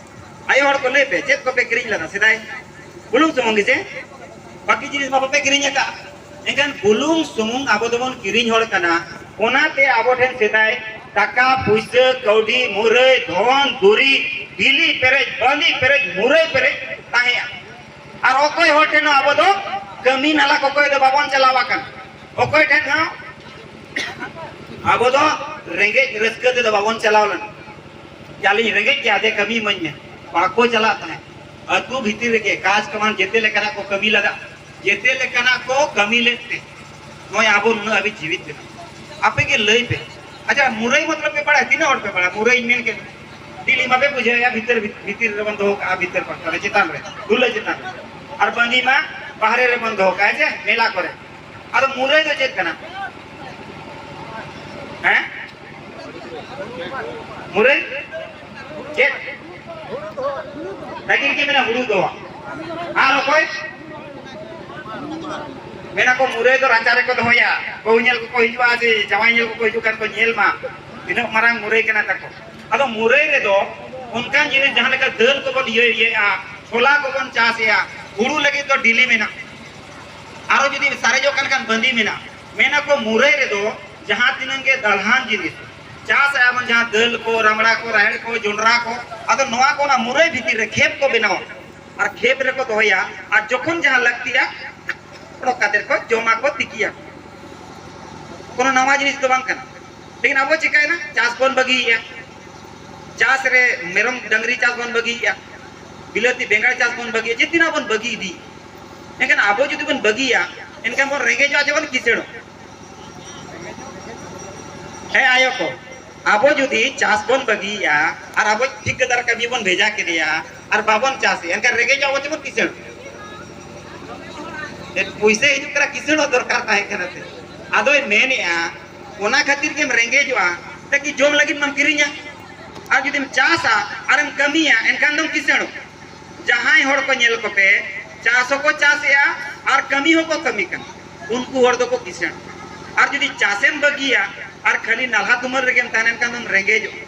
ᱟᱭᱳ ᱦᱚᱲ ᱠᱚ ᱞᱟᱹᱭ ᱯᱮ, ᱪᱮᱫ ᱠᱚᱯᱮ ᱠᱤᱨᱤᱧ ᱞᱮᱫᱟ ᱥᱮᱫᱟᱭ? ᱵᱩᱞᱩᱝ ᱥᱩᱢᱩᱝ ᱜᱮ ᱪᱮ? ᱵᱟᱹᱠᱤ ᱡᱤᱱᱤᱥ ᱢᱟ ᱵᱟᱯᱮ ᱠᱤᱨᱤᱧ ᱟᱠᱟᱫ᱾ ᱮᱱᱠᱷᱟᱱ ᱵᱩᱞᱩᱝ ᱥᱩᱢᱩᱝ ᱟᱵᱚ ᱫᱚᱵᱚᱱ ᱠᱤᱨᱤᱧ ᱦᱚᱲ ᱠᱟᱱᱟ, ᱚᱱᱟᱛᱮ ᱟᱵᱚ ᱴᱷᱮᱱ ᱥᱮᱫᱟᱭ ᱴᱟᱠᱟ, ᱯᱩᱭᱥᱟᱹ, ᱠᱟᱹᱣᱰᱤ, ᱢᱩᱨᱟᱹᱭ, ᱫᱷᱚᱱ, ᱫᱩᱨᱤ, ᱵᱤᱞᱤ ᱯᱮᱨᱮᱡ, ᱵᱟᱸᱫᱤ ᱯᱮᱨᱮᱡ, ᱢᱩᱨᱟᱹᱭ ᱯᱮᱨᱮᱡ ᱛᱟᱦᱮᱸᱜᱼᱟ᱾ ᱟᱨ ᱚᱠᱚᱭ ᱦᱚᱲ ᱴᱷᱮᱱ ᱦᱚᱸ ᱟᱵᱚ ᱫᱚ ᱠᱟᱹᱢᱤ ᱱᱟᱞᱟ ᱠᱚᱠᱚᱭ ᱫᱚ ᱵᱟᱵᱚᱱ ᱪᱟᱞᱟᱣ ᱟᱠᱟᱱᱟ᱾ ᱚᱠᱚᱭ ᱴᱷᱮᱱ ᱦᱚᱸ ᱟᱵᱚ ᱫᱚ ᱨᱮᱸᱜᱮᱡ ᱨᱟᱹᱥᱠᱟᱹ ᱛᱮᱫᱚ ᱵᱟᱵᱚᱱ ᱪᱟᱞᱟᱣ ᱞᱮᱱᱟ᱾ ᱡᱟᱞᱤᱧ ᱨᱮᱸᱜᱮᱡ ᱜᱮᱭᱟ, ᱟᱫᱮ ᱠᱟᱹᱢᱤ ᱤᱢᱟᱹᱧ ᱢᱮ, ᱵᱟᱠᱚ ᱪᱟᱞᱟᱜ ᱛᱟᱦᱮᱸᱫ᱾ ᱟᱹᱛᱩ ᱵᱷᱤᱛᱤᱨ ᱨᱮᱜᱮ ᱠᱟᱡᱽ ᱠᱟᱢᱟᱱ ᱡᱮᱛᱮ ᱞᱮᱠᱟᱱᱟᱜ ᱠᱚ ᱠᱟᱹᱢᱤ ᱞᱟᱜᱟᱜ, ᱡᱮᱛᱮ ᱞᱮᱠᱟᱱᱟᱜ ᱠᱚ ᱠᱟᱹᱢᱤ ᱞᱮᱫ ᱛᱮ ᱱᱚᱜᱼᱚᱭ ᱟᱵᱚ ᱱᱩᱱᱟᱹᱜ ᱦᱟᱹᱵᱤᱡ ᱡᱤᱣᱤᱫ ᱢᱮᱱᱟᱜ᱾ ᱟᱯᱮ ᱜᱮ ᱞᱟᱹᱭ ᱯᱮ, ᱟᱪᱪᱷᱟ, ᱢᱩᱨᱟᱹᱭ ᱢᱚᱛᱞᱚᱵ ᱯᱮ ᱵᱟᱲᱟᱭᱟ? ᱛᱤᱱᱟᱹᱜ ᱦᱚᱲ ᱯᱮ ᱵᱟᱲᱟᱭᱟ? ᱢᱩᱨᱟᱹᱭ ᱢᱮᱱ ᱠᱮᱫ, ᱫᱤᱞᱤ ᱢᱟᱯᱮ ᱵᱩᱡᱷᱟᱹᱣᱮᱫᱼᱟ, ᱵᱷᱤᱛᱤᱨ, ᱵᱷᱤᱛᱤᱨ ᱨᱮᱵᱚᱱ ᱫᱚᱦᱚ ᱠᱟᱜᱼᱟ, ᱵᱷᱤᱛᱤᱨ ᱯᱟᱦᱴᱟ ᱨᱮ, ᱪᱮᱛᱟᱱ ᱨᱮ, ᱰᱷᱩᱞᱟᱹ ᱪᱮᱛᱟᱱ ᱨᱮ, ᱟᱨ ᱵᱟᱸᱫᱤ ᱢᱟ ᱵᱟᱦᱨᱮ ᱨᱮᱵᱚᱱ ᱫᱚᱦᱚ ᱠᱟᱜᱼᱟ, ᱦᱮᱸ ᱪᱮ, ᱢᱮᱞᱟ ᱠᱚᱨᱮ᱾ ᱟᱫᱚ ᱢᱩᱨᱟᱹᱭ ᱫᱚ ᱪᱮᱫ ᱠᱟᱱᱟ? ᱦᱮᱸ? ᱢᱩᱨᱟᱹᱭ? ᱪᱮᱫ? ᱞᱟᱹᱜᱤᱫ ᱜᱮ ᱢᱮᱱᱟ ᱦᱩᱲᱩ ᱫᱚ᱾ ᱟᱨ ᱚᱠᱚᱭ? ᱢᱮᱱᱟ ᱠᱚ ᱢᱩᱨᱟᱹᱭ ᱫᱚ ᱨᱟᱪᱟ ᱨᱮᱠᱚ ᱫᱚᱦᱚᱭᱟ᱾ ᱵᱟᱹᱦᱩ ᱧᱮᱞ ᱠᱚᱠᱚ ᱦᱤᱡᱩᱜᱼᱟ, ᱥᱮ ᱡᱟᱶᱟᱭ ᱧᱮᱞ ᱠᱚᱠᱚ ᱦᱤᱡᱩᱜ ᱠᱷᱟᱱ ᱠᱚ ᱧᱮᱞ ᱢᱟ, ᱛᱤᱱᱟᱹᱜ ᱢᱟᱨᱟᱝ ᱢᱩᱨᱟᱹᱭ ᱠᱟᱱᱟ ᱛᱟᱠᱚ᱾ ᱟᱫᱚ ᱢᱩᱨᱟᱹᱭ ᱨᱮᱫᱚ ᱚᱱᱠᱟᱱ ᱡᱤᱱᱤᱥ, ᱡᱟᱦᱟᱸ ᱞᱮᱠᱟ ᱫᱟᱹᱞ ᱠᱚᱵᱚᱱ ᱤᱭᱟᱹ, ᱤᱭᱟᱹᱭᱟ, ᱪᱷᱚᱞᱟ ᱠᱚᱵᱚᱱ ᱪᱟᱥᱮᱜᱼᱟ, ᱦᱩᱲᱩ ᱞᱟᱹᱜᱤᱫ ᱫᱚ ᱰᱤᱞᱤ ᱢᱮᱱᱟᱜᱼᱟ᱾ ᱟᱨᱚ ᱡᱩᱫᱤ ᱥᱟᱨᱮᱡᱚᱜ ᱠᱟᱱ ᱠᱷᱟᱱ ᱵᱟᱸᱫᱤ ᱢᱮᱱᱟᱜᱼᱟ᱾ ᱢᱮᱱᱟ ᱠᱚ ᱢᱩᱨᱟᱹᱭ ᱨᱮᱫᱚ ᱡᱟᱦᱟᱸ ᱛᱤᱱᱟᱹᱜ ᱜᱮ ᱫᱟᱞᱦᱟᱱ ᱡᱤᱱᱤᱥ ᱪᱟᱥ ᱟᱵᱚᱱ, ᱡᱟᱦᱟᱸ ᱫᱟᱹᱞ ᱠᱚ, ᱨᱟᱢᱲᱟ ᱠᱚ, ᱨᱟᱦᱮᱲ ᱠᱚ, ᱡᱚᱱᱰᱨᱟ ᱠᱚ, ᱟᱫᱚ ᱱᱚᱣᱟ ᱠᱚ ᱚᱱᱟ ᱢᱩᱨᱟᱹᱭ ᱵᱷᱤᱛᱤᱨ ᱨᱮ ᱠᱷᱮᱯ ᱠᱚ ᱵᱮᱱᱟᱣᱟ ᱟᱨ ᱠᱷᱮᱯ ᱨᱮᱠᱚ ᱫᱚᱦᱚᱭᱟ᱾ ᱟᱨ ᱡᱚᱠᱷᱚᱱ ᱡᱟᱦᱟᱸ ᱞᱟᱹᱠᱛᱤᱭᱟ, ᱚᱰᱚᱠ ᱠᱟᱛᱮ ᱠᱚ ᱡᱚᱢᱟ ᱠᱚ, ᱛᱤᱠᱤᱭᱟ᱾ ᱠᱳᱱᱳ ᱱᱟᱣᱟ ᱡᱤᱱᱤᱥ ᱫᱚ ᱵᱟᱝ ᱠᱟᱱᱟ᱾ ᱞᱮᱠᱤᱱ ᱟᱵᱚ ᱪᱤᱠᱟᱹᱭᱮᱱᱟ? ᱪᱟᱥ ᱵᱚᱱ ᱵᱟᱹᱜᱤᱭᱮᱫᱼᱟ᱾ ᱪᱟᱥ ᱨᱮ ᱢᱮᱨᱚᱢ ᱰᱟᱹᱝᱨᱤ ᱪᱟᱥ ᱵᱚᱱ ᱵᱟᱹᱜᱤᱭᱮᱫᱼᱟ, ᱵᱤᱞᱟᱹᱛᱤ ᱵᱮᱸᱜᱟᱲ ᱪᱟᱥ ᱵᱚᱱ ᱵᱟᱹᱜᱤᱭᱮᱫᱼᱟ, ᱡᱮᱛᱮᱱᱟᱜ ᱵᱚᱱ ᱵᱟᱹᱜᱤ ᱤᱫᱤᱭᱮᱫᱼᱟ᱾ ᱮᱱᱠᱷᱟᱱ ᱟᱵᱚ ᱡᱩᱫᱤ ᱵᱚᱱ ᱵᱟᱹᱜᱤᱭᱟ, ᱮᱱᱠᱷᱟᱱ ᱵᱚᱱ ᱨᱮᱸᱜᱮᱡᱚᱜᱼᱟ ᱪᱮ ᱵᱚᱱ ᱠᱤᱥᱟᱹᱬᱚᱜᱼᱟ? ᱦᱮᱸ ᱟᱭᱳ ᱠᱚ, ᱟᱵᱚ ᱡᱩᱫᱤ ᱪᱟᱥ ᱵᱚᱱ ᱵᱟᱹᱜᱤᱭᱮᱜᱼᱟ ᱟᱨ ᱟᱵᱚ ᱴᱷᱤᱠᱟᱹᱫᱟᱨ ᱠᱟᱹᱢᱤ ᱵᱚᱱ ᱵᱷᱮᱡᱟ ᱠᱮᱫᱮᱭᱟ ᱟᱨ ᱵᱟᱵᱚᱱ ᱪᱟᱥᱮᱜᱼᱟ, ᱮᱱᱠᱷᱟᱱ ᱨᱮᱸᱜᱮᱡᱚᱜ ᱟᱵᱚ ᱪᱮ ᱵᱚᱱ ᱠᱤᱥᱟᱹᱬ? ᱯᱩᱭᱥᱟᱹ ᱦᱤᱡᱩᱜ ᱠᱟᱱᱟ, ᱠᱤᱥᱟᱹᱬᱚᱜ ᱫᱚᱨᱠᱟᱨ ᱛᱟᱦᱮᱸ ᱠᱟᱱᱟ ᱥᱮ? ᱟᱫᱚᱭ ᱢᱮᱱᱮᱜᱼᱟ, ᱚᱱᱟ ᱠᱷᱟᱹᱛᱤᱨ ᱜᱮᱢ ᱨᱮᱸᱜᱮᱡᱚᱜᱼᱟ, ᱛᱟᱠᱤ ᱡᱚᱢ ᱞᱟᱹᱜᱤᱫ ᱢᱟᱢ ᱠᱤᱨᱤᱧᱟ᱾ ᱟᱨ ᱡᱩᱫᱤᱢ ᱪᱟᱥᱟ ᱟᱨᱮᱢ ᱠᱟᱹᱢᱤᱭᱟ, ᱮᱱᱠᱷᱟᱱ ᱫᱚᱢ ᱠᱤᱥᱟᱹᱬᱚᱜ᱾ ᱡᱟᱦᱟᱸᱭ ᱦᱚᱲ ᱠᱚ ᱧᱮᱞ ᱠᱚᱯᱮ, ᱪᱟᱥ ᱦᱚᱸᱠᱚ ᱪᱟᱥᱮᱜᱼᱟ ᱟᱨ ᱠᱟᱹᱢᱤ ᱦᱚᱸᱠᱚ ᱠᱟᱹᱢᱤ ᱠᱟᱱᱟ, ᱩᱱᱠᱩ ᱦᱚᱲ ᱫᱚᱠᱚ ᱠᱤᱥᱟᱹᱬ᱾ ᱟᱨ ᱡᱩᱫᱤ ᱪᱟᱥᱮᱢ ᱵᱟᱹᱜᱤᱭᱟ ᱟᱨ ᱠᱷᱟᱹᱞᱤ ᱱᱟᱞᱦᱟ ᱛᱩᱢᱟᱹᱞ ᱨᱮᱜᱮᱢ ᱛᱟᱦᱮᱱᱟ, ᱮᱱᱠᱷᱟᱱ ᱫᱚᱢ ᱨᱮᱸᱜᱮᱡᱚᱜᱼᱟ᱾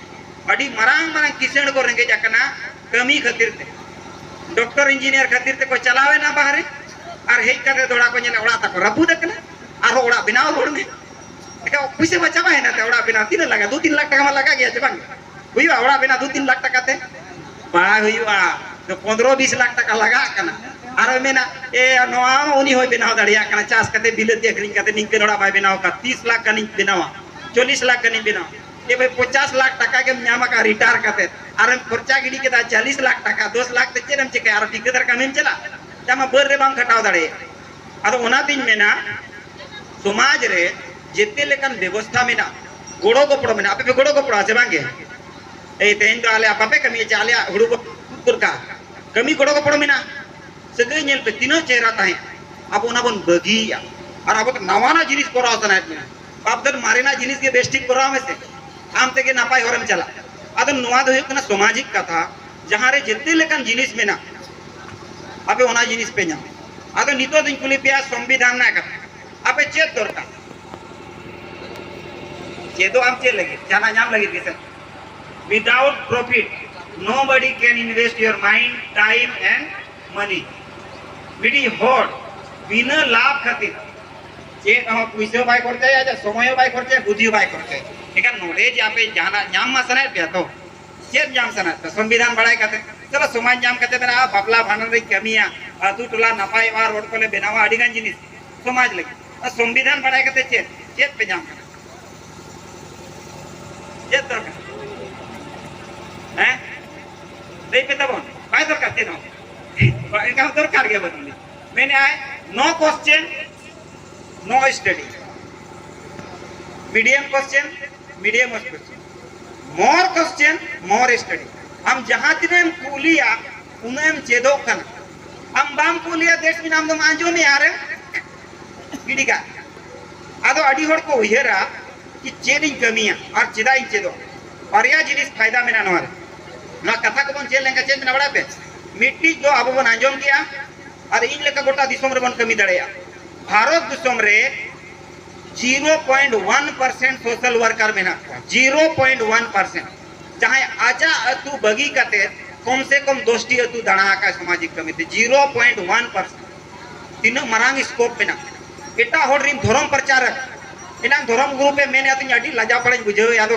ᱟᱹᱰᱤ ᱢᱟᱨᱟᱝ ᱢᱟᱨᱟᱝ ᱠᱤᱥᱟᱹᱬ ᱠᱚ ᱨᱮᱸᱜᱮᱡ ᱟᱠᱟᱱᱟ ᱠᱟᱹᱢᱤ ᱠᱷᱟᱹᱛᱤᱨ ᱛᱮ᱾ ᱰᱚᱠᱴᱚᱨ ᱤᱧᱡᱤᱱᱤᱭᱟᱨ ᱠᱷᱟᱹᱛᱤᱨ ᱛᱮᱠᱚ ᱪᱟᱞᱟᱣᱮᱱᱟ ᱵᱟᱦᱨᱮ, ᱟᱨ ᱦᱮᱡ ᱠᱟᱛᱮ ᱫᱚ ᱚᱲᱟᱜ ᱠᱚ ᱧᱮᱞᱟ, ᱚᱲᱟᱜ ᱛᱟᱠᱚ ᱨᱟᱹᱯᱩᱫ ᱟᱠᱟᱱᱟ, ᱟᱨᱦᱚᱸ ᱚᱲᱟᱜ ᱵᱮᱱᱟᱣ ᱨᱩᱣᱟᱹᱲ ᱢᱮ᱾ ᱮᱱᱠᱷᱟᱱ ᱯᱩᱭᱥᱟᱹ ᱢᱟ ᱪᱟᱵᱟᱭᱮᱱᱟ ᱛᱮ, ᱚᱲᱟᱜ ᱵᱮᱱᱟᱣ ᱛᱤᱱᱟᱹᱜ ᱞᱟᱜᱟᱜᱼᱟ? ᱫᱩ ᱛᱤᱱ ᱞᱟᱠᱷ ᱴᱟᱠᱟ ᱢᱟ ᱞᱟᱜᱟᱜ ᱜᱮᱭᱟ ᱪᱮ ᱵᱟᱝ? ᱦᱩᱭᱩᱜᱼᱟ ᱚᱲᱟᱜ ᱵᱮᱱᱟᱣ ᱫᱩ ᱛᱤᱱ ᱞᱟᱠᱷ ᱴᱟᱠᱟ ᱛᱮ? ᱵᱟᱭ ᱦᱩᱭᱩᱜᱼᱟ᱾ ᱛᱚ ᱯᱚᱱᱫᱽᱨᱚ ᱵᱤᱥ ᱞᱟᱠᱷ ᱴᱟᱠᱟ ᱞᱟᱜᱟᱜ ᱠᱟᱱᱟ᱾ ᱟᱨᱚᱭ ᱢᱮᱱᱟ, "ᱮ, ᱱᱚᱣᱟ ᱢᱟ ᱩᱱᱤ ᱦᱚᱸᱭ ᱵᱮᱱᱟᱣ ᱫᱟᱲᱮᱭᱟᱜ ᱠᱟᱱᱟ, ᱪᱟᱥ ᱠᱟᱛᱮ ᱵᱤᱞᱟᱹᱛᱤ ᱟᱹᱠᱷᱨᱤᱧ ᱠᱟᱛᱮ ᱱᱤᱝᱠᱟᱹᱱ ᱚᱲᱟᱜ ᱵᱟᱭ ᱵᱮᱱᱟᱣ ᱟᱠᱟᱫ, ᱛᱤᱥ ᱞᱟᱠᱷ ᱜᱟᱱᱤᱧ ᱵᱮᱱᱟᱣᱟ, ᱪᱚᱞᱞᱤᱥ ᱞᱟᱠᱷ ᱜᱟᱱᱤᱧ ᱵᱮᱱᱟᱣᱟ᱾" ᱮ ᱵᱷᱟᱭ, ᱯᱚᱧᱪᱟᱥ ᱞᱟᱠᱷ ᱴᱟᱠᱟ ᱜᱮᱢ ᱧᱟᱢ ᱟᱠᱟᱫ ᱨᱤᱴᱟᱭᱟᱨ ᱠᱟᱛᱮ, ᱟᱨᱮᱢ ᱠᱷᱚᱨᱪᱟ ᱜᱤᱰᱤ ᱠᱮᱫᱟ ᱪᱚᱞᱞᱤᱥ ᱞᱟᱠᱷ ᱴᱟᱠᱟ, ᱫᱚᱥ ᱞᱟᱠᱷ ᱛᱮ ᱪᱮᱫ ᱮᱢ ᱪᱤᱠᱟᱹᱭᱟ? ᱟᱨᱚ ᱴᱷᱤᱠᱟᱹᱫᱟᱨ ᱠᱟᱹᱢᱤᱢ ᱪᱟᱞᱟᱜ? ᱟᱢᱟᱜ ᱵᱟᱹᱫᱽ ᱨᱮ ᱵᱟᱢ ᱠᱷᱟᱴᱟᱣ ᱫᱟᱲᱮᱭᱟᱜᱼᱟ᱾ ᱟᱫᱚ ᱚᱱᱟᱛᱤᱧ ᱢᱮᱱᱟ, ᱥᱚᱢᱟᱡᱽ ᱨᱮ ᱡᱮᱛᱮ ᱞᱮᱠᱟᱱ ᱵᱮᱵᱚᱥᱛᱷᱟ ᱢᱮᱱᱟᱜᱼᱟ, ᱜᱚᱲᱚ ᱜᱚᱯᱚᱲᱚ ᱢᱮᱱᱟᱜᱼᱟ᱾ ᱟᱯᱮ ᱯᱮ ᱜᱚᱲᱚ ᱜᱚᱯᱚᱲᱚᱜᱼᱟ ᱥᱮ ᱵᱟᱝ ᱜᱮ? ᱮᱭ, ᱛᱮᱦᱮᱧ ᱫᱚ ᱟᱞᱮᱭᱟᱜ ᱵᱟᱯᱮ ᱠᱟᱹᱢᱤᱭᱟ ᱪᱮ? ᱟᱞᱮᱭᱟᱜ ᱦᱩᱲᱩ ᱠᱚ ᱛᱩᱫ ᱫᱚᱨᱠᱟᱨ, ᱠᱟᱹᱢᱤ ᱜᱚᱲᱚ ᱜᱚᱯᱚᱲᱚ ᱢᱮᱱᱟᱜᱼᱟ᱾ ᱥᱟᱹᱜᱟᱹᱭ ᱧᱮᱞ ᱯᱮ, ᱛᱤᱱᱟᱹᱜ ᱪᱮᱦᱨᱟ ᱛᱟᱦᱮᱸ, ᱟᱵᱚ ᱚᱱᱟ ᱵᱚᱱ ᱵᱟᱹᱜᱤᱭᱮᱜᱼᱟ᱾ ᱟᱨ ᱟᱵᱚ ᱫᱚ ᱱᱟᱣᱟᱱᱟᱜ ᱡᱤᱱᱤᱥ ᱠᱚᱨᱟᱣ ᱥᱟᱱᱟᱭᱮᱫ ᱵᱚᱱᱟ᱾ ᱵᱟᱯ ᱫᱚ ᱢᱟᱨᱮᱱᱟᱜ ᱡᱤᱱᱤᱥ ᱜᱮ ᱵᱮᱥ ᱴᱷᱤᱠ ᱠᱚᱨᱟᱣ ᱢᱮᱥᱮ᱾ ᱟᱢ ᱛᱮᱜᱮ ᱱᱟᱯᱟᱭ ᱦᱚᱨᱮᱢ ᱪᱟᱞᱟᱜ᱾ ᱟᱫᱚ ᱱᱚᱣᱟ ᱫᱚ ᱦᱩᱭᱩᱜ ᱠᱟᱱᱟ ᱥᱟᱢᱟᱡᱤᱠ ᱠᱟᱛᱷᱟ, ᱡᱟᱦᱟᱸ ᱨᱮ ᱡᱮᱛᱮ ᱞᱮᱠᱟᱱ ᱡᱤᱱᱤᱥ ᱢᱮᱱᱟᱜ, ᱟᱯᱮ ᱚᱱᱟ ᱡᱤᱱᱤᱥ ᱯᱮ ᱧᱟᱢᱟ᱾ ᱟᱫᱚ ᱱᱤᱛᱚᱜ ᱫᱚᱧ ᱠᱩᱞᱤ ᱯᱮᱭᱟ ᱥᱚᱝᱵᱤᱫᱷᱟᱱ ᱨᱮᱱᱟᱜ ᱠᱟᱛᱷᱟ, ᱟᱯᱮ ᱪᱮᱫ ᱫᱚᱨᱠᱟᱨ? ᱪᱮᱫᱚᱜ ᱟᱢ ᱪᱮᱫ ᱞᱟᱹᱜᱤᱫ? ᱡᱟᱦᱟᱱᱟᱜ ᱧᱟᱢ ᱞᱟᱹᱜᱤᱫ ᱜᱮᱥᱮ? Without profit, nobody can invest your mind, time and money. ᱢᱤᱫᱴᱤᱡ ᱦᱚᱲ ᱵᱤᱱᱟᱹ ᱞᱟᱵᱷ ᱠᱷᱟᱹᱛᱤᱨ ᱪᱮᱫ ᱦᱚᱸ ᱯᱩᱭᱥᱟᱹ ᱵᱟᱭ ᱠᱷᱚᱨᱪᱟᱭᱟ, ᱟᱡᱟᱜ ᱥᱚᱢᱚᱭ ᱦᱚᱸ ᱵᱟᱭ ᱠᱷᱚᱨᱪᱟᱭᱟ, ᱵᱩᱫᱷᱤ ᱦᱚᱸ ᱵᱟᱭ ᱠᱷᱚᱨᱪᱟᱭᱟ᱾ ᱮᱱᱠᱷᱟᱱ ᱱᱚᱰᱮ ᱡᱮ ᱟᱯᱮ ᱡᱟᱦᱟᱱᱟᱜ ᱧᱟᱢ ᱢᱟ ᱥᱟᱱᱟᱭᱮᱫ ᱯᱮᱭᱟ ᱛᱚ, ᱪᱮᱫ ᱧᱟᱢ ᱥᱟᱱᱟᱭᱮᱫ ᱯᱮᱭᱟ? ᱥᱚᱝᱵᱤᱫᱷᱟᱱ ᱵᱟᱲᱟᱭ ᱠᱟᱛᱮ, ᱪᱚᱞᱚ ᱥᱚᱢᱟᱡᱽ ᱧᱟᱢ ᱠᱟᱛᱮ ᱢᱮᱱᱟᱜᱼᱟ, ᱵᱟᱯᱞᱟ ᱵᱷᱟᱸᱰᱟᱱ ᱨᱮᱧ ᱠᱟᱹᱢᱤᱭᱟ, ᱟᱹᱛᱩ ᱴᱚᱞᱟ ᱱᱟᱯᱟᱭᱚᱜᱼᱟ, ᱨᱳᱰ ᱠᱚᱞᱮ ᱵᱮᱱᱟᱣᱟ, ᱟᱹᱰᱤ ᱜᱟᱱ ᱡᱤᱱᱤᱥ ᱥᱚᱢᱟᱡᱽ ᱞᱟᱹᱜᱤᱫ᱾ ᱟᱨ ᱥᱚᱝᱵᱤᱫᱷᱟᱱ ᱵᱟᱲᱟᱭ ᱠᱟᱛᱮ ᱪᱮᱫ, ᱪᱮᱫ ᱯᱮ ᱧᱟᱢ ᱠᱟᱱᱟ? ᱪᱮᱫ ᱫᱚᱨᱠᱟᱨ? ᱦᱮᱸ? ᱞᱟᱹᱭ ᱯᱮ ᱛᱟᱵᱚᱱ, ᱵᱟᱭ ᱫᱚᱨᱠᱟᱨ ᱪᱮᱫ ᱦᱚᱸ᱾ ᱮᱱᱠᱷᱟᱱ ᱫᱚᱨᱠᱟᱨ ᱜᱮ ᱵᱟᱹᱱᱩᱜ ᱞᱤᱧ᱾ ᱢᱮᱱᱮᱫᱼᱟᱭ, no question, no study. Medium question, medium question. More question, more study. ᱟᱢ ᱡᱟᱦᱟᱸ ᱛᱤᱱᱟᱹᱜ ᱮᱢ ᱠᱩᱞᱤᱭᱟ, ᱩᱱᱟᱹᱜ ᱮᱢ ᱪᱮᱫᱚᱜ ᱠᱟᱱᱟ᱾ ᱟᱢ ᱵᱟᱢ ᱠᱩᱞᱤᱭᱟ, ᱫᱮᱥ ᱢᱤᱱ ᱟᱢ ᱫᱚᱢ ᱟᱸᱡᱚᱢᱮᱭᱟ ᱟᱨᱮᱢ ᱜᱤᱰᱤ ᱠᱟᱜ᱾ ᱟᱫᱚ ᱟᱹᱰᱤ ᱦᱚᱲ ᱠᱚ ᱩᱭᱦᱟᱹᱨᱟ ᱠᱤ ᱪᱮᱫ ᱤᱧ ᱠᱟᱹᱢᱤᱭᱟ ᱟᱨ ᱪᱮᱫᱟᱜ ᱤᱧ ᱪᱮᱫᱚᱜ᱾ ᱵᱟᱨᱭᱟ ᱡᱤᱱᱤᱥ ᱯᱷᱟᱭᱫᱟ ᱢᱮᱱᱟᱜᱼᱟ ᱱᱚᱣᱟ ᱨᱮ᱾ ᱱᱚᱣᱟ ᱠᱟᱛᱷᱟ ᱠᱚᱵᱚᱱ ᱪᱮᱫ ᱞᱮᱱᱠᱷᱟᱱ ᱪᱮᱫ ᱢᱮᱱᱟᱜᱼᱟ ᱵᱟᱲᱟᱭ ᱯᱮ? ᱢᱤᱫᱴᱤᱡ ᱫᱚ ᱟᱵᱚ ᱵᱚᱱ ᱟᱸᱡᱚᱢ ᱠᱮᱜᱼᱟ ᱟᱨ ᱤᱧ ᱞᱮᱠᱟ ᱜᱚᱴᱟ ᱫᱤᱥᱚᱢ ᱨᱮᱵᱚᱱ ᱠᱟᱹᱢᱤ ᱫᱟᱲᱮᱭᱟᱜᱼᱟ᱾ ᱵᱷᱟᱨᱚᱛ ᱫᱤᱥᱚᱢ ᱨᱮ zero point one percent social worker ᱢᱮᱱᱟᱜ ᱠᱚᱣᱟ, zero point one percent᱾ ᱡᱟᱦᱟᱸᱭ ᱟᱡᱟᱜ ᱟᱹᱛᱩ ᱵᱟᱹᱜᱤ ᱠᱟᱛᱮ ᱠᱚᱢ ᱥᱮ ᱠᱚᱢ ᱫᱚᱥᱴᱤ ᱟᱹᱛᱩ ᱫᱟᱬᱟ ᱟᱠᱟᱫ ᱥᱟᱢᱟᱡᱤᱠ ᱠᱟᱹᱢᱤᱛᱮ, zero point one percent᱾ ᱛᱤᱱᱟᱹᱜ ᱢᱟᱨᱟᱝ scope ᱢᱮᱱᱟᱜᱼᱟ᱾ ᱮᱴᱟᱜ ᱦᱚᱲ ᱨᱤᱱ ᱫᱷᱚᱨᱚᱢ ᱯᱨᱚᱪᱟᱨ, ᱮᱱᱟᱝ ᱫᱷᱚᱨᱚᱢ ᱜᱩᱨᱩ ᱯᱮ ᱢᱮᱱᱮᱫ ᱛᱤᱧ ᱟᱹᱰᱤ ᱞᱟᱡᱟᱣ ᱯᱟᱲᱟᱧ ᱵᱩᱡᱷᱟᱹᱣᱮᱫᱼᱟ, ᱟᱫᱚ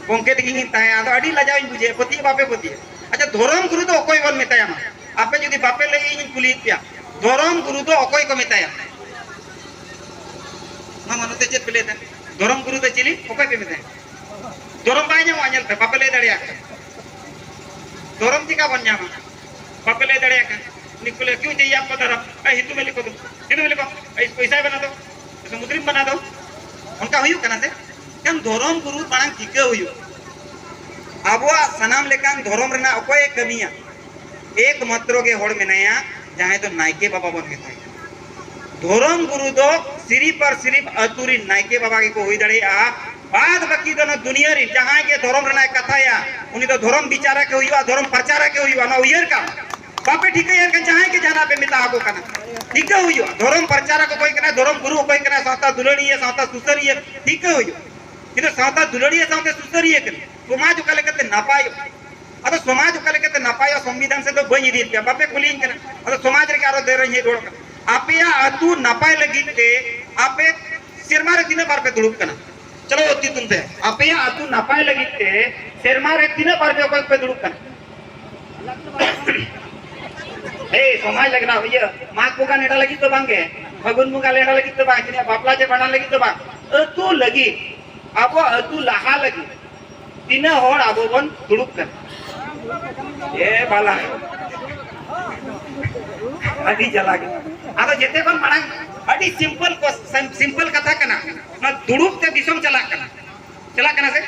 ᱜᱚᱢᱠᱮ ᱛᱤᱠᱤᱱ ᱜᱤᱧ ᱛᱟᱦᱮᱸ, ᱟᱫᱚ ᱟᱹᱰᱤ ᱞᱟᱡᱟᱣ ᱤᱧ ᱵᱩᱡᱷᱟᱹᱣᱮᱫ, ᱯᱟᱹᱛᱭᱟᱹᱣ ᱵᱟᱯᱮ ᱯᱟᱹᱛᱭᱟᱹᱣ᱾ ᱟᱪᱪᱷᱟ, ᱫᱷᱚᱨᱚᱢ ᱜᱩᱨᱩ ᱫᱚ ᱚᱠᱚᱭ ᱵᱚᱱ ᱢᱮᱛᱟᱭᱟ? ᱢᱟ ᱟᱯᱮ ᱡᱩᱫᱤ ᱵᱟᱯᱮ ᱞᱟᱹᱭ, ᱤᱧᱤᱧ ᱠᱩᱞᱤᱭᱮᱫ ᱯᱮᱭᱟ, ᱫᱷᱚᱨᱚᱢ ᱜᱩᱨᱩ ᱫᱚ ᱚᱠᱚᱭ ᱠᱚ ᱢᱮᱛᱟᱭᱟ? ᱢᱟ ᱢᱟ ᱱᱚᱛᱮ ᱪᱮᱫ ᱯᱮ ᱞᱟᱹᱭ ᱮᱫᱟ? ᱫᱷᱚᱨᱚᱢ ᱜᱩᱨᱩ ᱫᱚ ᱪᱤᱞᱤ? ᱚᱠᱚᱭ ᱯᱮ ᱢᱮᱛᱟᱭᱟ? ᱫᱷᱚᱨᱚᱢ ᱵᱟᱭ ᱧᱟᱢᱚᱜᱼᱟ, ᱧᱮᱞ ᱯᱮ, ᱵᱟᱯᱮ ᱞᱟᱹᱭ ᱫᱟᱲᱮᱭᱟᱜ ᱠᱟᱱᱟ᱾ ᱫᱷᱚᱨᱚᱢ ᱪᱤᱠᱟ ᱵᱚᱱ ᱧᱟᱢᱟ? ᱵᱟᱯᱮ ᱞᱟᱹᱭ ᱫᱟᱲᱮᱭᱟᱜ ᱠᱟᱱᱟ᱾ ᱩᱱᱤ ᱠᱚ ᱞᱟᱹᱭᱟ, "ᱠᱤᱭᱩ ᱪᱟᱦᱤᱭᱮ ᱟᱯᱠᱟ ᱫᱷᱚᱨᱚᱢ?" ᱮ, ᱦᱤᱱᱫᱩ ᱢᱮ ᱞᱤᱠᱷᱚ ᱫᱚ, ᱦᱤᱱᱫᱩ ᱢᱮ ᱞᱤᱠᱷᱚ, ᱮ, ᱤᱥᱠᱚ ᱤᱥᱟᱭ ᱵᱟᱱᱟ ᱫᱚ, ᱤᱥᱠᱚ ᱢᱩᱥᱞᱤᱢ ᱵᱟᱱᱟ ᱫᱚ᱾ ᱚᱱᱠᱟ ᱦᱩᱭᱩᱜ ᱠᱟᱱᱟ ᱥᱮ? ᱠᱷᱟᱱ ᱫᱷᱚᱨᱚᱢ ᱜᱩᱨᱩ ᱢᱟᱲᱟᱝ ᱴᱷᱤᱠᱟᱹ ᱦᱩᱭᱩᱜᱼᱟ᱾ ᱟᱵᱚᱣᱟᱜ ᱥᱟᱱᱟᱢ ᱞᱮᱠᱟᱱ ᱫᱷᱚᱨᱚᱢ ᱨᱮᱱᱟᱜ ᱚᱠᱚᱭᱮ ᱠᱟᱹᱢᱤᱭᱟ? ᱮᱠᱢᱟᱛᱨᱚ ᱜᱮ ᱦᱚᱲ ᱢᱮᱱᱟᱭᱟ, ᱡᱟᱦᱟᱸᱭ ᱫᱚ ᱱᱟᱭᱠᱮ ᱵᱟᱵᱟ ᱵᱚᱱ ᱢᱮᱛᱟᱭ ᱠᱟᱱᱟ᱾ ᱫᱷᱚᱨᱚᱢ ᱜᱩᱨᱩ ᱫᱚ ᱥᱤᱨᱤᱯ ᱟᱨ ᱥᱤᱨᱤᱯ ᱟᱹᱛᱩ ᱨᱤᱱ ᱱᱟᱭᱠᱮ ᱵᱟᱵᱟ ᱜᱮᱠᱚ ᱦᱩᱭ ᱫᱟᱲᱮᱭᱟᱜᱼᱟ᱾ ᱵᱟᱫ ᱵᱟᱹᱠᱤ ᱫᱚ ᱱᱚᱣᱟ ᱫᱩᱱᱤᱭᱟᱹ ᱨᱤᱱ ᱡᱟᱦᱟᱸᱭ ᱜᱮ ᱫᱷᱚᱨᱚᱢ ᱨᱮᱱᱟᱜ ᱮ ᱠᱟᱛᱷᱟᱭᱟ, ᱩᱱᱤ ᱫᱚ ᱫᱷᱚᱨᱚᱢ ᱵᱤᱪᱟᱨᱟᱠ ᱮ ᱦᱩᱭᱩᱜᱼᱟ, ᱫᱷᱚᱨᱚᱢ ᱯᱨᱚᱪᱟᱨᱟᱠ ᱮ ᱦᱩᱭᱩᱜᱼᱟ᱾ ᱱᱚᱣᱟ ᱩᱭᱦᱟᱹᱨ ᱠᱟᱜ ᱢᱮ᱾ ᱵᱟᱯᱮ ᱴᱷᱤᱠᱟᱹᱭᱮᱫ ᱠᱷᱟᱱ ᱡᱟᱦᱟᱸᱭ ᱜᱮ ᱡᱟᱦᱟᱱᱟᱜ ᱯᱮ ᱢᱮᱛᱟ ᱟᱠᱚ ᱠᱟᱱᱟ, ᱴᱷᱤᱠᱟᱹ ᱦᱩᱭᱩᱜᱼᱟ᱾ ᱫᱷᱚᱨᱚᱢ ᱯᱨᱚᱪᱟᱨᱟᱠ ᱚᱠᱚᱭ ᱠᱟᱱᱟᱭ, ᱫᱷᱚᱨᱚᱢ ᱜᱩᱨᱩ ᱚᱠᱚᱭ ᱠᱟᱱᱟᱭ, ᱥᱟᱶᱛᱟ ᱫᱩᱞᱟᱹᱲᱤᱭᱟᱹ, ᱥᱟᱶᱛᱟ ᱥᱩᱥᱟᱹᱨᱤᱭᱟᱹ, ᱴᱷᱤᱠᱟᱹ ᱦᱩᱭᱩᱜᱼᱟ᱾ ᱠᱤᱱᱛᱩ ᱥᱟᱶᱛᱟ ᱫᱩᱞᱟᱹᱲᱤᱭᱟᱹ ᱥᱟᱶᱛᱮ ᱥᱩᱥᱟᱹᱨᱤᱭᱟᱹ ᱠᱟᱱᱟ, ᱥᱚᱢᱟᱡᱽ ᱚᱠᱟ ᱞᱮᱠᱟᱛᱮ ᱱᱟᱯᱟᱭᱚᱜᱼᱟ? ᱟᱫᱚ ᱥᱚᱢᱟᱡᱽ ᱚᱠᱟ ᱞᱮᱠᱟᱛᱮ ᱱᱟᱯᱟᱭᱚᱜᱼᱟ, ᱥᱚᱝᱵᱤᱫᱷᱟᱱ ᱥᱮᱫ ᱫᱚ ᱵᱟᱹᱧ ᱤᱫᱤᱭᱮᱫ ᱯᱮᱭᱟ, ᱵᱟᱯᱮ ᱠᱩᱞᱤᱧ ᱠᱟᱱᱟ᱾ ᱟᱫᱚ ᱥᱚᱢᱟᱡᱽ ᱨᱮᱜᱮ ᱟᱨᱚ ᱫᱮᱨᱮᱧ ᱦᱮᱡ ᱨᱩᱣᱟᱹᱲᱚᱜ ᱠᱟᱱᱟ᱾ ᱟᱯᱮᱭᱟᱜ ᱟᱹᱛᱩ ᱱᱟᱯᱟᱭ ᱞᱟᱹᱜᱤᱫ ᱛᱮ ᱟᱯᱮ ᱥᱮᱨᱢᱟ ᱨᱮ ᱛᱤᱱᱟᱹᱜ ᱵᱟᱨ ᱯᱮ ᱫᱩᱲᱩᱵ ᱠᱟᱱᱟ? ᱪᱚᱞᱚ ᱛᱤ ᱛᱩᱞ ᱯᱮ᱾ ᱟᱯᱮᱭᱟᱜ ᱟᱹᱛᱩ ᱱᱟᱯᱟᱭ ᱞᱟᱹᱜᱤᱫ ᱛᱮ ᱥᱮᱨᱢᱟ ᱨᱮ ᱛᱤᱱᱟᱹᱜ ᱵᱟᱨ ᱯᱮ ᱚᱠᱚᱭ ᱯᱮ ᱫᱩᱲᱩᱵ ᱠᱟᱱᱟ? ᱮᱭ ᱥᱚᱢᱟᱡᱽ ᱞᱟᱹᱜᱤᱫ, ᱤᱭᱟᱹ, ᱢᱟᱜᱽ ᱵᱚᱸᱜᱟ ᱱᱮᱰᱟ ᱞᱟᱹᱜᱤᱫ ᱫᱚ ᱵᱟᱝᱜᱮ, ᱯᱷᱟᱹᱜᱩᱱ ᱵᱚᱸᱜᱟ ᱱᱮᱰᱟ ᱞᱟᱹᱜᱤᱫ ᱫᱚ ᱵᱟᱝ, ᱡᱟᱦᱟᱸᱭᱟᱜ ᱵᱟᱯᱞᱟ ᱪᱮ ᱵᱷᱟᱸᱰᱟᱱ ᱞᱟᱹᱜᱤᱫ ᱫᱚ ᱵᱟᱝ, ᱟᱹᱛᱩ ᱞᱟᱹᱜᱤᱫ, ᱟᱵᱚ ᱟᱹᱛᱩ ᱞᱟᱦᱟ ᱞᱟᱹᱜᱤᱫ ᱛᱤᱱᱟᱹᱜ ᱦᱚᱲ ᱟᱵᱚ ᱵᱚᱱ ᱫᱩᱲᱩᱵ ᱠᱟᱱᱟ? ᱮ ᱵᱟᱞᱟ, ᱟᱹᱰᱤ ᱡᱟᱞᱟ ᱜᱮ᱾ ᱟᱫᱚ ᱡᱮᱛᱮ ᱠᱷᱚᱱ ᱢᱟᱲᱟᱝ ᱟᱹᱰᱤ simple question, simple ᱠᱟᱛᱷᱟ ᱠᱟᱱᱟ, ᱚᱱᱟ ᱫᱩᱲᱩᱵ ᱛᱮ ᱫᱤᱥᱚᱢ ᱪᱟᱞᱟᱜ ᱠᱟᱱᱟ, ᱪᱟᱞᱟᱜ ᱠᱟᱱᱟ ᱥᱮ?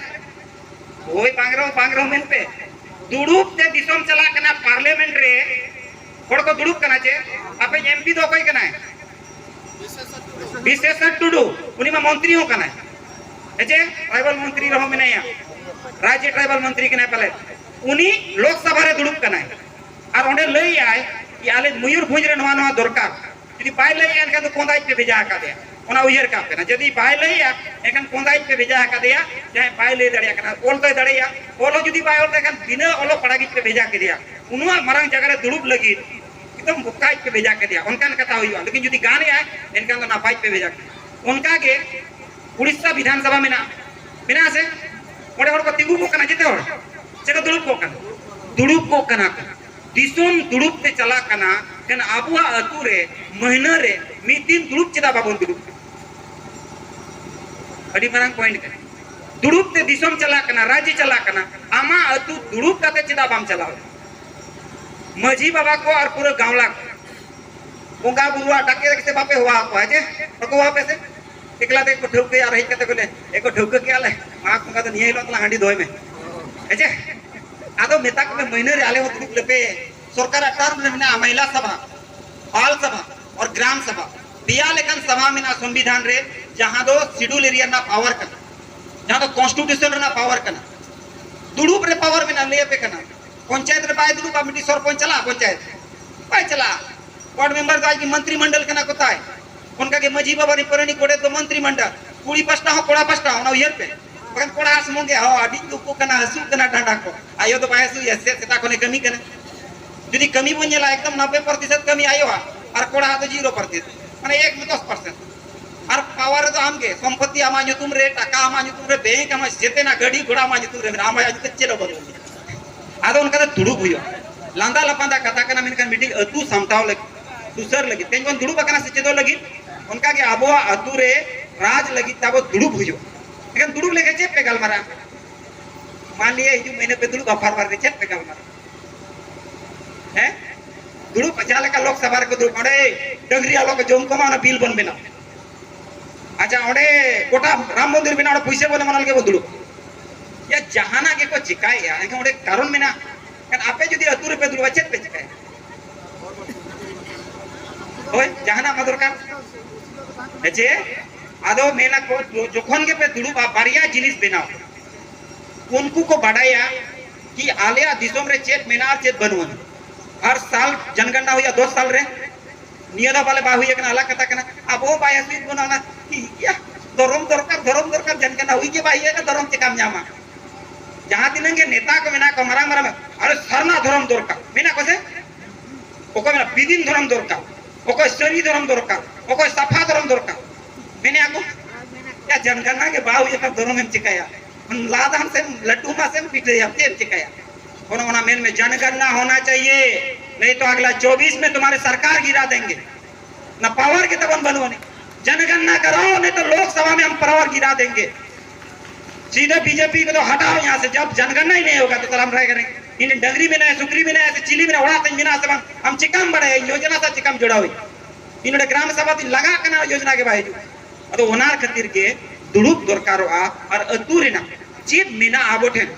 ᱦᱳᱭ, ᱵᱟᱝ ᱨᱮᱦᱚᱸ, ᱵᱟᱝ ᱨᱮᱦᱚᱸ ᱢᱮᱱᱯᱮ᱾ ᱫᱩᱲᱩᱵ ᱛᱮ ᱫᱤᱥᱚᱢ ᱪᱟᱞᱟᱜ ᱠᱟᱱᱟ, ᱯᱟᱨᱞᱟᱢᱮᱱᱴ ᱨᱮ ᱦᱚᱲ ᱠᱚ ᱫᱩᱲᱩᱵ ᱠᱟᱱᱟ᱾ ᱪᱮ ᱟᱯᱮ ᱮᱢᱯᱤ ᱫᱚ ᱚᱠᱚᱭ ᱠᱟᱱᱟᱭ? ᱵᱤᱥᱮᱥᱚᱨ ᱴᱩᱰᱩ, ᱩᱱᱤ ᱢᱟ ᱢᱚᱱᱛᱨᱤ ᱦᱚᱸ ᱠᱟᱱᱟᱭ᱾ ᱦᱮᱸ ᱪᱮ? ᱴᱨᱟᱭᱵᱟᱞ ᱢᱚᱱᱛᱨᱤ ᱨᱮᱦᱚᱸ ᱢᱮᱱᱟᱭᱟ, ᱨᱟᱡᱽ ᱴᱨᱟᱭᱵᱟᱞ ᱢᱚᱱᱛᱨᱤ ᱠᱟᱱᱟᱭ ᱯᱟᱞᱮ᱾ ᱩᱱᱤ ᱞᱳᱠᱥᱚᱵᱷᱟ ᱨᱮ ᱫᱩᱲᱩᱵ ᱠᱟᱱᱟᱭ᱾ ᱟᱨ ᱚᱸᱰᱮ ᱞᱟᱹᱭᱟᱭ ᱠᱤ ᱟᱞᱮ ᱢᱚᱭᱩᱨᱵᱷᱚᱸᱡᱽ ᱨᱮ ᱱᱚᱣᱟ ᱱᱚᱣᱟ ᱫᱚᱨᱠᱟᱨ᱾ ᱡᱩᱫᱤ ᱵᱟᱭ ᱞᱟᱹᱭᱟ, ᱮᱱᱠᱷᱟᱱ ᱫᱚ ᱠᱚᱸᱫᱟᱭᱤᱡ ᱯᱮ ᱵᱷᱮᱡᱟ ᱟᱠᱟᱫᱮᱭᱟ᱾ ᱚᱱᱟ ᱩᱭᱦᱟᱹᱨ ᱠᱟᱜ ᱯᱮ ᱱᱟ᱾ ᱡᱩᱫᱤ ᱵᱟᱭ ᱞᱟᱹᱭᱟ, ᱮᱱᱠᱷᱟᱱ ᱠᱚᱸᱫᱟᱭᱤᱡ ᱯᱮ ᱵᱷᱮᱡᱟ ᱟᱠᱟᱫᱮᱭᱟ᱾ ᱡᱟᱦᱟᱸᱭ ᱵᱟᱭ ᱞᱟᱹᱭ ᱫᱟᱲᱮᱭᱟᱜ ᱠᱟᱱᱟ, ᱚᱞ ᱫᱚᱭ ᱫᱟᱲᱮᱭᱟᱜᱼᱟ, ᱚᱞ ᱦᱚᱸ ᱡᱩᱫᱤ ᱵᱟᱭ ᱚᱞ ᱫᱟᱲᱮᱭᱟᱜ ᱠᱷᱟᱱ ᱵᱤᱱᱟᱹ ᱚᱞᱚᱜ ᱯᱟᱲᱦᱟᱜᱤᱡ ᱯᱮ ᱵᱷᱮᱡᱟ ᱠᱮᱫᱮᱭᱟ᱾ ᱩᱱᱟᱹᱜ ᱢᱟᱨᱟᱝ ᱡᱟᱭᱜᱟ ᱨᱮ ᱫᱩᱲᱩᱵ ᱞᱟᱹᱜᱤᱫ ᱮᱠᱫᱚᱢ ᱵᱚᱠᱟᱭᱤᱡ ᱯᱮ ᱵᱷᱮᱡᱟ ᱠᱮᱫᱮᱭᱟ, ᱚᱱᱠᱟᱱ ᱠᱟᱛᱷᱟ ᱦᱩᱭᱩᱜᱼᱟ᱾ ᱞᱮᱠᱤᱱ ᱡᱩᱫᱤ ᱜᱟᱱᱮᱜᱼᱟᱭ, ᱮᱱᱠᱷᱟᱱ ᱫᱚ ᱱᱟᱯᱟᱭᱤᱡ ᱯᱮ ᱵᱷᱮᱡᱟ ᱠᱮᱫᱮᱭᱟ᱾ ᱚᱱᱠᱟᱜᱮ ᱩᱲᱤᱥᱥᱟ ᱵᱤᱫᱷᱟᱱ ᱥᱚᱵᱷᱟ ᱢᱮᱱᱟᱜᱼᱟ, ᱢᱮᱱᱟᱜᱼᱟ ᱥᱮ? ᱚᱸᱰᱮ ᱦᱚᱲ ᱠᱚ ᱛᱤᱸᱜᱩ ᱠᱚᱜ ᱠᱟᱱᱟ, ᱡᱮᱛᱮ ᱦᱚᱲ ᱪᱮᱫ ᱠᱚ ᱫᱩᱲᱩᱵ ᱠᱚᱜ ᱠᱟᱱᱟ? ᱫᱩᱲᱩᱵ ᱠᱚᱜ ᱠᱟᱱᱟ ᱠᱚ᱾ ᱫᱤᱥᱚᱢ ᱫᱩᱲᱩᱵ ᱛᱮ ᱪᱟᱞᱟᱜ ᱠᱟᱱᱟ, ᱠᱷᱟᱱ ᱟᱵᱚᱣᱟᱜ ᱟᱹᱛᱩ ᱨᱮ ᱢᱟᱹᱦᱱᱟᱹ ᱨᱮ ᱢᱤᱫ ᱫᱤᱱ ᱫᱩᱲᱩᱵ ᱪᱮᱫᱟᱜ ᱵᱟᱵᱚᱱ ᱫᱩᱲᱩᱵ ᱠᱟᱱᱟ? ᱟᱹᱰᱤ ᱢᱟᱨᱟᱝ ᱯᱚᱭᱮᱱᱴ ᱠᱟᱱᱟ᱾ ᱫᱩᱲᱩᱵ ᱛᱮ ᱫᱤᱥᱚᱢ ᱪᱟᱞᱟᱜ ᱠᱟᱱᱟ, ᱨᱟᱡᱽ ᱪᱟᱞᱟᱜ ᱠᱟᱱᱟ, ᱟᱢᱟᱜ ᱟᱹᱛᱩ ᱫᱩᱲᱩᱵ ᱠᱟᱛᱮ ᱪᱮᱫᱟᱜ ᱵᱟᱢ ᱪᱟᱞᱟᱣ ᱞᱮᱱᱟ? ᱢᱟᱹᱡᱷᱤ ᱵᱟᱵᱟ ᱠᱚ ᱟᱨ ᱯᱩᱨᱟᱹ ᱜᱟᱶᱞᱟ ᱠᱚ ᱵᱚᱸᱜᱟ ᱵᱩᱨᱩᱣᱟᱜ ᱰᱟᱠᱮ ᱨᱮ ᱥᱮ ᱵᱟᱯᱮ ᱦᱚᱦᱚ ᱟᱠᱚᱣᱟ? ᱦᱮᱸ ᱪᱮ? ᱵᱟᱠᱚ ᱦᱚᱦᱚ ᱟᱯᱮ ᱥᱮ? ᱮᱠᱞᱟ ᱛᱮᱜᱮ ᱠᱚ ᱴᱷᱟᱹᱣᱠᱟᱹᱭᱟ ᱟᱨ ᱦᱮᱡ ᱠᱟᱛᱮ ᱠᱚ ᱞᱟᱹᱭᱟ, "ᱮ ᱠᱚ ᱴᱷᱟᱹᱣᱠᱟᱹ ᱠᱮᱜᱼᱟ ᱞᱮ, ᱢᱟᱜᱽ ᱵᱚᱸᱜᱟ ᱫᱚ ᱱᱤᱭᱟᱹ ᱦᱤᱞᱳᱜ ᱛᱟᱞᱟᱝ ᱦᱟᱺᱰᱤ ᱫᱚᱦᱚᱭ ᱢᱮ᱾" ᱦᱮᱸ ᱪᱮ? ᱟᱫᱚ ᱢᱮᱛᱟ ᱠᱚᱯᱮ, ᱢᱟᱹᱦᱱᱟᱹ ᱨᱮ ᱟᱞᱮ ᱦᱚᱸ ᱫᱩᱲᱩᱵ ᱞᱮᱯᱮ᱾ ᱥᱚᱨᱠᱟᱨᱟᱜ ᱴᱟᱨᱢ ᱨᱮ ᱢᱮᱱᱟᱜᱼᱟ ᱢᱟᱦᱤᱞᱟ ᱥᱟᱵᱷᱟ, ᱵᱟᱞ ᱥᱟᱵᱷᱟ ᱟᱨ ᱜᱨᱟᱢ ᱥᱟᱵᱷᱟ᱾ ᱯᱮᱭᱟ ᱞᱮᱠᱟᱱ ᱥᱟᱵᱷᱟ ᱢᱮᱱᱟᱜᱼᱟ ᱥᱚᱝᱵᱤᱫᱷᱟᱱ ᱨᱮ, ᱡᱟᱦᱟᱸ ᱫᱚ ᱥᱤᱰᱩᱞ ᱮᱨᱤᱭᱟ ᱨᱮᱱᱟᱜ ᱯᱟᱣᱟᱨ ᱠᱟᱱᱟ, ᱡᱟᱦᱟᱸ ᱫᱚ ᱠᱚᱱᱥᱴᱤᱴᱩᱭᱩᱥᱚᱱ ᱨᱮᱱᱟᱜ ᱯᱟᱣᱟᱨ ᱠᱟᱱᱟ᱾ ᱫᱩᱲᱩᱵ ᱨᱮ ᱯᱟᱣᱟᱨ ᱢᱮᱱᱟᱜᱼᱟ, ᱞᱟᱹᱭ ᱟᱯᱮ ᱠᱟᱱᱟ᱾ ᱯᱚᱧᱪᱟᱭᱮᱛ ᱨᱮ ᱵᱟᱭ ᱫᱩᱲᱩᱵᱟ, ᱢᱤᱫᱴᱤᱡ ᱥᱚᱨᱯᱚᱧᱪ ᱪᱟᱞᱟᱜᱼᱟ ᱯᱚᱧᱪᱟᱭᱮᱛ? ᱵᱟᱭ ᱪᱟᱞᱟᱜᱼᱟ᱾ ᱣᱟᱨᱰ ᱢᱮᱢᱵᱟᱨ ᱫᱚ ᱟᱡ ᱜᱮ ᱢᱚᱱᱛᱨᱤ ᱢᱚᱱᱰᱚᱞ ᱠᱟᱱᱟ ᱠᱚ ᱛᱟᱭ᱾ ᱚᱱᱠᱟ ᱜᱮ ᱢᱟᱹᱡᱷᱤ ᱵᱟᱵᱟ, ᱨᱤᱱᱤᱡ ᱯᱟᱨᱟᱱᱤᱠ, ᱜᱚᱰᱮᱛ ᱫᱚ ᱢᱚᱱᱛᱨᱤ ᱢᱚᱱᱰᱚᱞ᱾ ᱠᱩᱲᱤ ᱯᱟᱥᱴᱟ ᱦᱚᱸ, ᱠᱚᱲᱟ ᱯᱟᱥᱴᱟ ᱦᱚᱸ, ᱚᱱᱟ ᱩᱭᱦᱟᱹᱨ ᱯᱮ᱾ ᱵᱟᱠᱷᱟᱱ ᱠᱚᱲᱟ ᱥᱩᱢᱩᱝ ᱜᱮ, ᱦᱚᱸ, ᱟᱹᱰᱤ ᱫᱩᱠ ᱠᱟᱱᱟ, ᱦᱟᱹᱥᱩ ᱠᱟᱱᱟ ᱰᱟᱸᱰᱟ ᱠᱚ᱾ ᱟᱭᱳ ᱫᱚ ᱵᱟᱭ ᱦᱟᱹᱥᱩᱭᱟ, ᱥᱮ ᱥᱮᱛᱟ ᱠᱷᱚᱱᱮ ᱠᱟᱹᱢᱤ ᱠᱟᱱᱟ᱾ ᱡᱩᱫᱤ ᱠᱟᱹᱢᱤ ᱵᱚᱱ ᱧᱮᱞᱟ, ᱮᱠᱫᱚᱢ ᱱᱚᱵᱵᱳᱭ ᱯᱨᱚᱛᱤᱥᱚᱛ ᱠᱟᱹᱢᱤ ᱟᱭᱳᱣᱟᱜ, ᱟᱨ ᱠᱚᱲᱟ ᱫᱚ ᱡᱤᱨᱳ ᱯᱨᱚᱛᱤᱥᱚᱛ, ᱢᱟᱱᱮ ᱮᱠ ᱫᱚᱥ ᱯᱟᱨᱥᱮᱱᱴ᱾ ᱟᱨ ᱯᱟᱣᱟᱨ ᱨᱮᱫᱚ ᱟᱢ ᱜᱮ, ᱥᱚᱢᱯᱚᱛᱤ ᱟᱢᱟᱜ ᱧᱩᱛᱩᱢ ᱨᱮ, ᱴᱟᱠᱟ ᱟᱢᱟᱜ ᱧᱩᱛᱩᱢ ᱨᱮ, ᱵᱮᱝᱠ ᱟᱢᱟᱜ, ᱡᱮᱛᱮᱱᱟᱜ ᱜᱟᱹᱰᱤ ᱜᱷᱚᱲᱟ ᱟᱢᱟᱜ ᱧᱩᱛᱩᱢ ᱨᱮ ᱢᱮᱱᱟᱜᱼᱟ, ᱟᱢᱟᱜ ᱧᱩᱛᱩᱢ ᱪᱮᱫ ᱦᱚᱸ ᱵᱟᱹᱱᱩᱜᱼᱟ᱾ ᱟᱫᱚ ᱚᱱᱠᱟ ᱫᱚ ᱫᱩᱲᱩᱵ ᱦᱩᱭᱩᱜᱼᱟ᱾ ᱞᱟᱸᱫᱟ ᱞᱟᱯᱟᱸᱫᱟ ᱠᱟᱛᱷᱟ ᱠᱟᱱᱟ, ᱢᱮᱱᱠᱷᱟᱱ ᱢᱤᱫᱴᱤᱡ ᱟᱹᱛᱩ ᱥᱟᱢᱴᱟᱣ ᱞᱟᱹᱜᱤᱫ, ᱥᱩᱥᱟᱹᱨ ᱞᱟᱹᱜᱤᱫ ᱛᱮᱦᱮᱧ ᱵᱚᱱ ᱫᱩᱲᱩᱵ ᱟᱠᱟᱱᱟ ᱥᱮ ᱪᱮᱫᱚᱜ ᱞᱟᱹᱜᱤᱫ, ᱚᱱᱠᱟᱜᱮ ᱟᱵᱚᱣᱟᱜ ᱟᱹᱛᱩ ᱨᱮ ᱨᱟᱡᱽ ᱞᱟᱹᱜᱤᱫ ᱛᱮ ᱟᱵᱚ ᱫᱩᱲᱩᱵ ᱦᱩᱭᱩᱜᱼᱟ᱾ ᱮᱱᱠᱷᱟᱱ ᱫᱩᱲᱩᱵ ᱞᱮᱠᱷᱟᱱ ᱪᱮᱫ ᱯᱮ ᱜᱟᱞᱢᱟᱨᱟᱜᱼᱟ? ᱢᱟᱱ ᱞᱤᱭᱟ ᱦᱤᱡᱩᱜ ᱢᱟᱹᱦᱱᱟᱹ ᱯᱮ ᱫᱩᱲᱩᱵᱼᱟ, ᱯᱷᱟᱨᱢᱟᱨ ᱨᱮ ᱪᱮᱫ ᱯᱮ ᱜᱟᱞᱢᱟᱨᱟᱜᱼᱟ? ᱦᱮᱸ? ᱫᱩᱲᱩᱵ, ᱡᱟᱦᱟᱸ ᱞᱮᱠᱟ ᱞᱳᱠ ᱥᱚᱵᱷᱟ ᱨᱮᱠᱚ ᱫᱩᱲᱩᱵ, ᱚᱸᱰᱮ ᱰᱟᱹᱝᱨᱤ ᱟᱞᱚ ᱠᱚ ᱡᱚᱢ ᱠᱚᱢᱟ, ᱚᱱᱟ ᱵᱤᱞ ᱵᱚᱱ ᱵᱮᱱᱟᱣ᱾ ᱟᱪᱪᱷᱟ, ᱚᱸᱰᱮ ᱜᱚᱴᱟ ᱨᱟᱢ ᱢᱚᱱᱫᱤᱨ ᱵᱮᱱᱟᱣ, ᱚᱸᱰᱮ ᱯᱩᱭᱥᱟᱹ ᱵᱚᱱ ᱮᱢᱟ, ᱚᱱᱟ ᱞᱟᱹᱜᱤᱫ ᱵᱚᱱ ᱫᱩᱲᱩᱵ᱾ ᱭᱟ, ᱡᱟᱦᱟᱱᱟᱜ ᱜᱮᱠᱚ ᱪᱤᱠᱟᱭᱮᱫᱼᱟ, ᱮᱱᱠᱷᱟᱱ ᱚᱸᱰᱮ ᱠᱟᱨᱚᱱ ᱢᱮᱱᱟᱜᱼᱟ᱾ ᱮᱱᱠᱷᱟᱱ ᱟᱯᱮ ᱡᱩᱫᱤ ᱟᱹᱛᱩ ᱨᱮᱯᱮ ᱫᱩᱲᱩᱵᱼᱟ, ᱪᱮᱫ ᱯᱮ ᱪᱤᱠᱟᱹᱭᱟ? ᱦᱳᱭ, ᱡᱟᱦᱟᱱᱟᱜ ᱢᱟ ᱫᱚᱨᱠᱟᱨ᱾ ᱦᱮᱸ ᱪᱮ? ᱟᱫᱚ ᱢᱮᱱᱟ ᱠᱚ, ᱡᱚᱠᱷᱚᱱ ᱜᱮᱯᱮ ᱫᱩᱲᱩᱵᱼᱟ, ᱵᱟᱨᱭᱟ ᱡᱤᱱᱤᱥ ᱵᱮᱱᱟᱣ᱾ ᱩᱱᱠᱩ ᱠᱚ ᱵᱟᱰᱟᱭᱟ ᱠᱤ ᱟᱞᱮᱭᱟᱜ ᱫᱤᱥᱚᱢ ᱨᱮ ᱪᱮᱫ ᱢᱮᱱᱟᱜᱼᱟ ᱟᱨ ᱪᱮᱫ ᱵᱟᱹᱱᱩᱜᱼᱟ᱾ ᱦᱟᱨ ᱥᱟᱞ ᱡᱚᱱᱜᱚᱱᱱᱟ ᱦᱩᱭᱩᱜᱼᱟ, ᱫᱚᱥ ᱥᱟᱞ ᱨᱮ᱾ ᱱᱤᱭᱟᱹ ᱫᱷᱟᱣ ᱵᱟᱞᱮ ᱵᱟᱭ ᱦᱩᱭ ᱟᱠᱟᱱᱟ, ᱟᱞᱟᱜᱽ ᱠᱟᱛᱷᱟ ᱠᱟᱱᱟ᱾ ᱟᱵᱚ ᱦᱚᱸ ᱵᱟᱭ ᱦᱟᱹᱥᱩᱭᱮᱫ ᱵᱚᱱᱟ ᱚᱱᱟ, ᱤᱭᱟ, ᱫᱷᱚᱨᱚᱢ ᱫᱚᱨᱠᱟᱨ, ᱫᱷᱚᱨᱚᱢ ᱫᱚᱨᱠᱟᱨ, ᱡᱚᱱᱜᱚᱱᱱᱟ ᱦᱩᱭ ᱜᱮ ᱵᱟᱭ ᱦᱩᱭ ᱟᱠᱟᱱᱟ, ᱫᱷᱚᱨᱚᱢ ᱪᱮᱠᱟᱢ ᱧᱟᱢᱟ? ᱡᱟᱦᱟᱸ ᱛᱤᱱᱟᱹᱜ ᱜᱮ ᱱᱮᱛᱟ ᱠᱚ ᱢᱮᱱᱟᱜ ᱠᱚᱣᱟ, ᱢᱟᱨᱟᱝ ᱢᱟᱨᱟᱝ, ᱟᱨᱮ ᱥᱟᱨᱱᱟ ᱫᱷᱚᱨᱚᱢ ᱫᱚᱨᱠᱟᱨ, ᱢᱮᱱᱟᱜ ᱠᱚ ᱥᱮ? ᱚᱠᱚᱭ ᱢᱮᱱᱟ ᱵᱤᱫᱤᱱ ᱫᱷᱚᱨᱚᱢ ᱫᱚᱨᱠᱟᱨ, ᱚᱠᱚᱭ ᱥᱟᱹᱨᱤ ᱫᱷᱚᱨᱚᱢ ᱫᱚᱨᱠᱟᱨ, ᱚᱠᱚᱭ ᱥᱟᱯᱷᱟ ᱫᱷᱚᱨᱚᱢ ᱫᱚᱨᱠᱟᱨ, ᱢᱮᱱᱮᱜᱼᱟ ᱠᱚ, ᱭᱟ, ᱡᱚᱱᱜᱚᱱᱱᱟ ᱜᱮ ᱵᱟᱭ ᱦᱩᱭ ᱟᱠᱟᱱ, ᱫᱷᱚᱨᱚᱢ ᱮᱢ ᱪᱤᱠᱟᱹᱭᱟ? ᱞᱟᱫᱟᱢ ᱥᱮᱢ ᱞᱟᱹᱴᱩ ᱢᱟ ᱥᱮᱢ ᱯᱤᱴᱷᱟᱹᱭᱟ, ᱪᱮᱫ ᱮᱢ ᱪᱤᱠᱟᱹᱭᱟ? ᱚᱱᱟ, ᱚᱱᱟ ᱢᱮᱱ ᱢᱮ, ᱡᱚᱱᱜᱚᱱᱱᱟ ᱦᱳᱱᱟ ᱪᱟᱦᱤᱭᱮ, ᱱᱟᱦᱤᱸ ᱛᱚ ᱟᱜᱽᱞᱟ ᱪᱚᱵᱤᱥ ᱢᱮ ᱛᱩᱢᱦᱟᱨᱮ ᱥᱚᱨᱠᱟᱨ ᱜᱤᱨᱟ ᱫᱮᱝᱜᱮ᱾ ᱱᱟ ᱯᱟᱣᱟᱨ ᱜᱮ ᱛᱟᱵᱚᱱ ᱵᱟᱹᱱᱩᱜ ᱟᱹᱱᱤᱡ᱾ ᱡᱚᱱᱜᱚᱱᱱᱟ ᱠᱟᱨᱟᱣ, ᱱᱟᱦᱤᱸ ᱛᱚ ᱞᱳᱠ ᱥᱚᱵᱷᱟ ᱢᱮ ᱦᱟᱢ ᱯᱟᱣᱟᱨ ᱜᱤᱨᱟ ᱫᱮᱝᱜᱮ᱾ ᱥᱤᱫᱷᱟ ᱵᱤᱡᱮᱯᱤ ᱠᱚᱫᱚ ᱦᱟᱴᱟᱣ ᱭᱟᱦᱟᱸ ᱥᱮ, ᱡᱟᱵ ᱡᱚᱱᱜᱚᱱᱱᱟ ᱦᱤ ᱱᱟᱦᱤᱸ ᱦᱳᱜᱟ ᱛᱚ ᱛᱟᱦᱞᱮ ᱦᱟᱢ ᱨᱟᱭ ᱠᱟᱨᱮᱝᱜᱮ᱾ ᱤᱧ ᱨᱮᱱ ᱰᱟᱹᱝᱨᱤ ᱢᱮᱱᱟᱭᱟ, ᱥᱩᱠᱨᱤ ᱢᱮᱱᱟᱭᱟ, ᱥᱮ ᱪᱤᱞᱤ ᱢᱮᱱᱟᱭᱟ, ᱚᱲᱟᱜ ᱛᱤᱧ ᱵᱮᱱᱟᱣᱟ ᱥᱮ ᱵᱟᱝ, ᱟᱢ ᱪᱤᱠᱟᱢ ᱵᱟᱲᱟᱭᱟ ᱤᱧ ᱭᱳᱡᱽᱱᱟ ᱥᱟᱶ ᱪᱤᱠᱟᱢ ᱡᱚᱲᱟᱣᱤᱧ? ᱤᱧ ᱱᱚᱰᱮ ᱜᱨᱟᱢ ᱥᱚᱵᱷᱟ ᱛᱤᱧ ᱞᱟᱜᱟᱜ ᱠᱟᱱᱟ, ᱭᱳᱡᱽᱱᱟ ᱜᱮ ᱵᱟᱭ ᱦᱤᱡᱩᱜ᱾ ᱟᱫᱚ ᱚᱱᱟ ᱠᱷᱟᱹᱛᱤᱨ ᱜᱮ ᱫᱩᱲᱩᱵ ᱫᱚᱨᱠᱟᱨᱚᱜᱼᱟ ᱟᱨ ᱟᱹᱛᱩ ᱨᱮᱱᱟᱜ ᱪᱮᱫ ᱢᱮᱱᱟᱜᱼᱟ ᱟᱵᱚ ᱴᱷᱮᱱ,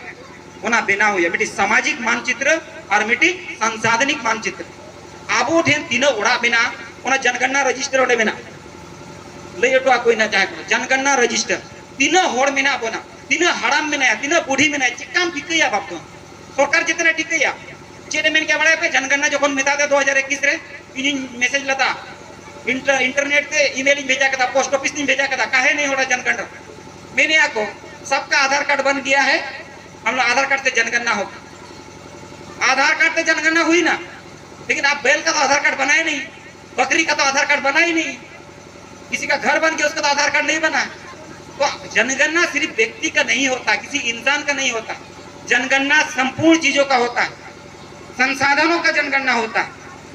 ᱚᱱᱟ ᱵᱮᱱᱟᱣ ᱦᱩᱭᱩᱜᱼᱟ, ᱢᱤᱫᱴᱤᱡ ᱥᱟᱢᱟᱡᱤᱠ ᱢᱟᱱᱪᱤᱛᱨᱚ ᱟᱨ ᱢᱤᱫᱴᱤᱡ ᱥᱚᱝᱥᱟᱫᱷᱚᱱᱤᱠ ᱢᱟᱱᱪᱤᱛᱨᱚ᱾ ᱟᱵᱚ ᱴᱷᱮᱱ ᱛᱤᱱᱟᱹᱜ ᱚᱲᱟᱜ ᱢᱮᱱᱟᱜᱼᱟ, ᱚᱱᱟ ᱡᱚᱱᱜᱚᱱᱱᱟ ᱨᱮᱡᱤᱥᱴᱟᱨ ᱚᱸᱰᱮ ᱢᱮᱱᱟᱜᱼᱟ᱾ ᱞᱟᱹᱭ ᱦᱚᱴᱚ ᱟᱠᱚ ᱦᱩᱭᱱᱟ ᱡᱟᱦᱟᱸᱭ ᱠᱚ, ᱡᱚᱱᱜᱚᱱᱱᱟ ᱨᱮᱡᱤᱥᱴᱟᱨ, ᱛᱤᱱᱟᱹᱜ ᱦᱚᱲ ᱢᱮᱱᱟᱜ ᱵᱚᱱᱟ, ᱛᱤᱱᱟᱹᱜ ᱦᱟᱲᱟᱢ ᱢᱮᱱᱟᱭᱟ, ᱛᱤᱱᱟᱹᱜ ᱵᱩᱰᱷᱤ ᱢᱮᱱᱟᱭᱟ, ᱪᱮᱠᱟᱢ ᱴᱷᱤᱠᱟᱹᱭᱟ ᱵᱟᱯ ᱫᱚ? ᱥᱚᱨᱠᱟᱨ ᱪᱮᱛᱟᱱ ᱨᱮ ᱴᱷᱤᱠᱟᱹᱭᱟ᱾ ᱪᱮᱫ ᱮ ᱢᱮᱱ ᱠᱮᱭᱟ ᱵᱟᱲᱟᱭᱟ ᱯᱮ? ᱡᱚᱱᱜᱚᱱᱱᱟ ᱡᱚᱠᱷᱚᱱ ᱢᱮᱛᱟᱜ ᱛᱮ ᱫᱩ ᱦᱟᱡᱟᱨ ᱮᱠᱩᱥ ᱨᱮ, ᱤᱧᱤᱧ ᱢᱮᱥᱮᱡᱽ ᱞᱮᱫᱟ, ᱤᱱᱴᱟᱨ-, ᱤᱱᱴᱟᱨᱱᱮᱴ ᱛᱮ ᱤᱢᱮᱞ ᱤᱧ ᱵᱷᱮᱡᱟ ᱠᱮᱫᱟ, ᱯᱳᱥᱴ ᱚᱯᱷᱤᱥ ᱤᱧ ᱵᱷᱮᱡᱟ ᱠᱮᱫᱟ, ᱠᱟᱦᱮ ᱱᱟᱦᱤᱸ ᱦᱳ ᱨᱟᱦᱟ ᱡᱚᱱᱜᱚᱱᱱᱟ᱾ ᱢᱮᱱᱮᱜᱼᱟ ᱠᱚ, ᱥᱟᱵᱠᱟ ᱟᱫᱷᱟᱨ ᱠᱟᱨᱰ ᱵᱟᱱ ᱜᱮᱭᱟ ᱦᱮ, ᱦᱟᱢ ᱞᱳᱜ ᱟᱫᱷᱟᱨ ᱠᱟᱨᱰ ᱛᱮ ᱡᱚᱱᱜᱚᱱᱱᱟ ᱦᱳᱜᱟ᱾ ᱟᱫᱷᱟᱨ ᱠᱟᱨᱰ ᱛᱮ ᱡᱚᱱᱜᱚᱱᱱᱟ ᱦᱩᱭᱱᱟ, ᱞᱮᱠᱤᱱ ᱟᱯ ᱵᱮᱞ ᱠᱟ ᱛᱚ ᱟᱫᱷᱟᱨ ᱠᱟᱨᱰ ᱵᱟᱱᱟᱭᱟ ᱱᱟᱦᱤᱸ, ᱵᱟᱠᱨᱤ ᱠᱟ ᱛᱚ ᱟᱫᱷᱟᱨ ᱠᱟᱨᱰ ᱵᱟᱱᱟᱭᱟ ᱱᱟᱦᱤᱸ, ᱠᱤᱥᱤ ᱠᱟ ᱜᱷᱚᱨ ᱵᱟᱱ ᱜᱮᱭᱟ, ᱩᱥᱠᱟ ᱛᱚ ᱟᱫᱷᱟᱨ ᱠᱟᱨᱰ ᱱᱟᱦᱤᱸ ᱵᱟᱱᱟ᱾ ᱛᱚ ᱡᱚᱱᱜᱚᱱᱱᱟ ᱥᱤᱨᱯᱷ ᱵᱮᱠᱛᱤ ᱠᱟ ᱱᱟᱦᱤᱸ ᱦᱳᱛᱟ, ᱠᱤᱥᱤ ᱤᱱᱥᱟᱱ ᱠᱟ ᱱᱟᱦᱤᱸ ᱦᱳᱛᱟ᱾ जनगणना संपूर्ण चीजों का होता है, संसाधनों का जनगणना होता है,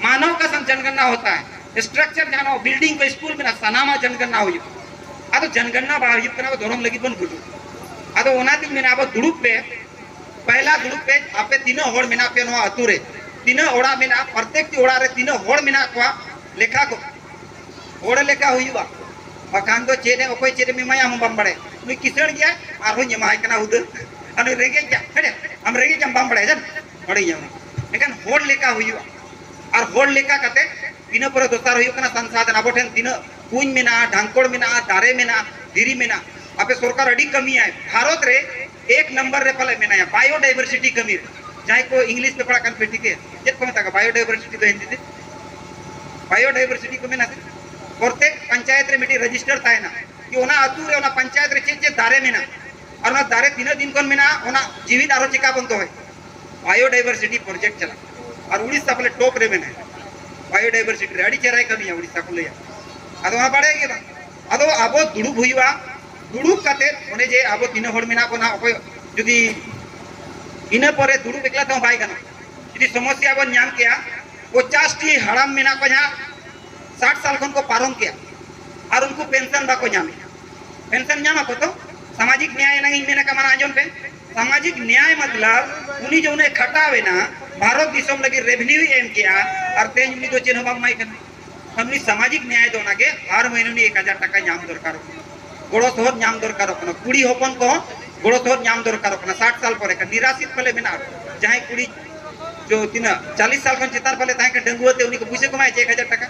मानव का सं-, जनगणना होता है, स्ट्रक्चर, जहाँ बिल्डिंग को स्कूल में ना, ᱥᱟᱱᱟᱢᱟᱜ ᱡᱚᱱᱜᱚᱱᱱᱟ ᱦᱩᱭᱩᱜ᱾ ᱟᱫᱚ ᱡᱚᱱᱜᱚᱱᱱᱟ ᱵᱟᱭ ᱦᱩᱭᱩᱜ ᱠᱟᱱᱟ, ᱟᱵᱚ ᱫᱷᱚᱨᱚᱢ ᱞᱟᱹᱜᱤᱫ ᱵᱚᱱ ᱜᱩᱡᱩᱜ᱾ ᱟᱫᱚ ᱚᱱᱟᱛᱤᱧ ᱢᱮᱱᱟ, ᱟᱵᱚ ᱫᱩᱲᱩᱵ ᱯᱮ, ᱯᱟᱭᱞᱟ ᱫᱩᱲᱩᱵ ᱯᱮ, ᱟᱯᱮ ᱛᱤᱱᱟᱹᱜ ᱦᱚᱲ ᱢᱮᱱᱟᱜ ᱯᱮᱭᱟ ᱱᱚᱣᱟ ᱟᱹᱛᱩ ᱨᱮ, ᱛᱤᱱᱟᱹᱜ ᱚᱲᱟᱜ ᱢᱮᱱᱟᱜᱼᱟ, ᱯᱨᱚᱛᱮᱠᱴᱤ ᱚᱲᱟᱜ ᱨᱮ ᱛᱤᱱᱟᱹᱜ ᱦᱚᱲ ᱢᱮᱱᱟᱜ ᱠᱚᱣᱟ, ᱞᱮᱠᱷᱟ ᱠᱚ᱾ ᱦᱚᱲ ᱞᱮᱠᱟ ᱦᱩᱭᱩᱜᱼᱟ, ᱵᱟᱠᱷᱟᱱ ᱫᱚ ᱪᱮᱫ ᱮ, ᱚᱠᱚᱭ ᱪᱮᱫ ᱮᱢ ᱮᱢᱟᱭᱟ, ᱟᱢ ᱦᱚᱸ ᱵᱟᱢ ᱵᱟᱲᱟᱭᱟ᱾ ᱱᱩᱭ ᱠᱤᱥᱟᱹᱬ ᱜᱮᱭᱟᱭ, ᱟᱨᱦᱚᱸᱧ ᱮᱢᱟᱭ ᱠᱟᱱᱟ ᱦᱩᱫᱟᱹ᱾ ᱟᱢ ᱨᱮᱸᱜᱮᱡ ᱜᱮᱭᱟ, ᱦᱮᱸ, ᱟᱢ ᱨᱮᱸᱜᱮᱡ ᱜᱮᱭᱟᱢ, ᱵᱟᱢ ᱵᱟᱲᱟᱭᱟ, ᱡᱟᱱ? ᱵᱟᱲᱟᱭ ᱜᱮᱭᱟᱢ᱾ ᱮᱱᱠᱷᱟᱱ ᱦᱚᱲ ᱞᱮᱠᱟ ᱦᱩᱭᱩᱜᱼᱟ᱾ ᱟᱨ ᱦᱚᱲ ᱞᱮᱠᱟ ᱠᱟᱛᱮ ᱤᱱᱟᱹ ᱯᱚᱨᱮ ᱫᱚᱥᱟᱨ ᱦᱩᱭᱩᱜ ᱠᱟᱱᱟ ᱥᱚᱝᱥᱟᱫᱷᱚᱱ᱾ ᱟᱵᱚ ᱴᱷᱮᱱ ᱛᱤᱱᱟᱹᱜ ᱠᱩᱧ ᱢᱮᱱᱟᱜᱼᱟ, ᱰᱷᱟᱝᱠᱚᱲ ᱢᱮᱱᱟᱜᱼᱟ, ᱫᱟᱨᱮ ᱢᱮᱱᱟᱜᱼᱟ, ᱫᱷᱤᱨᱤ ᱢᱮᱱᱟᱜᱼᱟ, ᱟᱯᱮ ᱥᱚᱨᱠᱟᱨ ᱟᱹᱰᱤ ᱠᱟᱹᱢᱤᱭᱟᱭ᱾ ᱵᱷᱟᱨᱚᱛ ᱨᱮ ᱮᱠ ᱱᱟᱢᱵᱟᱨ ᱨᱮ ᱯᱟᱞᱮ ᱢᱮᱱᱟᱭᱟ biodiversity ᱠᱟᱹᱢᱤ ᱨᱮ᱾ ᱡᱟᱦᱟᱸᱭ ᱠᱚ ᱤᱝᱞᱤᱥ ᱯᱮ ᱯᱟᱲᱦᱟᱜ ᱠᱟᱱ ᱯᱮ ᱴᱷᱤᱠᱟᱹᱭᱟ, ᱪᱮᱫ ᱠᱚ ᱢᱮᱛᱟᱜᱼᱟ biodiversity ᱫᱚ ᱦᱤᱱᱫᱤ ᱛᱮ? Biodiversity ᱠᱚ ᱢᱮᱱᱟ ᱥᱮ? ᱯᱨᱚᱛᱮᱠ ᱯᱚᱧᱪᱟᱭᱮᱛ ᱨᱮ ᱢᱤᱫᱴᱤᱡ ᱨᱮᱡᱤᱥᱴᱟᱨ ᱛᱟᱦᱮᱱᱟ ᱡᱮ ᱚᱱᱟ ᱟᱹᱛᱩ ᱨᱮ, ᱚᱱᱟ ᱯᱚᱧᱪᱟᱭᱮᱛ ᱨᱮ ᱪᱮᱫ ᱪᱮᱫ ᱫᱟᱨᱮ ᱢᱮᱱᱟᱜᱼᱟ, ᱟᱨ ᱚᱱᱟ ᱫᱟᱨᱮ ᱛᱤᱱᱟᱹᱜ ᱫᱤᱱ ᱠᱷᱚᱱ ᱢᱮᱱᱟᱜᱼᱟ, ᱚᱱᱟ ᱡᱤᱣᱤᱫ ᱟᱨᱦᱚᱸ ᱪᱮᱠᱟ ᱵᱚᱱ ᱫᱚᱦᱚᱭ᱾ Biodiversity project ᱪᱟᱞᱟᱜ᱾ ᱟᱨ ᱩᱲᱤᱥᱥᱟ ᱯᱟᱞᱮ top ᱨᱮ ᱢᱮᱱᱟᱭᱟ biodiversity ᱨᱮ, ᱟᱹᱰᱤ ᱪᱮᱦᱨᱟᱭ ᱠᱟᱹᱢᱤᱭᱟ ᱩᱲᱤᱥᱥᱟ ᱠᱚ ᱞᱟᱹᱭᱟ᱾ ᱟᱫᱚ ᱚᱱᱟ ᱵᱟᱲᱟᱭ ᱜᱮ ᱵᱟᱝ᱾ ᱟᱫᱚ ᱟᱵᱚ ᱫᱩᱲᱩᱵ ᱦᱩᱭᱩᱜᱼᱟ, ᱫᱩᱲᱩᱵ ᱠᱟᱛᱮ ᱚᱱᱮ ᱡᱮ ᱟᱵᱚ ᱛᱤᱱᱟᱹᱜ ᱦᱚᱲ ᱢᱮᱱᱟᱜ ᱵᱚᱱᱟ, ᱚᱠᱚᱭ ᱡᱩᱫᱤ ᱤᱱᱟᱹ ᱯᱚᱨᱮ ᱫᱩᱲᱩᱵ ᱮᱠᱞᱟ ᱛᱮᱦᱚᱸ ᱵᱟᱭ ᱜᱟᱱᱚᱜᱼᱟ᱾ ᱡᱩᱫᱤ ᱥᱚᱢᱚᱥᱥᱟ ᱵᱚᱱ ᱧᱟᱢ ᱠᱮᱭᱟ, ᱯᱚᱪᱟᱥ ᱴᱤ ᱦᱟᱲᱟᱢ ᱢᱮᱱᱟᱜ ᱠᱚᱣᱟ ᱡᱟᱦᱟᱸ ᱥᱟᱴ ᱥᱟᱞ ᱠᱷᱚᱱ ᱠᱚ ᱯᱟᱨᱚᱢ ᱠᱮᱭᱟ, ᱟᱨ ᱩᱱᱠᱩ ᱯᱮᱱᱥᱚᱱ ᱵᱟᱠᱚ ᱧᱟᱢᱮᱫᱼᱟ᱾ ᱯᱮᱱᱥᱚᱱ ᱧᱟᱢ ᱟᱠᱚ ᱛᱚ? ᱥᱟᱢᱟᱡᱤᱠ ᱱᱮᱭᱟᱭ ᱮᱱᱟᱝ ᱤᱧ ᱢᱮᱱ ᱟᱠᱟᱫ, ᱢᱟᱱᱟ ᱟᱸᱡᱚᱢ ᱯᱮ, ᱥᱟᱢᱟᱡᱤᱠ ᱱᱮᱭᱟᱭ ᱢᱚᱛᱞᱚᱵ ᱩᱱᱤ ᱡᱮ ᱩᱱᱤ ᱠᱷᱟᱴᱟᱣ ᱮᱱᱟ, ᱵᱷᱟᱨᱚᱛ ᱫᱤᱥᱚᱢ ᱞᱟᱹᱜᱤᱫ ᱨᱮᱵᱷᱮᱱᱤᱭᱩᱭ ᱮᱢ ᱠᱮᱜᱼᱟ, ᱟᱨ ᱛᱮᱦᱮᱧ ᱩᱱᱤ ᱫᱚ ᱪᱮᱫ ᱦᱚᱸ ᱵᱟᱝ ᱮᱢᱟᱭ ᱠᱟᱱᱟ᱾ ᱩᱱᱤ ᱥᱟᱢᱟᱡᱤᱠ ᱱᱮᱭᱟᱭ ᱫᱚ ᱚᱱᱟᱜᱮ ᱦᱟᱨ ᱢᱟᱹᱦᱱᱟᱹ ᱩᱱᱤ ᱮᱠ ᱦᱟᱡᱟᱨ ᱴᱟᱠᱟ ᱧᱟᱢ ᱫᱚᱨᱠᱟᱨᱚᱜ ᱠᱟᱱᱟ, ᱜᱚᱲᱚ ᱥᱚᱦᱚᱫ ᱧᱟᱢ ᱫᱚᱨᱠᱟᱨᱚᱜ ᱠᱟᱱᱟ, ᱠᱩᱲᱤ ᱦᱚᱯᱚᱱ ᱠᱚᱦᱚᱸ ᱜᱚᱲᱚ ᱥᱚᱦᱚᱫ ᱧᱟᱢ ᱫᱚᱨᱠᱟᱨᱚᱜ ᱠᱟᱱᱟ᱾ ᱥᱟᱴ ᱥᱟᱞ ᱯᱚᱨᱮ ᱠᱷᱟᱱ ᱱᱤᱨᱟᱥᱤᱛ ᱯᱟᱞᱮ ᱢᱮᱱᱟᱜᱼᱟ, ᱡᱟᱦᱟᱸᱭ ᱠᱩᱲᱤ ᱡᱚ ᱛᱤᱱᱟᱹᱜ ᱪᱟᱞᱤᱥ ᱥᱟᱞ ᱠᱷᱚᱱ ᱪᱮᱛᱟᱱ ᱯᱟᱞᱮ ᱛᱟᱦᱮᱸ ᱠᱟᱱᱟ ᱰᱟᱺᱜᱩᱣᱟᱹ ᱛᱮ, ᱩᱱᱤ ᱠᱚ ᱯᱩᱭᱥᱟᱹ ᱠᱚ ᱮᱢᱟᱭᱟ ᱪᱮᱫ ᱮᱠ ᱦᱟᱡᱟᱨ ᱴᱟᱠᱟ,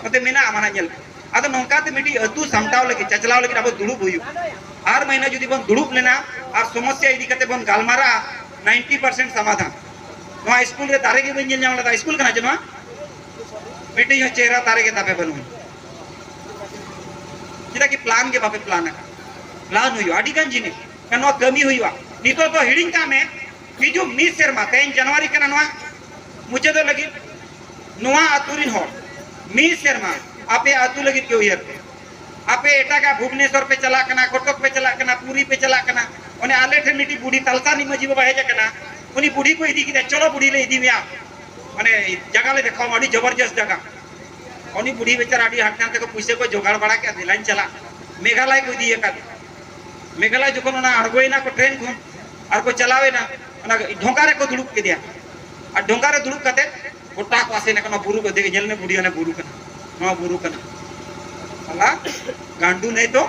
ᱱᱚᱛᱮ ᱢᱮᱱᱟᱜᱼᱟ ᱢᱟᱱᱟ ᱧᱮᱞ ᱯᱮ᱾ ᱟᱫᱚ ᱱᱚᱝᱠᱟ ᱛᱮ ᱢᱤᱫᱴᱤᱡ ᱟᱹᱛᱩ ᱥᱟᱢᱴᱟᱣ ᱞᱟᱹᱜᱤᱫ, ᱪᱟᱪᱞᱟᱣ ᱞᱟᱹᱜᱤᱫ ᱟᱵᱚ ᱫᱩᱲᱩᱵ ᱦᱩᱭᱩᱜᱼᱟ᱾ ᱟᱨ ᱢᱟᱹᱦᱱᱟᱹ ᱡᱩᱫᱤ ᱵᱚᱱ ᱫᱩᱲᱩᱵ ᱞᱮᱱᱟ ᱟᱨ ᱥᱚᱢᱚᱥᱥᱟ ᱤᱫᱤ ᱠᱟᱛᱮ ᱵᱚᱱ ᱜᱟᱞᱢᱟᱨᱟᱜᱼᱟ, ᱱᱟᱭᱤᱱᱴᱤ ᱯᱟᱨᱥᱮᱱᱴ ᱥᱚᱢᱟᱫᱷᱟᱱ᱾ ᱱᱚᱣᱟ ᱥᱠᱩᱞ ᱨᱮ ᱫᱟᱨᱮ ᱜᱮ ᱵᱟᱹᱧ ᱧᱮᱞ ᱧᱟᱢ ᱞᱮᱫᱟ, ᱥᱠᱩᱞ ᱠᱟᱱᱟ ᱪᱮ ᱱᱚᱣᱟ? ᱢᱤᱫᱴᱤᱡ ᱦᱚᱸ ᱪᱮᱦᱨᱟ ᱫᱟᱨᱮ ᱜᱮ ᱛᱟᱯᱮ ᱵᱟᱹᱱᱩᱜᱼᱟ᱾ ᱪᱮᱫᱟᱜ ᱠᱤ ᱯᱞᱟᱱ ᱜᱮ ᱵᱟᱯᱮ ᱯᱞᱟᱱ ᱟᱠᱟᱫ? ᱯᱞᱟᱱ ᱦᱩᱭᱩᱜᱼᱟ, ᱟᱹᱰᱤ ᱜᱟᱱ ᱡᱤᱱᱤᱥ, ᱱᱚᱣᱟ ᱠᱟᱹᱢᱤ ᱦᱩᱭᱩᱜᱼᱟ᱾ ᱱᱤᱛᱚᱜ ᱫᱚ ᱦᱤᱲᱤᱧ ᱠᱟᱜ ᱢᱮ, ᱦᱤᱡᱩᱜ ᱢᱤᱫ ᱥᱮᱨᱢᱟ, ᱛᱮᱦᱮᱧ ᱡᱟᱱᱩᱣᱟᱨᱤ ᱠᱟᱱᱟ, ᱱᱚᱣᱟ ᱢᱩᱪᱟᱹᱫᱚᱜ ᱞᱟᱹᱜᱤᱫ᱾ ᱱᱚᱣᱟ ᱟᱹᱛᱩ ᱨᱤᱱ ᱦᱚᱲ ᱢᱤᱫ ᱥᱮᱨᱢᱟ ᱟᱯᱮ ᱟᱹᱛᱩ ᱞᱟᱹᱜᱤᱫ ᱜᱮ ᱩᱭᱦᱟᱹᱨ ᱯᱮ᱾ ᱟᱯᱮ ᱮᱴᱟᱜᱟᱜ ᱵᱷᱩᱵᱽᱱᱮᱥᱚᱨ ᱯᱮ ᱪᱟᱞᱟᱜ ᱠᱟᱱᱟ, ᱠᱚᱴᱚᱠ ᱯᱮ ᱪᱟᱞᱟᱜ ᱠᱟᱱᱟ, ᱯᱩᱨᱤ ᱯᱮ ᱪᱟᱞᱟᱜ ᱠᱟᱱᱟ, ᱚᱱᱮ ᱟᱞᱮ ᱴᱷᱮᱱ ᱢᱤᱫᱴᱤᱡ ᱵᱩᱰᱷᱤ ᱛᱟᱞᱥᱟ ᱨᱤᱱᱤᱡ ᱢᱟᱹᱡᱷᱤ ᱵᱟᱵᱟ ᱦᱮᱡ ᱟᱠᱟᱱᱟ, ᱩᱱᱤ ᱵᱩᱰᱷᱤ ᱠᱚ ᱤᱫᱤ ᱠᱮᱫᱟ, ᱪᱚᱞᱚ ᱵᱩᱰᱷᱤ ᱞᱮ ᱤᱫᱤ ᱢᱮᱭᱟ, ᱢᱟᱱᱮ ᱡᱟᱭᱜᱟ ᱞᱮ ᱫᱮᱠᱷᱟᱣ ᱟᱢᱟ, ᱟᱹᱰᱤ ᱡᱚᱵᱚᱨᱡᱚᱥ ᱡᱟᱭᱜᱟ᱾ ᱩᱱᱤ ᱵᱩᱰᱷᱤ ᱵᱮᱪᱟᱨᱟ ᱟᱹᱰᱤ ᱦᱟᱱᱛᱮ ᱱᱟᱛᱮ ᱠᱚ ᱯᱩᱭᱥᱟᱹ ᱠᱚ ᱡᱚᱜᱟᱲ ᱵᱟᱲᱟ ᱠᱮᱫᱟ, ᱫᱮᱞᱟᱧ ᱪᱟᱞᱟᱜ᱾ ᱢᱮᱜᱷᱟᱞᱚᱭ ᱠᱚ ᱤᱫᱤ ᱟᱠᱟᱫ᱾ ᱢᱮᱜᱷᱟᱞᱚᱭ ᱡᱚᱠᱷᱚᱱ ᱚᱱᱟ ᱟᱬᱜᱚᱭᱮᱱᱟ ᱠᱚ ᱴᱨᱮᱱ ᱠᱷᱚᱱ ᱟᱨ ᱠᱚ ᱪᱟᱞᱟᱣᱮᱱᱟ, ᱚᱱᱟ ᱰᱷᱚᱸᱜᱟ ᱨᱮᱠᱚ ᱫᱩᱲᱩᱵ ᱠᱮᱫᱮᱭᱟ᱾ ᱟᱨ ᱰᱷᱚᱸᱜᱟ ᱨᱮ ᱫᱩᱲᱩᱵ ᱠᱟᱛᱮ ᱜᱚᱴᱟ ᱠᱚ ᱟᱥᱮᱱ ᱟᱠᱟᱱᱟ, ᱵᱩᱨᱩ ᱠᱚ ᱫᱮᱡ, ᱧᱮᱞ ᱢᱮ ᱵᱩᱰᱷᱤ, ᱚᱱᱟ ᱵᱩᱨᱩ ᱠᱟᱱᱟ, ᱱᱚᱣᱟ ᱵᱩᱨᱩ ᱠᱟᱱᱟ᱾ ᱥᱟᱞᱟ ᱜᱟᱱᱰᱩ ᱱᱮᱭ ᱛᱚ,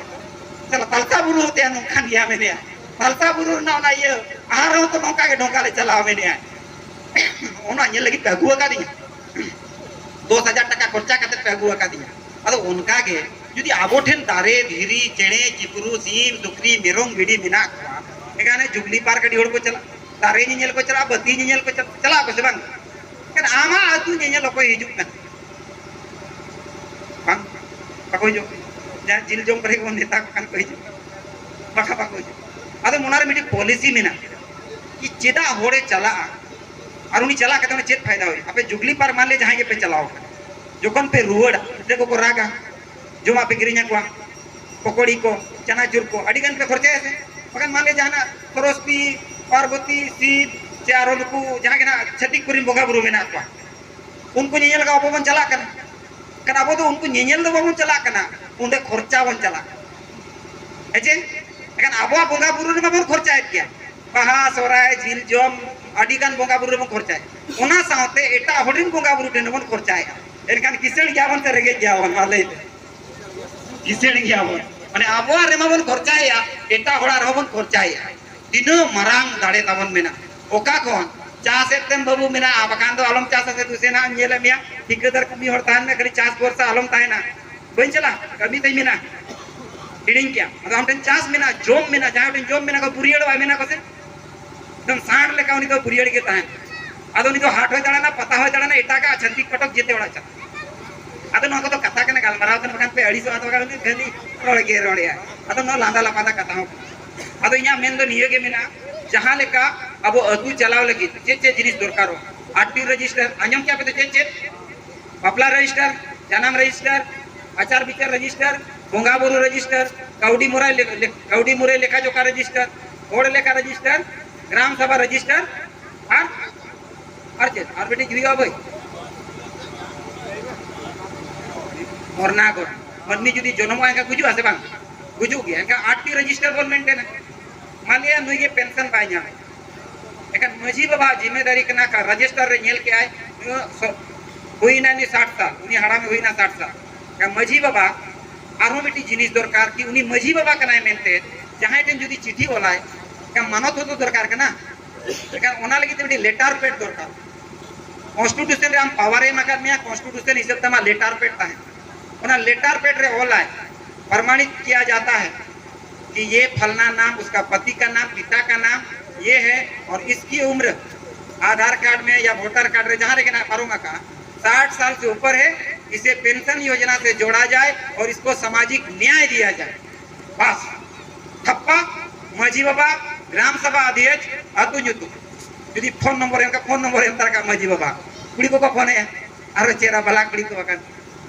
ᱥᱟᱞᱟ ᱛᱟᱞᱠᱟ ᱵᱩᱨᱩ ᱦᱚᱸ ᱛᱟᱦᱮᱸ ᱱᱚᱝᱠᱟᱱ ᱜᱮᱭᱟ ᱢᱮᱱᱮᱭᱟ᱾ ᱥᱟᱞᱥᱟ ᱵᱩᱨᱩ ᱨᱮᱱᱟᱜ ᱚᱱᱟ ᱤᱭᱟᱹ ᱟᱦᱟᱨ ᱨᱮᱦᱚᱸ ᱛᱚ ᱱᱚᱝᱠᱟ ᱜᱮ ᱰᱷᱚᱝᱜᱟ ᱞᱮ ᱪᱟᱞᱟᱣ ᱢᱮᱱᱮᱜᱼᱟ᱾ ᱚᱱᱟ ᱧᱮᱞ ᱞᱟᱹᱜᱤᱫ ᱯᱮ ᱟᱹᱜᱩ ᱟᱠᱟᱫᱤᱧᱟ᱾ ᱫᱚᱥ ᱦᱟᱡᱟᱨ ᱴᱟᱠᱟ ᱠᱷᱚᱨᱪᱟ ᱠᱟᱛᱮ ᱯᱮ ᱟᱹᱜᱩ ᱟᱠᱟᱫᱤᱧᱟ᱾ ᱟᱫᱚ ᱚᱱᱠᱟ ᱜᱮ ᱡᱩᱫᱤ ᱟᱵᱚ ᱴᱷᱮᱱ ᱫᱟᱨᱮ, ᱫᱷᱤᱨᱤ, ᱪᱮᱬᱮ, ᱪᱤᱯᱨᱩ, ᱥᱤᱢ, ᱥᱩᱠᱨᱤ, ᱢᱮᱨᱚᱢ, ᱵᱷᱤᱰᱤ ᱢᱮᱱᱟᱜ ᱠᱚᱣᱟ, ᱮᱱᱠᱷᱟᱱ ᱡᱩᱵᱽᱞᱤ ᱯᱟᱨᱠ ᱟᱹᱰᱤ ᱦᱚᱲ ᱠᱚ ᱪᱟᱞᱟᱜᱼᱟ, ᱫᱟᱨᱮ ᱧᱮᱧᱮᱞ ᱠᱚ ᱪᱟᱞᱟᱜᱼᱟ, ᱵᱟᱹᱛᱤ ᱧᱮᱧᱮᱞ ᱠᱚ ᱪᱟᱞᱟᱜᱼᱟ, ᱪᱟᱞᱟᱜ ᱟᱠᱚ ᱥᱮ ᱵᱟᱝ? ᱮᱱᱠᱷᱟᱱ ᱟᱢᱟᱜ ᱟᱹᱛᱩ ᱧᱮᱧᱮᱞ ᱚᱠᱚᱭ ᱦᱤᱡᱩᱜ ᱠᱟᱱᱟ? ᱵᱟᱝ, ᱵᱟᱠᱚ ᱦᱤᱡᱩᱜ᱾ ᱡᱟᱦᱟᱸ ᱡᱤᱞ ᱡᱚᱢ ᱠᱚᱨᱮ ᱜᱮᱵᱚᱱ ᱢᱮᱛᱟ ᱠᱚ ᱠᱷᱟᱱ ᱠᱚ ᱦᱤᱡᱩᱜ, ᱵᱟᱠᱷᱟᱱ ᱵᱟᱠᱚ ᱦᱤᱡᱩᱜ᱾ ᱟᱫᱚ ᱚᱱᱟ ᱨᱮ ᱢᱤᱫᱴᱤᱡ ᱯᱚᱞᱤᱥᱤ ᱢᱮᱱᱟᱜᱼᱟ ᱠᱤ ᱪᱮᱫᱟᱜ ᱦᱚᱲᱮ ᱪᱟᱞᱟᱜᱼᱟ ᱟᱨ ᱩᱱᱤ ᱪᱟᱞᱟᱜ ᱠᱟᱛᱮ ᱚᱸᱰᱮ ᱪᱮᱫ ᱯᱷᱟᱭᱫᱟ ᱦᱩᱭᱩᱜᱼᱟ? ᱟᱯᱮ ᱡᱩᱵᱽᱞᱤ ᱯᱟᱨᱠ ᱢᱟᱱ ᱞᱮ ᱡᱟᱦᱟᱸᱭ ᱜᱮᱯᱮ ᱪᱟᱞᱟᱣ ᱠᱟᱱᱟ, ᱡᱚᱠᱷᱚᱱ ᱯᱮ ᱨᱩᱣᱟᱹᱲᱟ ᱜᱤᱫᱽᱨᱟᱹ ᱠᱚᱠᱚ ᱨᱟᱜᱟ, ᱡᱚᱢᱟᱜ ᱯᱮ ᱠᱤᱨᱤᱧ ᱟᱠᱚᱣᱟ, ᱯᱚᱠᱚᱲᱤ ᱠᱚ, ᱪᱟᱱᱟᱪᱩᱨ ᱠᱚ, ᱟᱹᱰᱤ ᱜᱟᱱ ᱯᱮ ᱠᱷᱚᱨᱪᱟᱭᱟ ᱥᱮ? ᱵᱟᱠᱷᱟᱱ ᱢᱟᱱ ᱞᱮ ᱡᱟᱦᱟᱱᱟᱜ ᱥᱚᱨᱚᱥᱚᱛᱤ, ᱯᱟᱨᱵᱚᱛᱤ, ᱥᱤᱵ, ᱪᱮ ᱟᱨᱚ ᱱᱩᱠᱩ ᱡᱟᱦᱟᱸ ᱜᱮ ᱱᱟᱜ ᱪᱷᱟᱹᱛᱤᱠ ᱠᱚᱨᱮᱱ ᱵᱚᱸᱜᱟ ᱵᱩᱨᱩ ᱢᱮᱱᱟᱜ ᱠᱚᱣᱟ, ᱩᱱᱠᱩ ᱧᱮᱧᱮᱞ ᱞᱟᱹᱜᱤᱫ ᱟᱵᱚ ᱵᱚᱱ ᱪᱟᱞᱟᱜ ᱠᱟᱱᱟ᱾ ᱠᱷᱟᱱ ᱟᱵᱚ ᱫᱚ ᱩᱱᱠᱩ ᱧᱮᱧᱮᱞ ᱫᱚ ᱵᱟᱵᱚᱱ ᱪᱟᱞᱟᱜ ᱠᱟᱱᱟ, ᱚᱸᱰᱮ ᱠᱷᱚᱨᱪᱟ ᱵᱚᱱ ᱪᱟᱞᱟᱜ ᱠᱟᱱᱟ᱾ ᱦᱮᱸ ᱪᱮ? ᱮᱱᱠᱷᱟᱱ ᱟᱵᱚᱣᱟᱜ ᱵᱚᱸᱜᱟ ᱵᱩᱨᱩ ᱨᱮᱢᱟ ᱵᱚᱱ ᱠᱷᱚᱨᱪᱟᱭᱮᱫ ᱜᱮᱭᱟ, ᱵᱟᱦᱟ, ᱥᱚᱦᱨᱟᱭ, ᱡᱤᱞ ᱡᱚᱢ, ᱟᱹᱰᱤ ᱜᱟᱱ ᱵᱚᱸᱜᱟ ᱵᱩᱨᱩ ᱨᱮᱵᱚᱱ ᱠᱷᱚᱨᱪᱟᱭᱟ᱾ ᱚᱱᱟ ᱥᱟᱶᱛᱮ ᱮᱴᱟᱜ ᱦᱚᱲ ᱨᱮᱱ ᱵᱚᱸᱜᱟ ᱵᱩᱨᱩ ᱴᱷᱮᱱ ᱦᱚᱸᱵᱚᱱ ᱠᱷᱚᱨᱪᱟᱭᱮᱫᱼᱟ᱾ ᱮᱱᱠᱷᱟᱱ ᱠᱤᱥᱟᱹᱬ ᱜᱮᱭᱟᱵᱚᱱ ᱥᱮ ᱨᱮᱸᱜᱮᱡ ᱜᱮᱭᱟᱵᱚᱱ? ᱢᱟ ᱞᱟᱹᱭ ᱯᱮ᱾ ᱠᱤᱥᱟᱹᱬ ᱜᱮᱭᱟᱵᱚᱱ, ᱢᱟᱱᱮ ᱟᱵᱚᱣᱟᱜ ᱨᱮᱢᱟ ᱵᱚᱱ ᱠᱷᱚᱨᱪᱟᱭᱮᱫᱼᱟ, ᱮᱴᱟᱜ ᱦᱚᱲᱟᱜ ᱨᱮᱦᱚᱸ ᱵᱚᱱ ᱠᱷᱚᱨᱪᱟᱭᱮᱫᱼᱟ᱾ ᱛᱤᱱᱟᱹᱜ ᱢᱟᱨᱟᱝ ᱫᱟᱲᱮ ᱛᱟᱵᱚᱱ ᱢᱮᱱᱟᱜᱼᱟ? ᱚᱠᱟ ᱠᱷᱚᱱ ᱪᱟᱥᱮᱫ ᱛᱮᱢ ᱵᱟᱹᱵᱩ ᱢᱮᱱᱟᱜᱼᱟ, ᱵᱟᱠᱷᱟᱱ ᱫᱚ ᱟᱞᱚᱢ ᱪᱟᱥᱟ ᱥᱮ ᱫᱩᱥᱮ ᱱᱟᱜ ᱮᱢ ᱧᱮᱞᱮᱫ ᱢᱮᱭᱟ, ᱴᱷᱤᱠᱟᱹᱫᱟᱨ ᱠᱟᱹᱢᱤ ᱦᱚᱲ ᱛᱟᱦᱮᱱ ᱢᱮ, ᱠᱷᱟᱹᱞᱤ ᱪᱟᱥ ᱵᱷᱚᱨᱥᱟ ᱟᱞᱚᱢ ᱛᱟᱦᱮᱱᱟ᱾ ᱵᱟᱹᱧ ᱪᱟᱞᱟᱜᱼᱟ, ᱠᱟᱹᱢᱤ ᱛᱟᱹᱧ ᱢᱮᱱᱟᱜᱼᱟ, ᱦᱤᱲᱤᱧ ᱠᱮᱜᱼᱟ᱾ ᱟᱫᱚ ᱟᱢ ᱴᱷᱮᱱ ᱪᱟᱥ ᱢᱮᱱᱟᱜᱼᱟ, ᱡᱚᱢ ᱢᱮᱱᱟᱜᱼᱟ, ᱡᱟᱦᱟᱸᱭ ᱴᱷᱮᱱ ᱡᱚᱢ ᱢᱮᱱᱟᱜᱼᱟ, ᱠᱚ ᱵᱩᱨᱤᱭᱟᱹᱲᱚᱜᱼᱟᱭ ᱢᱮᱱᱟ ᱠᱚ ᱥᱮ, ᱮᱠᱫᱚᱢ ᱥᱟᱸᱰ ᱞᱮᱠᱟ ᱩᱱᱤ ᱫᱚ ᱵᱩᱨᱤᱭᱟᱹᱲ ᱜᱮ ᱛᱟᱦᱮᱱᱟ᱾ ᱟᱫᱚ ᱩᱱᱤ ᱫᱚ ᱦᱟᱴ ᱦᱚᱸᱭ ᱫᱟᱬᱟᱱᱟ, ᱯᱟᱛᱟ ᱦᱚᱸᱭ ᱫᱟᱬᱟᱱᱟ, ᱮᱴᱟᱜᱟᱜ ᱪᱷᱟᱹᱛᱤᱠ ᱠᱚᱴᱚᱠ ᱡᱮᱛᱮ ᱚᱲᱟᱜ ᱪᱟᱞᱟᱜ᱾ ᱟᱫᱚ ᱱᱚᱣᱟ ᱠᱚᱫᱚ ᱠᱟᱛᱷᱟ ᱠᱟᱱᱟ, ᱜᱟᱞᱢᱟᱨᱟᱣ ᱠᱟᱱᱟ, ᱵᱟᱠᱷᱟᱱ ᱯᱮ ᱟᱹᱲᱤᱥᱚᱜᱼᱟ, ᱛᱚ ᱵᱟᱠᱷᱟᱱ ᱩᱱᱤ ᱠᱷᱟᱹᱞᱤ ᱨᱚᱲ ᱜᱮ ᱨᱚᱲᱮᱜᱼᱟ᱾ ᱟᱫᱚ ᱱᱚᱣᱟ ᱞᱟᱸᱫᱟ ᱞᱟᱯᱟᱸᱫᱟ ᱠᱟᱛᱷᱟ ᱦᱚᱸ ᱠᱟᱱᱟ᱾ ᱟᱫᱚ ᱤᱧᱟᱹᱜ ᱢᱮᱱ ᱫᱚ ᱱᱤᱭᱟᱹ ᱜᱮ ᱢᱮᱱᱟᱜᱼᱟ, ᱡᱟᱦᱟᱸ ᱞᱮᱠᱟ ᱟᱵᱚ ᱟᱹᱛᱩ ᱪᱟᱞᱟᱣ ᱞᱟᱹᱜᱤᱫ ᱪᱮᱫ ᱪᱮᱫ ᱡᱤᱱᱤᱥ ᱫᱚᱨᱠᱟᱨᱚᱜᱼᱟ? ᱟᱨ ᱴᱤ ᱨᱮᱡᱤᱥᱴᱟᱨ, ᱟᱸᱡᱚᱢ ᱠᱮᱜᱼᱟ ᱯᱮ ᱛᱚ ᱪᱮᱫ ᱪᱮᱫ? ᱵᱟᱯᱞᱟ ᱨᱮᱡᱤᱥᱴᱟᱨ, ᱡᱟᱱᱟᱢ ᱨᱮᱡᱤᱥᱴᱟᱨ, ᱟᱪᱟᱨ ᱵᱤᱪᱟᱨ ᱨᱮᱡᱤᱥᱴᱟᱨ, ᱵᱚᱸᱜᱟ ᱵᱩᱨᱩ ᱨᱮᱡᱤᱥᱴᱟᱨ, ᱠᱟᱹᱣᱰᱤ ᱢᱩᱨᱟᱹᱭ ᱞᱮ-, ᱞᱮ-, ᱠᱟᱹᱣᱰᱤ ᱢᱩᱨᱟᱹᱭ ᱞᱮᱠᱷᱟ ᱡᱚᱠᱷᱟ ᱨᱮᱡᱤᱥᱴᱟᱨ, ᱦᱚᱲ ᱞᱮᱠᱷᱟ ᱨᱮᱡᱤᱥᱴᱟᱨ, ᱜᱨᱟᱢ ᱥᱟᱵᱷᱟ ᱨᱮᱡᱤᱥᱴᱟᱨ, ᱟᱨ, ᱟᱨ ᱪᱮᱫ? ᱟᱨ ᱢᱤᱫᱴᱤᱡ ᱦᱩᱭᱩᱜᱼᱟ ᱵᱷᱟᱹᱭ? ᱢᱚᱨᱱᱟ ᱜᱚᱴ᱾ ᱢᱟᱹᱱᱢᱤ ᱡᱩᱫᱤ ᱡᱚᱱᱚᱢᱚᱜᱼᱟ, ᱮᱱᱠᱷᱟᱱ ᱜᱩᱡᱩᱜᱼᱟ ᱥᱮ ᱵᱟᱝ? ᱜᱩᱡᱩᱜ ᱜᱮᱭᱟ᱾ ᱮᱱᱠᱷᱟᱱ ᱟᱴ ᱴᱤ ᱨᱮᱡᱤᱥᱴᱟᱨ ᱵᱚᱱ ᱢᱮᱱᱴᱮᱱᱟ᱾ ᱢᱟᱱ ᱞᱤᱭᱟ ᱱᱩᱭ ᱜᱮ ᱯᱮᱱᱥᱚᱱ ᱵᱟᱭ ᱧᱟᱢᱮᱫ᱾ ᱮᱱᱠᱷᱟᱱ ᱢᱟᱹᱡᱷᱤ ᱵᱟᱵᱟ ᱡᱤᱢᱮᱫᱟᱨᱤ ᱠᱟᱱᱟ, ᱠᱟ-, ᱨᱮᱡᱤᱥᱴᱟᱨ ᱨᱮ ᱧᱮᱞ ᱠᱮᱜᱼᱟᱭ, ᱱᱩᱭ ᱥᱚ-, ᱦᱩᱭᱱᱟ ᱱᱩᱭ ᱥᱟᱴ ᱥᱟᱞ, ᱩᱱᱤ ᱦᱟᱲᱟᱢᱮ ᱦᱩᱭᱱᱟ ᱥᱟᱴ ᱥᱟᱞ᱾ ᱮᱱᱠᱷᱟᱱ ᱢᱟᱹᱡᱷᱤ ᱵᱟᱵᱟ ᱟᱨᱦᱚᱸ ᱢᱤᱫᱴᱤᱡ ᱡᱤᱱᱤᱥ ᱫᱚᱨᱠᱟᱨ ᱠᱤ ᱩᱱᱤ ᱢᱟᱹᱡᱷᱤ ᱵᱟᱵᱟ ᱠᱟᱱᱟᱭ ᱢᱮᱱᱛᱮ ᱡᱟᱦᱟᱸᱭ ᱴᱷᱮᱱ ᱡᱩᱫᱤ ᱪᱤᱴᱷᱤ ᱚᱞᱟᱭ, ᱮᱱᱠᱷᱟᱱ ᱢᱟᱱᱚᱛ ᱦᱚᱸᱛᱚ ᱫᱚᱨᱠᱟᱨ ᱠᱟᱱᱟ᱾ ᱮᱱᱠᱷᱟᱱ ᱚᱱᱟ ᱞᱟᱹᱜᱤᱫ ᱛᱮ ᱢᱤᱫᱴᱤᱡ ᱞᱮᱴᱟᱨ ᱯᱮᱰ ᱫᱚᱨᱠᱟᱨ᱾ ᱠᱚᱱᱥᱴᱤᱴᱤᱭᱩᱥᱚᱱ ᱨᱮ ᱟᱢ ᱯᱟᱣᱟᱨ ᱮ ᱮᱢ ᱟᱠᱟᱫ ᱢᱮᱭᱟ, ᱠᱚᱱᱥᱴᱤᱴᱤᱭᱩᱥᱚᱱ ᱦᱤᱥᱟᱹᱵ ᱛᱮ ᱟᱢᱟᱜ ᱞᱮᱴᱟᱨ ᱯᱮᱰ ᱛᱟᱦᱮᱱᱟ᱾ ᱚᱱᱟ ᱞᱮᱴᱟᱨ ᱯᱮᱰ ᱨᱮ ᱚᱞᱟᱭ, ᱯᱨᱚᱢᱟणित किया जाता है कि ये फलना नाम, उसका पति का नाम, पिता का नाम ये है और इसकी उम्र आधार कार्ड में या वोटर कार्ड में जहाँ लेकिन पारों का साठ साल से ऊपर है, इसे पेंशन योजना से जोड़ा जाए और इसको सामाजिक न्याय दिया जाए। ᱵᱟᱥ᱾ ᱛᱷᱟᱯᱯᱟ᱾ ᱢᱟᱹᱡᱷᱤ ᱵᱟᱵᱟ, ᱜᱨᱟᱢ ᱥᱟᱵᱷᱟ ᱚᱫᱷᱭᱚᱠᱥ, ᱟᱹᱛᱩ ᱧᱩᱛᱩᱢ᱾ ᱡᱩᱫᱤ ᱯᱷᱳᱱ ᱱᱚᱢᱵᱚᱨ ᱮᱢ ᱠᱟᱜ, ᱯᱷᱳᱱ ᱱᱚᱢᱵᱚᱨ ᱮᱢ ᱛᱟᱨᱟ ᱠᱟᱜ ᱢᱟᱹᱡᱷᱤ ᱵᱟᱵᱟ᱾ ᱠᱩᱲᱤ ᱠᱚᱠᱚ ᱯᱷᱳᱱᱮᱜᱼᱟ, ᱟᱨᱚ ᱪᱮᱦᱨᱟ ᱵᱟᱞᱟ ᱠᱩᱲᱤ ᱠᱚ ᱵᱟᱠᱷᱟᱱ᱾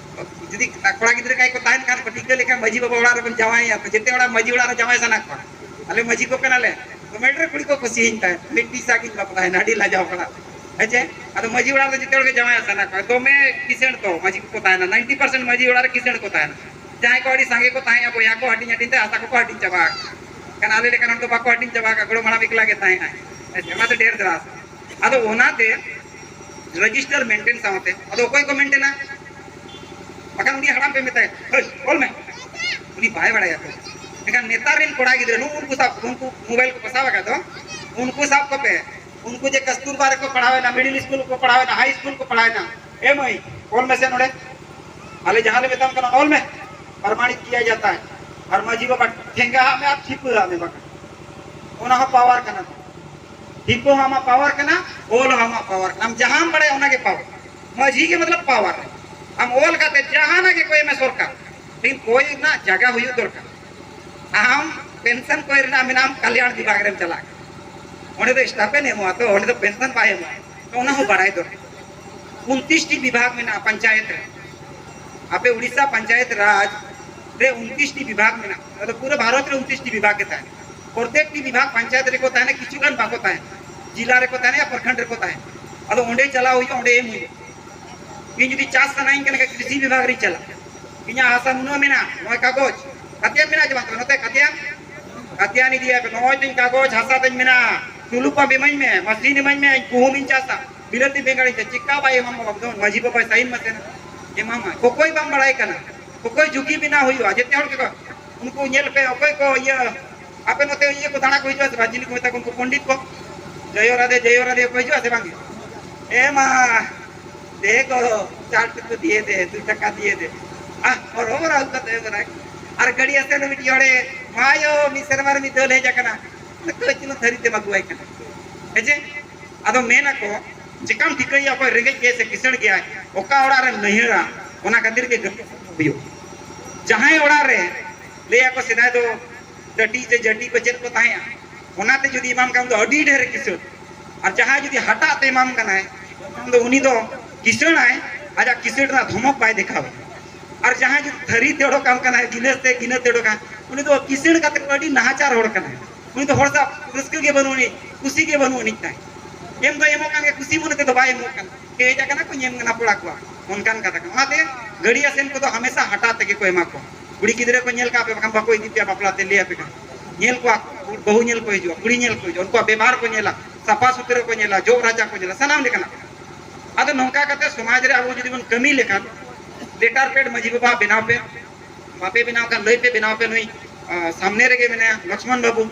ᱡᱩᱫᱤ ᱠᱚᱲᱟ ᱜᱤᱫᱽᱨᱟᱹ ᱠᱟᱭ ᱠᱚ ᱛᱟᱦᱮᱱ ᱠᱷᱟᱱ ᱠᱚ ᱴᱷᱤᱠᱟᱹ ᱞᱮᱠᱷᱟᱱ ᱢᱟᱹᱡᱷᱤ ᱵᱟᱵᱟ ᱚᱲᱟᱜ ᱨᱮᱵᱚᱱ ᱡᱟᱶᱟᱭᱮᱭᱟ, ᱛᱚ ᱡᱮᱛᱮ ᱚᱲᱟᱜ ᱢᱟᱹᱡᱷᱤ ᱚᱲᱟᱜ ᱨᱮ ᱡᱟᱶᱟᱭ ᱥᱟᱱᱟ ᱠᱚᱣᱟ᱾ ᱟᱞᱮ ᱢᱟᱹᱡᱷᱤ ᱠᱚ ᱠᱟᱱᱟᱞᱮ, ᱠᱚᱢᱮᱱᱴ ᱨᱮ ᱠᱩᱲᱤ ᱠᱚ ᱠᱩᱥᱤᱭᱟᱹᱧ ᱛᱟᱦᱮᱸᱫ, ᱢᱤᱫᱴᱤᱡ ᱥᱟᱜᱤᱧ ᱵᱟᱯᱞᱟᱭᱮᱱᱟ, ᱟᱹᱰᱤ ᱞᱟᱡᱟᱣ ᱯᱟᱲᱟ᱾ ᱦᱮᱸ ᱪᱮ? ᱟᱫᱚ ᱢᱟᱹᱡᱷᱤ ᱚᱲᱟᱜ ᱨᱮ ᱡᱮᱛᱮ ᱦᱚᱲ ᱜᱮ ᱡᱟᱶᱟᱭ ᱥᱟᱱᱟ ᱠᱚᱣᱟ, ᱫᱚᱢᱮ ᱠᱤᱥᱟᱹᱬ ᱠᱚ ᱢᱟᱹᱡᱷᱤ ᱠᱚᱠᱚ ᱛᱟᱦᱮᱱᱟ, ᱱᱟᱭᱤᱱᱴᱤ ᱯᱟᱨᱥᱮᱱᱴ ᱢᱟᱹᱡᱷᱤ ᱚᱲᱟᱜ ᱨᱮ ᱠᱤᱥᱟᱹᱬ ᱠᱚ ᱛᱟᱦᱮᱱᱟ᱾ ᱡᱟᱦᱟᱸᱭ ᱠᱚ ᱟᱹᱰᱤ ᱥᱟᱸᱜᱮ ᱠᱚ ᱛᱟᱦᱮᱸ ᱟᱠᱚ, ᱭᱟ ᱠᱚ ᱦᱟᱹᱴᱤᱧ ᱦᱟᱹᱴᱤᱧ ᱛᱮ ᱦᱟᱥᱟ ᱠᱚᱠᱚ ᱦᱟᱹᱴᱤᱧ ᱪᱟᱵᱟ ᱟᱠᱟᱫ᱾ ᱠᱷᱟᱱ ᱟᱞᱮ ᱞᱮᱠᱟᱱ ᱦᱚᱲ ᱫᱚ ᱵᱟᱠᱚ ᱦᱟᱹᱴᱤᱧ ᱪᱟᱵᱟ ᱟᱠᱟᱫ, ᱜᱚᱲᱚᱢ ᱦᱟᱲᱟᱢ ᱮᱠᱞᱟ ᱜᱮ ᱛᱟᱦᱮᱸ ᱟᱭ᱾ ᱦᱮᱸ ᱪᱮ? ᱚᱱᱟᱛᱮ ᱰᱷᱮᱨ ᱫᱷᱟᱨᱟ ᱦᱟᱥᱟ᱾ ᱟᱫᱚ ᱚᱱᱟᱛᱮ ᱨᱮᱡᱤᱥᱴᱟᱨ ᱢᱮᱱᱴᱮᱱ ᱥᱟᱶᱛᱮ, ᱟᱫᱚ ᱚᱠᱚᱭ ᱠᱚ ᱢᱮᱱᱴᱮᱱᱟ? ᱵᱟᱠᱷᱟᱱ ᱩᱱᱤ ᱦᱟᱲᱟᱢ ᱯᱮ ᱢᱮᱛᱟᱭᱟ, "ᱦᱳᱭ, ᱚᱞ ᱢᱮ, ᱩᱱᱤ ᱵᱟᱭ ᱵᱟᱲᱟᱭᱟ ᱛᱚ᱾" ᱮᱱᱠᱷᱟᱱ ᱱᱮᱛᱟᱨ ᱨᱮᱱ ᱠᱚᱲᱟ ᱜᱤᱫᱽᱨᱟᱹ ᱱᱩᱜᱼᱩ ᱩᱱᱠᱩ ᱥᱟᱵ, ᱩᱱᱠᱩ ᱢᱳᱵᱟᱭᱤᱞ ᱠᱚᱠᱚ ᱥᱟᱵ ᱟᱠᱟᱫ ᱫᱚ, ᱩᱱᱠᱩ ᱥᱟᱵ ᱠᱚᱯᱮ᱾ ᱩᱱᱠᱩ ᱡᱮ ᱠᱟᱥᱛᱩᱨᱵᱟ ᱨᱮᱠᱚ ᱯᱟᱲᱦᱟᱣᱮᱱᱟ, ᱢᱤᱰᱤᱞ ᱥᱠᱩᱞ ᱠᱚ ᱯᱟᱲᱦᱟᱣᱮᱱᱟ, ᱦᱟᱭ ᱥᱠᱩᱞ ᱠᱚ ᱯᱟᱲᱦᱟᱣᱮᱱᱟ, ᱮ ᱢᱟᱹᱭ, ᱚᱞ ᱢᱮᱥᱮ ᱱᱚᱰᱮ, ᱟᱞᱮ ᱡᱟᱦᱟᱸ ᱞᱮ ᱢᱮᱛᱟᱢ ᱠᱟᱱᱟ ᱚᱞ ᱢᱮ, ᱯᱨᱚᱢᱟᱱᱤᱛ ᱠᱤᱭᱟ ᱡᱟᱛᱟ ᱦᱟᱭ᱾ ᱟᱨ ᱢᱟᱹᱡᱷᱤ ᱵᱟᱵᱟ ᱴᱷᱮᱸᱜᱟ ᱦᱟᱜ ᱢᱮ ᱟᱨ ᱴᱷᱤᱯᱟᱹ ᱦᱟᱜ ᱢᱮ ᱵᱟᱠᱷᱟᱱ᱾ ᱚᱱᱟ ᱦᱚᱸ ᱯᱟᱣᱟᱨ ᱠᱟᱱᱟ᱾ ᱴᱷᱤᱯᱟᱹ ᱦᱚᱸ ᱟᱢᱟᱜ ᱯᱟᱣᱟᱨ ᱠᱟᱱᱟ, ᱚᱞ ᱦᱚᱸ ᱟᱢᱟᱜ ᱯᱟᱣᱟᱨ ᱠᱟᱱᱟ᱾ ᱟᱢ ᱡᱟᱦᱟᱸᱢ ᱵᱟᱲᱟᱭᱟ ᱚᱱᱟᱜᱮ ᱯᱟᱣᱟᱨ᱾ ᱢᱟᱹᱡᱷᱤ ᱜᱮ ᱢᱚᱛᱞᱚᱵ ᱯᱟᱣᱟᱨ᱾ ᱟᱢ ᱚᱞ ᱠᱟᱛᱮ ᱡᱟᱦᱟᱱᱟᱜ ᱜᱮ ᱠᱚᱭ ᱢᱮ ᱥᱚᱨᱠᱟᱨ, ᱞᱮᱠᱤᱱ ᱠᱚᱭ ᱨᱮᱱᱟᱜ ᱡᱟᱭᱜᱟ ᱦᱩᱭᱩᱜ ᱫᱚᱨᱠᱟᱨ᱾ ᱟᱢ ᱯᱮᱱᱥᱚᱱ ᱠᱚᱭ ᱨᱮᱱᱟᱜ ᱢᱮᱱᱟᱢ ᱠᱟᱞᱭᱟᱱ ᱵᱤᱵᱷᱟᱜᱽ ᱨᱮᱢ ᱪᱟᱞᱟᱜ ᱠᱟᱱᱟ, ᱚᱸᱰᱮ ᱫᱚ ᱥᱴᱟᱯᱮᱱ ᱮᱢᱚᱜᱼᱟ ᱛᱚ, ᱚᱸᱰᱮ ᱫᱚ ᱯᱮᱱᱥᱚᱱ ᱵᱟᱭ ᱮᱢᱚᱜᱼᱟ᱾ ᱛᱚ ᱚᱱᱟ ᱦᱚᱸ ᱵᱟᱲᱟᱭ ᱫᱚᱨᱠᱟᱨ᱾ ᱩᱱᱛᱤᱥ ᱴᱤ ᱵᱤᱵᱷᱟᱜᱽ ᱢᱮᱱᱟᱜᱼᱟ ᱯᱚᱧᱪᱟᱭᱮᱛ ᱨᱮ᱾ ᱟᱯᱮ ᱩᱲᱤᱥᱥᱟ ᱯᱚᱧᱪᱟᱭᱮᱛ ᱨᱟᱡᱽ ᱨᱮ ᱩᱱᱛᱤᱥ ᱴᱤ ᱵᱤᱵᱷᱟᱜᱽ ᱢᱮᱱᱟᱜᱼᱟ, ᱟᱫᱚ ᱯᱩᱨᱟᱹ ᱵᱷᱟᱨᱚᱛ ᱨᱮ ᱩᱱᱛᱤᱥ ᱴᱤ ᱵᱤᱵᱷᱟᱜᱽ ᱜᱮ ᱛᱟᱦᱮᱱᱟ᱾ ᱯᱨᱚᱛᱮᱠ ᱴᱤ ᱵᱤᱵᱷᱟᱜᱽ ᱯᱚᱧᱪᱟᱭᱮᱛ ᱨᱮᱠᱚ ᱛᱟᱦᱮᱱᱟ, ᱠᱤᱪᱷᱩ ᱜᱟᱱ ᱵᱟᱠᱚ ᱛᱟᱦᱮᱱᱟ, ᱡᱤᱞᱟ ᱨᱮᱠᱚ ᱛᱟᱦᱮᱱᱟ ᱭᱟ ᱯᱨᱚᱠᱷᱚᱸᱰ ᱨᱮᱠᱚ ᱛᱟᱦᱮᱱᱟ᱾ ᱟᱫᱚ ᱚᱸᱰᱮ ᱪᱟᱞᱟᱣ ᱦᱩᱭᱩᱜᱼᱟ, ᱚᱸᱰᱮ ᱮᱢ ᱦᱩᱭᱩᱜᱼᱟ᱾ ᱤᱧ ᱡᱩᱫᱤ ᱪᱟᱥ ᱥᱟᱱᱟᱧ ᱠᱟᱱᱟ ᱠᱷᱟᱱ ᱠᱨᱤᱥᱤ ᱵᱤᱵᱷᱟᱜᱽ ᱨᱤᱧ ᱪᱟᱞᱟᱜᱼᱟ᱾ ᱤᱧᱟᱹᱜ ᱦᱟᱥᱟ ᱱᱩᱱᱟᱹᱜ ᱢᱮᱱᱟᱜᱼᱟ, ᱱᱚᱜᱼᱚᱭ ᱠᱟᱜᱚᱡᱽ, ᱠᱟᱛᱤᱭᱟᱱ ᱢᱮᱱᱟᱜᱼᱟ ᱪᱮ ᱵᱟᱝ? ᱱᱚᱛᱮ ᱠᱟᱛᱤᱭᱟᱱ, ᱠᱟᱛᱤᱭᱟᱱ ᱤᱫᱤᱭᱟ ᱯᱮ, ᱱᱚᱜᱼᱚᱭ ᱛᱤᱧ ᱠᱟᱜᱚᱡᱽ, ᱦᱟᱥᱟ ᱛᱤᱧ ᱢᱮᱱᱟᱜᱼᱟ, ᱴᱩᱞᱩ ᱯᱟᱢᱯ ᱤᱢᱟᱹᱧ ᱢᱮ, ᱢᱟᱥᱤᱱ ᱤᱢᱟᱹᱧ ᱢᱮ, ᱤᱧ ᱜᱩᱦᱩᱢ ᱤᱧ ᱪᱟᱥᱟ, ᱵᱤᱞᱟᱹᱛᱤ ᱵᱮᱸᱜᱟᱲ ᱤᱧ ᱪᱟᱥᱟ, ᱪᱮᱠᱟ ᱵᱟᱭ ᱮᱢᱟᱢᱟ ᱵᱟᱵᱩ? ᱢᱟᱹᱡᱷᱤ ᱵᱟᱵᱟᱭ ᱥᱟᱭᱤᱱ ᱢᱟᱥᱮ ᱱᱟ, ᱮᱢᱟᱢᱟ᱾ ᱚᱠᱚᱭ ᱵᱟᱝ ᱵᱟᱲᱟᱭ ᱠᱟᱱᱟ, ᱚᱠᱚᱭ ᱡᱩᱜᱤ ᱵᱮᱱᱟᱣ ᱦᱩᱭᱩᱜᱼᱟ, ᱡᱮᱛᱮ ᱦᱚᱲ ᱜᱮᱠᱚ, ᱩᱱᱠᱩ ᱧᱮᱞ ᱯᱮ, ᱚᱠᱚᱭ ᱠᱚ ᱤᱭᱟᱹ ᱟᱯᱮ ᱱᱚᱛᱮ ᱤᱭᱟᱹ ᱠᱚ ᱫᱟᱬᱟ ᱠᱚ ᱦᱤᱡᱩᱜᱼᱟ ᱥᱮ ᱵᱟᱝ? ᱪᱤᱞᱤ ᱠᱚ ᱢᱮᱛᱟ ᱠᱚᱣᱟ ᱩᱱᱠᱩ ᱯᱚᱱᱰᱤᱛ ᱠᱚ, ᱡᱚᱭᱚ ᱨᱟᱫᱷᱮ ᱡᱚᱭᱚ ᱨᱟᱫᱷᱮ ᱠᱚ ᱦᱤᱡᱩᱜᱼᱟ ᱥᱮ ᱵᱟᱝ? ᱮ ᱢᱟ, ᱫᱮ ᱜᱚ, ᱪᱟᱨ ᱴᱩᱠᱩ ᱫᱤᱭᱮ ᱫᱮ, ᱫᱩ ᱴᱟᱠᱟ ᱫᱤᱭᱮ ᱫᱮ᱾ ᱟᱦ, ᱦᱚᱨᱚ ᱵᱚᱨᱚ ᱟᱹᱜᱩ ᱠᱟᱛᱮ ᱮᱢ ᱠᱟᱱᱟᱭ᱾ ᱟᱨ ᱜᱟᱹᱰᱤ ᱟᱥᱮᱱ ᱨᱮ ᱢᱤᱫᱴᱤᱡ ᱦᱚᱲᱮ, ᱢᱟᱭᱳ, ᱢᱤᱫ ᱥᱮᱨᱢᱟ ᱨᱮ ᱢᱤᱫ ᱫᱷᱟᱣ ᱞᱮ ᱦᱮᱡ ᱟᱠᱟᱱᱟ᱾ ᱚᱱᱟ ᱠᱟᱹᱡ ᱪᱩᱞᱩᱝ ᱛᱷᱟᱹᱨᱤ ᱛᱮᱢ ᱟᱹᱜᱩᱣᱟᱭ ᱠᱟᱱᱟ᱾ ᱦᱮᱸ ᱪᱮ? ᱟᱫᱚ ᱢᱮᱱ ᱟᱠᱚ, ᱪᱮᱠᱟᱢ ᱴᱷᱤᱠᱟᱹᱭᱟ ᱚᱠᱚᱭ ᱨᱮᱸᱜᱮᱡ ᱜᱮᱭᱟᱭ ᱥᱮ ᱠᱤᱥᱟᱹᱬ ᱜᱮᱭᱟᱭ? ᱚᱠᱟ ᱚᱲᱟᱜ ᱨᱮᱢ ᱱᱟᱹᱭᱦᱟᱹᱨᱟ, ᱚᱱᱟ ᱠᱷᱟᱹᱛᱤᱨ ᱜᱮ ᱜᱟᱹᱰᱤ ᱦᱩᱭᱩᱜ᱾ ᱡᱟᱦᱟᱸᱭ ᱚᱲᱟᱜ ᱨᱮ, ᱞᱟᱹᱭ ᱟᱠᱚ ᱥᱮᱫᱟᱭ ᱫᱚ ᱴᱟᱹᱴᱤ ᱥᱮ ᱡᱟᱹᱴᱤ ᱠᱚ ᱪᱮᱫ ᱠᱚ ᱛᱟᱦᱮᱸᱜᱼᱟ, ᱚᱱᱟᱛᱮ ᱡᱩᱫᱤ ᱮᱢᱟᱢ ᱠᱷᱟᱱ ᱫᱚ ᱟᱹᱰᱤ ᱰᱷᱮᱨ ᱠᱤᱥᱟᱹᱬ᱾ ᱟᱨ ᱡᱟᱦᱟᱸᱭ ᱡᱩᱫᱤ ᱦᱟᱴᱟᱜ ᱛᱮ ᱮᱢᱟᱢ ᱠᱟᱱᱟᱭ, ᱮᱱᱠᱷᱟᱱ ᱫᱚ ᱩᱱᱤ ᱫᱚ ᱠᱤᱥᱟᱹᱬᱟᱭ, ᱟᱡᱟᱜ ᱠᱤᱥᱟᱹᱬ ᱨᱮᱱᱟᱜ ᱫᱷᱚᱢᱚᱠ ᱵᱟᱭ ᱫᱮᱠᱷᱟᱣᱟ᱾ ᱟᱨ ᱡᱟᱦᱟᱸᱭ ᱡᱩᱫᱤ ᱛᱷᱟᱹᱨᱤ ᱛᱮ ᱚᱰᱚᱠᱟᱢ ᱠᱟᱱᱟᱭ, ᱜᱤᱞᱟᱹᱥ ᱛᱮ, ᱜᱤᱱᱟᱹ ᱛᱮ ᱚᱰᱚᱠᱟ, ᱩᱱᱤ ᱫᱚ ᱠᱤᱥᱟᱹᱬ ᱠᱟᱛᱮ ᱟᱹᱰᱤ ᱱᱟᱦᱟᱪᱟᱨ ᱦᱚᱲ ᱠᱟᱱᱟᱭ᱾ ᱩᱱᱤ ᱫᱚ ᱦᱚᱲ ᱥᱟᱶ ᱨᱟᱹᱥᱠᱟᱹ ᱜᱮ ᱵᱟᱹᱱᱩᱜ ᱟᱹᱱᱤᱡ, ᱠᱩᱥᱤ ᱜᱮ ᱵᱟᱹᱱᱩᱜ ᱟᱹᱱᱤᱡ ᱛᱟᱭ᱾ ᱮᱢ ᱫᱚ ᱮᱢᱚᱜ ᱠᱟᱱ ᱜᱮ, ᱠᱩᱥᱤ ᱢᱚᱱᱮ ᱛᱮᱫᱚ ᱵᱟᱭ ᱮᱢᱚᱜ ᱠᱟᱱᱟ᱾ ᱦᱮᱡ ᱟᱠᱟᱱᱟ ᱠᱚ, ᱧᱮᱞ ᱠᱟᱱᱟ ᱯᱚᱲᱟ ᱠᱚᱣᱟ, ᱚᱱᱠᱟᱱ ᱠᱟᱛᱷᱟ ᱠᱟᱱᱟ᱾ ᱚᱱᱟᱛᱮ ᱜᱟᱹᱰᱤ ᱟᱥᱮᱱ ᱠᱚᱫᱚ ᱦᱟᱢᱮᱥᱟ ᱦᱟᱴᱟᱜ ᱛᱮᱜᱮ ᱠᱚ ᱮᱢᱟ ᱠᱚᱣᱟ᱾ ᱠᱩᱲᱤ ᱜᱤᱫᱽᱨᱟᱹ ᱠᱚ ᱧᱮᱞ ᱠᱟᱜ ᱯᱮ, ᱵᱟᱠᱷᱟᱱ ᱵᱟᱠᱚ ᱤᱫᱤ ᱯᱮᱭᱟ ᱵᱟᱯᱞᱟ ᱛᱮ, ᱞᱟᱹᱭ ᱟᱯᱮ ᱠᱟᱱᱟ᱾ ᱧᱮᱞ ᱠᱚᱣᱟ, ᱵᱟᱹᱦᱩ ᱧᱮᱞ ᱠᱚ ᱦᱤᱡᱩᱜᱼᱟ, ᱠᱩᱲᱤ ᱧᱮᱞ ᱠᱚ ᱦᱤᱡᱩᱜᱼᱟ, ᱩᱱᱠᱩᱣᱟᱜ ᱵᱮᱵᱷᱟᱨ ᱠᱚ ᱧᱮᱞᱟ, ᱥᱟᱯᱷᱟ ᱥᱩᱛᱨᱟᱹ ᱠᱚ ᱧᱮᱞᱟ, ᱡᱚᱜ ᱨᱟᱪᱟ ᱠᱚ ᱧᱮᱞᱟ, ᱥᱟᱱᱟᱢ ᱞᱮᱠᱟᱱᱟᱜ᱾ ᱟᱫᱚ ᱱᱚᱝᱠᱟ ᱠᱟᱛᱮ ᱥᱚᱢᱟᱡᱽ ᱨᱮ ᱟᱵᱚ ᱡᱩᱫᱤ ᱵᱚᱱ ᱠᱟᱹᱢᱤ ᱞᱮᱠᱷᱟᱱ, ᱞᱮᱴᱟᱨ ᱯᱮᱰ ᱢᱟᱹᱡᱷᱤ ᱵᱟᱵᱟ ᱵᱮᱱᱟᱣ ᱯᱮ, ᱵᱟᱯᱮ ᱵᱮᱱᱟᱣ ᱠᱷᱟᱱ ᱞᱟᱹᱭ ᱯᱮ, ᱵᱮᱱᱟᱣ ᱯᱮ᱾ ᱱᱩᱭ, ᱟ, ᱥᱟᱢᱱᱮ ᱨᱮᱜᱮ ᱢᱮᱱᱟᱭᱟ ᱞᱚᱠᱥᱢᱚᱱ ᱵᱟᱹᱵᱩ,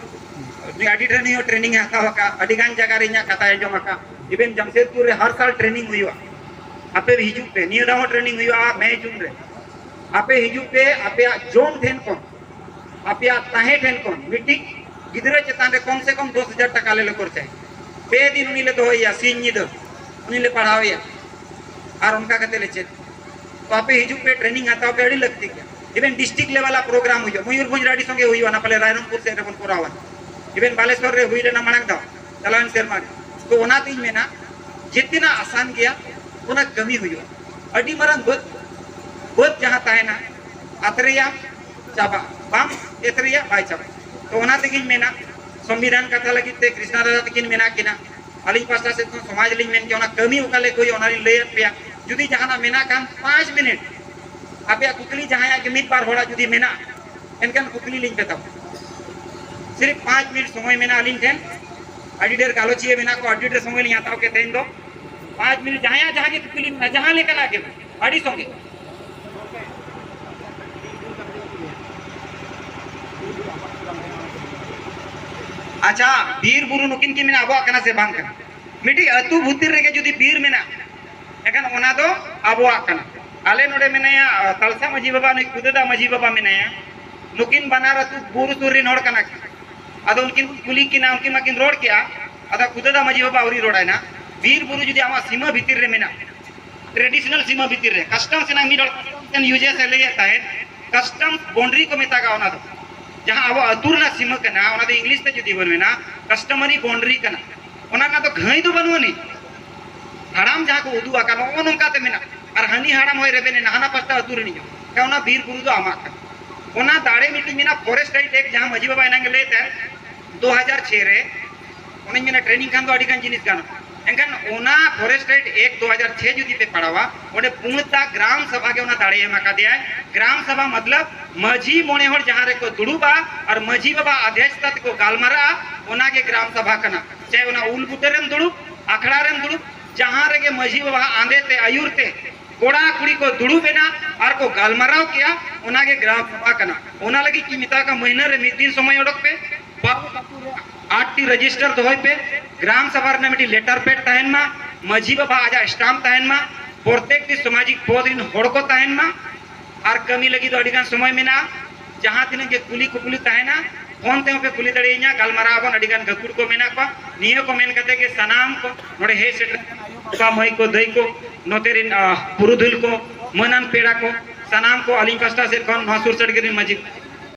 ᱱᱩᱭ ᱟᱹᱰᱤ ᱰᱷᱮᱨ ᱱᱩᱭ ᱦᱚᱸ ᱴᱨᱮᱱᱤᱝ ᱮ ᱦᱟᱛᱟᱣ ᱟᱠᱟᱫ, ᱟᱹᱰᱤ ᱜᱟᱱ ᱡᱟᱭᱜᱟ ᱨᱮ ᱤᱧᱟᱹᱜ ᱠᱟᱛᱷᱟᱭ ᱟᱸᱡᱚᱢ ᱟᱠᱟᱫ, ᱤᱵᱷᱮᱱ ᱡᱟᱢᱥᱮᱫᱽᱯᱩᱨ ᱨᱮ ᱦᱟᱨ ᱥᱟᱞ ᱴᱨᱮᱱᱤᱝ ᱦᱩᱭᱩᱜᱼᱟ᱾ ᱟᱯᱮ ᱦᱤᱡᱩᱜ ᱯᱮ, ᱱᱤᱭᱟᱹ ᱫᱷᱟᱣ ᱦᱚᱸ ᱴᱨᱮᱱᱤᱝ ᱦᱩᱭᱩᱜᱼᱟ ᱢᱮ ᱡᱩᱱ ᱨᱮ᱾ ᱟᱯᱮ ᱦᱤᱡᱩᱜ ᱯᱮ, ᱟᱯᱮᱭᱟᱜ ᱡᱚᱢ ᱴᱷᱮᱱ ᱠᱷᱚᱱ, ᱟᱯᱮᱭᱟᱜ ᱛᱟᱦᱮᱸ ᱴᱷᱮᱱ ᱠᱷᱚᱱ ᱢᱤᱫᱴᱤᱡ ᱜᱤᱫᱽᱨᱟᱹ ᱪᱮᱛᱟᱱ ᱨᱮ ᱠᱚᱢ ᱥᱮ ᱠᱚᱢ ᱫᱚᱥ ᱦᱟᱡᱟᱨ ᱴᱟᱠᱟ ᱟᱞᱮ ᱞᱮ ᱠᱷᱚᱨᱪᱟᱭᱟ᱾ ᱯᱮ ᱫᱤᱱ ᱩᱱᱤ ᱞᱮ ᱫᱚᱦᱚᱭᱮᱭᱟ, ᱥᱤᱧ ᱧᱤᱫᱟᱹ ᱩᱱᱤ ᱞᱮ ᱯᱟᱲᱦᱟᱣᱮᱭᱟ, ᱟᱨ ᱚᱱᱠᱟ ᱠᱟᱛᱮ ᱞᱮ ᱪᱮᱫ᱾ ᱛᱚ ᱟᱯᱮ ᱦᱤᱡᱩᱜ ᱯᱮ, ᱴᱨᱮᱱᱤᱝ ᱦᱟᱛᱟᱣ ᱯᱮ, ᱟᱹᱰᱤ ᱞᱟᱹᱠᱛᱤ ᱜᱮᱭᱟ᱾ ᱤᱵᱷᱮᱱ ᱰᱤᱥᱴᱨᱤᱠᱴ ᱞᱮᱵᱮᱞ ᱟᱜ ᱯᱨᱳᱜᱨᱟᱢ ᱦᱩᱭᱩᱜᱼᱟ, ᱢᱚᱭᱩᱨᱵᱷᱚᱸᱡᱽ ᱨᱮ ᱟᱹᱰᱤ ᱥᱚᱸᱜᱮ ᱦᱩᱭᱩᱜᱼᱟ, ᱚᱱᱟ ᱯᱟᱞᱮ ᱨᱟᱭᱨᱚᱝᱯᱩᱨ ᱥᱮᱫ ᱨᱮᱵᱚᱱ ᱠᱚᱨᱟᱣᱟ᱾ ᱤᱵᱷᱮᱱ ᱵᱟᱞᱮᱥᱚᱨ ᱨᱮ ᱦᱩᱭ ᱞᱮᱱᱟ ᱢᱟᱲᱟᱝ ᱫᱷᱟᱣ, ᱪᱟᱞᱟᱣᱮᱱ ᱥᱮᱨᱢᱟ ᱨᱮ᱾ ᱛᱚ ᱚᱱᱟᱛᱤᱧ ᱢᱮᱱᱟ, ᱡᱮᱛᱮᱱᱟᱜ ᱟᱥᱟᱱ ᱜᱮᱭᱟ, ᱚᱱᱟ ᱠᱟᱹᱢᱤ ᱦᱩᱭᱩᱜᱼᱟ᱾ ᱟᱹᱰᱤ ᱢᱟᱨᱟᱝ ᱵᱟᱹᱫᱽ, ᱵᱟᱹᱫᱽ ᱡᱟᱦᱟᱸ ᱛᱟᱦᱮᱱᱟ, ᱟᱛᱨᱮᱭᱟᱢ ᱪᱟᱵᱟᱜᱼᱟ, ᱵᱟᱢ ᱮᱛᱨᱮᱭᱟ ᱵᱟᱭ ᱪᱟᱵᱟᱜᱼᱟ᱾ ᱛᱚ ᱚᱱᱟ ᱛᱮᱜᱤᱧ ᱢᱮᱱᱟ, ᱥᱚᱝᱵᱤᱫᱷᱟᱱ ᱠᱟᱛᱷᱟ ᱞᱟᱹᱜᱤᱫ ᱛᱮ ᱠᱨᱤᱥᱱᱟ ᱫᱟᱫᱟ ᱛᱟᱹᱠᱤᱱ ᱢᱮᱱᱟᱜ ᱠᱤᱱᱟ, ᱟᱹᱞᱤᱧ ᱯᱟᱥᱴᱟ ᱥᱮᱫ ᱠᱷᱚᱱ ᱥᱚᱢᱟᱡᱽ ᱞᱤᱧ ᱢᱮᱱ ᱠᱮᱭᱟ, ᱚᱱᱟ ᱠᱟᱹᱢᱤ ᱚᱠᱟ ᱞᱮᱠᱟ ᱦᱩᱭᱩᱜᱼᱟ, ᱚᱱᱟ ᱞᱤᱧ ᱞᱟᱹᱭᱟᱫ ᱯᱮᱭᱟ᱾ ᱡᱩᱫᱤ ᱡᱟᱦᱟᱱᱟᱜ ᱢᱮᱱᱟᱜ ᱠᱷᱟᱱ, ᱯᱟᱸᱪ ᱢᱤᱱᱤᱴ ᱟᱯᱮᱭᱟᱜ ᱠᱩᱠᱞᱤ ᱡᱟᱦᱟᱸᱭᱟᱜ ᱜᱮ ᱢᱤᱫ ᱵᱟᱨ ᱦᱚᱲᱟᱜ ᱡᱩᱫᱤ ᱢᱮᱱᱟᱜᱼᱟ, ᱮᱱᱠᱷᱟᱱ ᱠᱩᱠᱞᱤ ᱞᱤᱧ ᱯᱮ ᱛᱟᱵᱚᱱ᱾ ᱥᱤᱨᱤᱯ ᱯᱟᱸᱪ ᱢᱤᱱᱤᱴ ᱥᱚᱢᱚᱭ ᱢᱮᱱᱟᱜᱼᱟ ᱟᱹᱞᱤᱧ ᱴᱷᱮᱱ᱾ ᱟᱹᱰᱤ ᱰᱷᱮᱨ ᱜᱟᱞᱚᱪᱤᱭᱟᱹ ᱢᱮᱱᱟᱜ ᱠᱚᱣᱟ, ᱟᱹᱰᱤ ᱰᱷᱮᱨ ᱥᱚᱢᱚᱭ ᱞᱤᱧ ᱦᱟᱛᱟᱣ ᱠᱮᱫ ᱛᱮᱦᱮᱧ ᱫᱚ᱾ ᱯᱟᱸᱪ ᱢᱤᱱᱤᱴ ᱡᱟᱦᱟᱸᱭᱟᱜ ᱡᱟᱦᱟᱸ ᱜᱮ ᱠᱩᱠᱞᱤ ᱢᱮᱱᱟᱜᱼᱟ, ᱡᱟᱦᱟᱸ ᱞᱮᱠᱟᱱᱟᱜ ᱜᱮ, ᱟᱹᱰᱤ ᱥᱚᱸᱜᱮ᱾ ᱟᱪᱪᱷᱟ, ᱵᱤᱨ ᱵᱩᱨᱩ ᱱᱩᱠᱤᱱ ᱠᱤᱱ ᱢᱮᱱᱟ ᱟᱵᱚᱣᱟᱜ ᱠᱟᱱᱟ ᱥᱮ ᱵᱟᱝ ᱠᱟᱱᱟ? ᱢᱤᱫᱴᱤᱡ ᱟᱹᱛᱩ ᱵᱷᱤᱛᱤᱨ ᱨᱮᱜᱮ ᱡᱩᱫᱤ ᱵᱤᱨ ᱢᱮᱱᱟᱜ, ᱮᱱᱠᱷᱟᱱ ᱚᱱᱟ ᱫᱚ ᱟᱵᱚᱣᱟᱜ ᱠᱟᱱᱟ᱾ ᱟᱞᱮ ᱱᱚᱰᱮ ᱢᱮᱱᱟᱭᱟ, ᱟ, ᱛᱟᱞᱥᱟ ᱢᱟᱹᱡᱷᱤ ᱵᱟᱵᱟ, ᱱᱩᱭ ᱠᱩᱫᱟᱹᱫᱟ ᱢᱟᱹᱡᱷᱤ ᱵᱟᱵᱟ ᱢᱮᱱᱟᱭᱟ, ᱱᱩᱠᱤᱱ ᱵᱟᱱᱟᱨ ᱟᱹᱛᱩ ᱵᱩᱨᱩ ᱥᱩᱨ ᱨᱮᱱ ᱦᱚᱲ ᱠᱟᱱᱟ ᱠᱤᱱ᱾ ᱟᱫᱚ ᱩᱱᱠᱤᱱ ᱠᱩᱞᱤ ᱠᱤᱱᱟ, ᱩᱱᱠᱤᱱ ᱢᱟᱠᱤᱱ ᱨᱚᱲ ᱠᱮᱜᱼᱟ᱾ ᱟᱫᱚ ᱠᱩᱫᱟᱹᱫᱟ ᱢᱟᱹᱡᱷᱤ ᱵᱟᱵᱟ ᱟᱹᱣᱨᱤ ᱨᱚᱲᱟᱭ ᱱᱟ, ᱵᱤᱨ ᱵᱩᱨᱩ ᱡᱩᱫᱤ ᱟᱢᱟᱜ ᱥᱤᱢᱟᱹ ᱵᱷᱤᱛᱤᱨ ᱨᱮ ᱢᱮᱱᱟᱜ, traditional ᱥᱤᱢᱟᱹ ᱵᱷᱤᱛᱤᱨ ᱨᱮ, custom ᱥᱮᱱᱟᱜ ᱢᱤᱫ ᱦᱚᱲ custom ᱥᱮᱱ use ᱮ ᱞᱟᱹᱭᱮᱫ ᱛᱟᱦᱮᱸᱫ, custom boundary ᱠᱚ ᱢᱮᱛᱟᱜᱟ ᱚᱱᱟ ᱫᱚ, ᱡᱟᱦᱟᱸ ᱟᱵᱚ ᱟᱹᱛᱩ ᱨᱮᱱᱟᱜ ᱥᱤᱢᱟᱹ ᱠᱟᱱᱟ, ᱚᱱᱟ ᱫᱚ English ᱛᱮ ᱡᱩᱫᱤ ᱵᱚᱱ ᱢᱮᱱᱟ, customary boundary ᱠᱟᱱᱟ᱾ ᱚᱱᱟ ᱨᱮᱱᱟᱜ ᱫᱚ ᱜᱷᱟᱹᱭ ᱫᱚ ᱵᱟᱹᱱᱩᱜ ᱟᱹᱱᱤᱡ, ᱦᱟᱲᱟᱢ ᱡᱟᱦᱟᱸ ᱠᱚ ᱩᱫᱩᱜ ᱟᱠᱟᱱ, ᱱᱚᱜᱼᱚ ᱱᱚᱝᱠᱟ ᱛᱮ ᱢᱮᱱᱟᱜ᱾ ᱟᱨ ᱦᱟᱹᱱᱤ ᱦᱟᱲᱟᱢ ᱦᱚᱸᱭ ᱨᱮᱵᱮᱱ ᱮᱱᱟ, ᱦᱟᱱᱟ ᱯᱟᱥᱴᱟ ᱟᱹᱛᱩ ᱨᱤᱱᱤᱡ ᱦᱚᱸ, ᱮᱱᱠᱷᱟᱱ ᱚᱱᱟ ᱵᱤᱨ ᱵᱩᱨᱩ ᱫᱚ ᱟᱢᱟᱜ ᱠᱟᱱᱟ᱾ ᱚᱱᱟ ᱫᱟᱲᱮ ᱢᱤᱫᱴᱤᱡ ᱢᱮᱱᱟᱜᱼᱟ, Forest Right Act, ᱡᱟᱦᱟᱸ ᱢᱟᱹᱡᱷᱤ ᱵᱟᱵᱟ ᱮᱱᱟᱝ ᱮ ᱞᱟᱹᱭᱮᱫ ᱛᱟᱦᱮᱸᱫ, ᱫᱩ ᱦᱟᱡᱟᱨ ᱪᱷᱚᱭ ᱨᱮ, ᱚᱱᱮᱧ ᱢᱮᱱᱟ, training ᱠᱷᱟᱱ ᱫᱚ ᱟᱹᱰᱤ ᱜᱟᱱ ᱡᱤᱱᱤᱥ ᱜᱟᱱᱚᱜᱼᱟ᱾ ᱮᱱᱠᱷᱟᱱ ᱚᱱᱟ Forest Right Act ᱫᱩ ᱦᱟᱡᱟᱨ ᱪᱷᱚᱭ ᱡᱩᱫᱤ ᱯᱮ ᱯᱟᱲᱦᱟᱣᱟ, ᱚᱸᱰᱮ ᱯᱩᱱ ᱛᱟ ᱜᱨᱟᱢ ᱥᱟᱵᱷᱟ ᱜᱮ ᱚᱱᱟ ᱫᱟᱲᱮ ᱮᱢ ᱟᱠᱟᱫᱮᱭᱟᱭ᱾ ᱜᱨᱟᱢ ᱥᱟᱵᱷᱟ ᱢᱚᱛᱞᱚᱵ ᱢᱟᱹᱡᱷᱤ ᱢᱚᱬᱮ ᱦᱚᱲ ᱡᱟᱦᱟᱸ ᱨᱮᱠᱚ ᱫᱩᱲᱩᱵᱼᱟ ᱟᱨ ᱢᱟᱹᱡᱷᱤ ᱵᱟᱵᱟ ᱟᱫᱷᱭᱟᱪᱷᱛᱟ ᱛᱮᱠᱚ ᱜᱟᱞᱢᱟᱨᱟᱜᱼᱟ, ᱚᱱᱟ ᱜᱮ ᱜᱨᱟᱢ ᱥᱟᱵᱷᱟ ᱠᱟᱱᱟ᱾ ᱪᱟᱦᱮ ᱚᱱᱟ ᱩᱞ ᱵᱩᱴᱟᱹ ᱨᱮᱢ ᱫᱩᱲᱩᱵ, ᱟᱠᱷᱲᱟ ᱨᱮᱢ ᱫᱩᱲᱩᱵ, ᱡᱟᱦᱟᱸ ᱨᱮᱜᱮ ᱢᱟᱹᱡᱷᱤ ᱵᱟᱵᱟ ᱟᱸᱫᱮ ᱛᱮ, ᱟᱹᱭᱩᱨ ᱛᱮ ᱠᱚᱲᱟ ᱠᱩᱲᱤ ᱠᱚ ᱫᱩᱲᱩᱵ ᱮᱱᱟ ᱟᱨ ᱠᱚ ᱜᱟᱞᱢᱟᱨᱟᱣ ᱠᱮᱜᱼᱟ, ᱚᱱᱟ ᱜᱮ ᱜᱨᱟᱢ ᱥᱟᱵᱷᱟ ᱠᱟᱱᱟ᱾ ᱚᱱᱟ ᱞᱟᱹᱜᱤᱫ ᱤᱧ ᱢᱮᱛᱟ ᱠᱚᱣᱟ, ᱢᱟᱹᱦᱱᱟᱹ ᱨᱮ ᱢᱤᱫ ᱫᱤᱱ ᱥᱚᱢᱚᱭ ᱚᱰᱚᱠ ᱯᱮ, ᱟᱴ ᱴᱤ register ᱫᱚᱦᱚᱭ ᱯᱮ, ᱜᱨᱟᱢ ᱥᱟᱵᱷᱟ ᱨᱮᱱᱟᱜ ᱢᱤᱫᱴᱤᱡ letter pad ᱛᱟᱦᱮᱱ ᱢᱟ, ᱢᱟᱹᱡᱷᱤ ᱵᱟᱵᱟ ᱟᱡᱟᱜ stamp ᱛᱟᱦᱮᱱ ᱢᱟ, ᱯᱨᱚᱛᱮᱠ ᱴᱤ ᱥᱟᱢᱟᱡᱤᱠ ᱯᱚᱫᱽ ᱨᱮᱱ ᱦᱚᱲ ᱠᱚ ᱛᱟᱦᱮᱱ ᱢᱟ, ᱟᱨ ᱠᱟᱹᱢᱤ ᱞᱟᱹᱜᱤᱫ ᱫᱚ ᱟᱹᱰᱤ ᱜᱟᱱ ᱥᱚᱢᱚᱭ ᱢᱮᱱᱟᱜᱼᱟ᱾ ᱡᱟᱦᱟᱸ ᱛᱤᱱᱟᱹᱜ ᱜᱮ ᱠᱩᱞᱤ ᱠᱩᱯᱞᱤ ᱛᱟᱦᱮᱱᱟ, phone ᱛᱮᱦᱚᱸ ᱯᱮ ᱠᱩᱞᱤ ᱫᱟᱲᱮᱭᱟᱹᱧᱟ, ᱜᱟᱞᱢᱟᱨᱟᱣ ᱟᱵᱚᱱ, ᱟᱹᱰᱤ ᱜᱟᱱ ᱜᱟᱹᱠᱷᱩᱲ ᱠᱚ ᱢᱮᱱᱟᱜ ᱠᱚᱣᱟ᱾ ᱱᱤᱭᱟᱹ ᱠᱚ ᱢᱮᱱ ᱠᱟᱛᱮ ᱜᱮ ᱥᱟᱱᱟᱢ ᱠᱚ ᱱᱚᱰᱮ ᱦᱮᱡ ᱥᱮᱴᱮᱨ ᱟᱠᱟᱱ ᱟᱭᱳ ᱵᱟᱵᱟ, ᱢᱟᱹᱭ ᱠᱚ, ᱫᱟᱹᱭ ᱠᱚ, ᱱᱚᱛᱮ ᱨᱮᱱ, ᱟ, ᱯᱩᱨᱩᱫᱷᱩᱞ ᱠᱚ, ᱢᱟᱹᱱᱟᱱ ᱯᱮᱲᱟ ᱠᱚ, ᱥᱟᱱᱟᱢ ᱠᱚ ᱟᱹᱞᱤᱧ ᱯᱟᱥᱴᱟ ᱥᱮᱫ ᱠᱷᱚᱱ ᱱᱚᱣᱟ ᱥᱩᱨ ᱥᱟᱰᱜᱮ ᱨᱮᱱ ᱢᱟᱹᱡᱷᱤ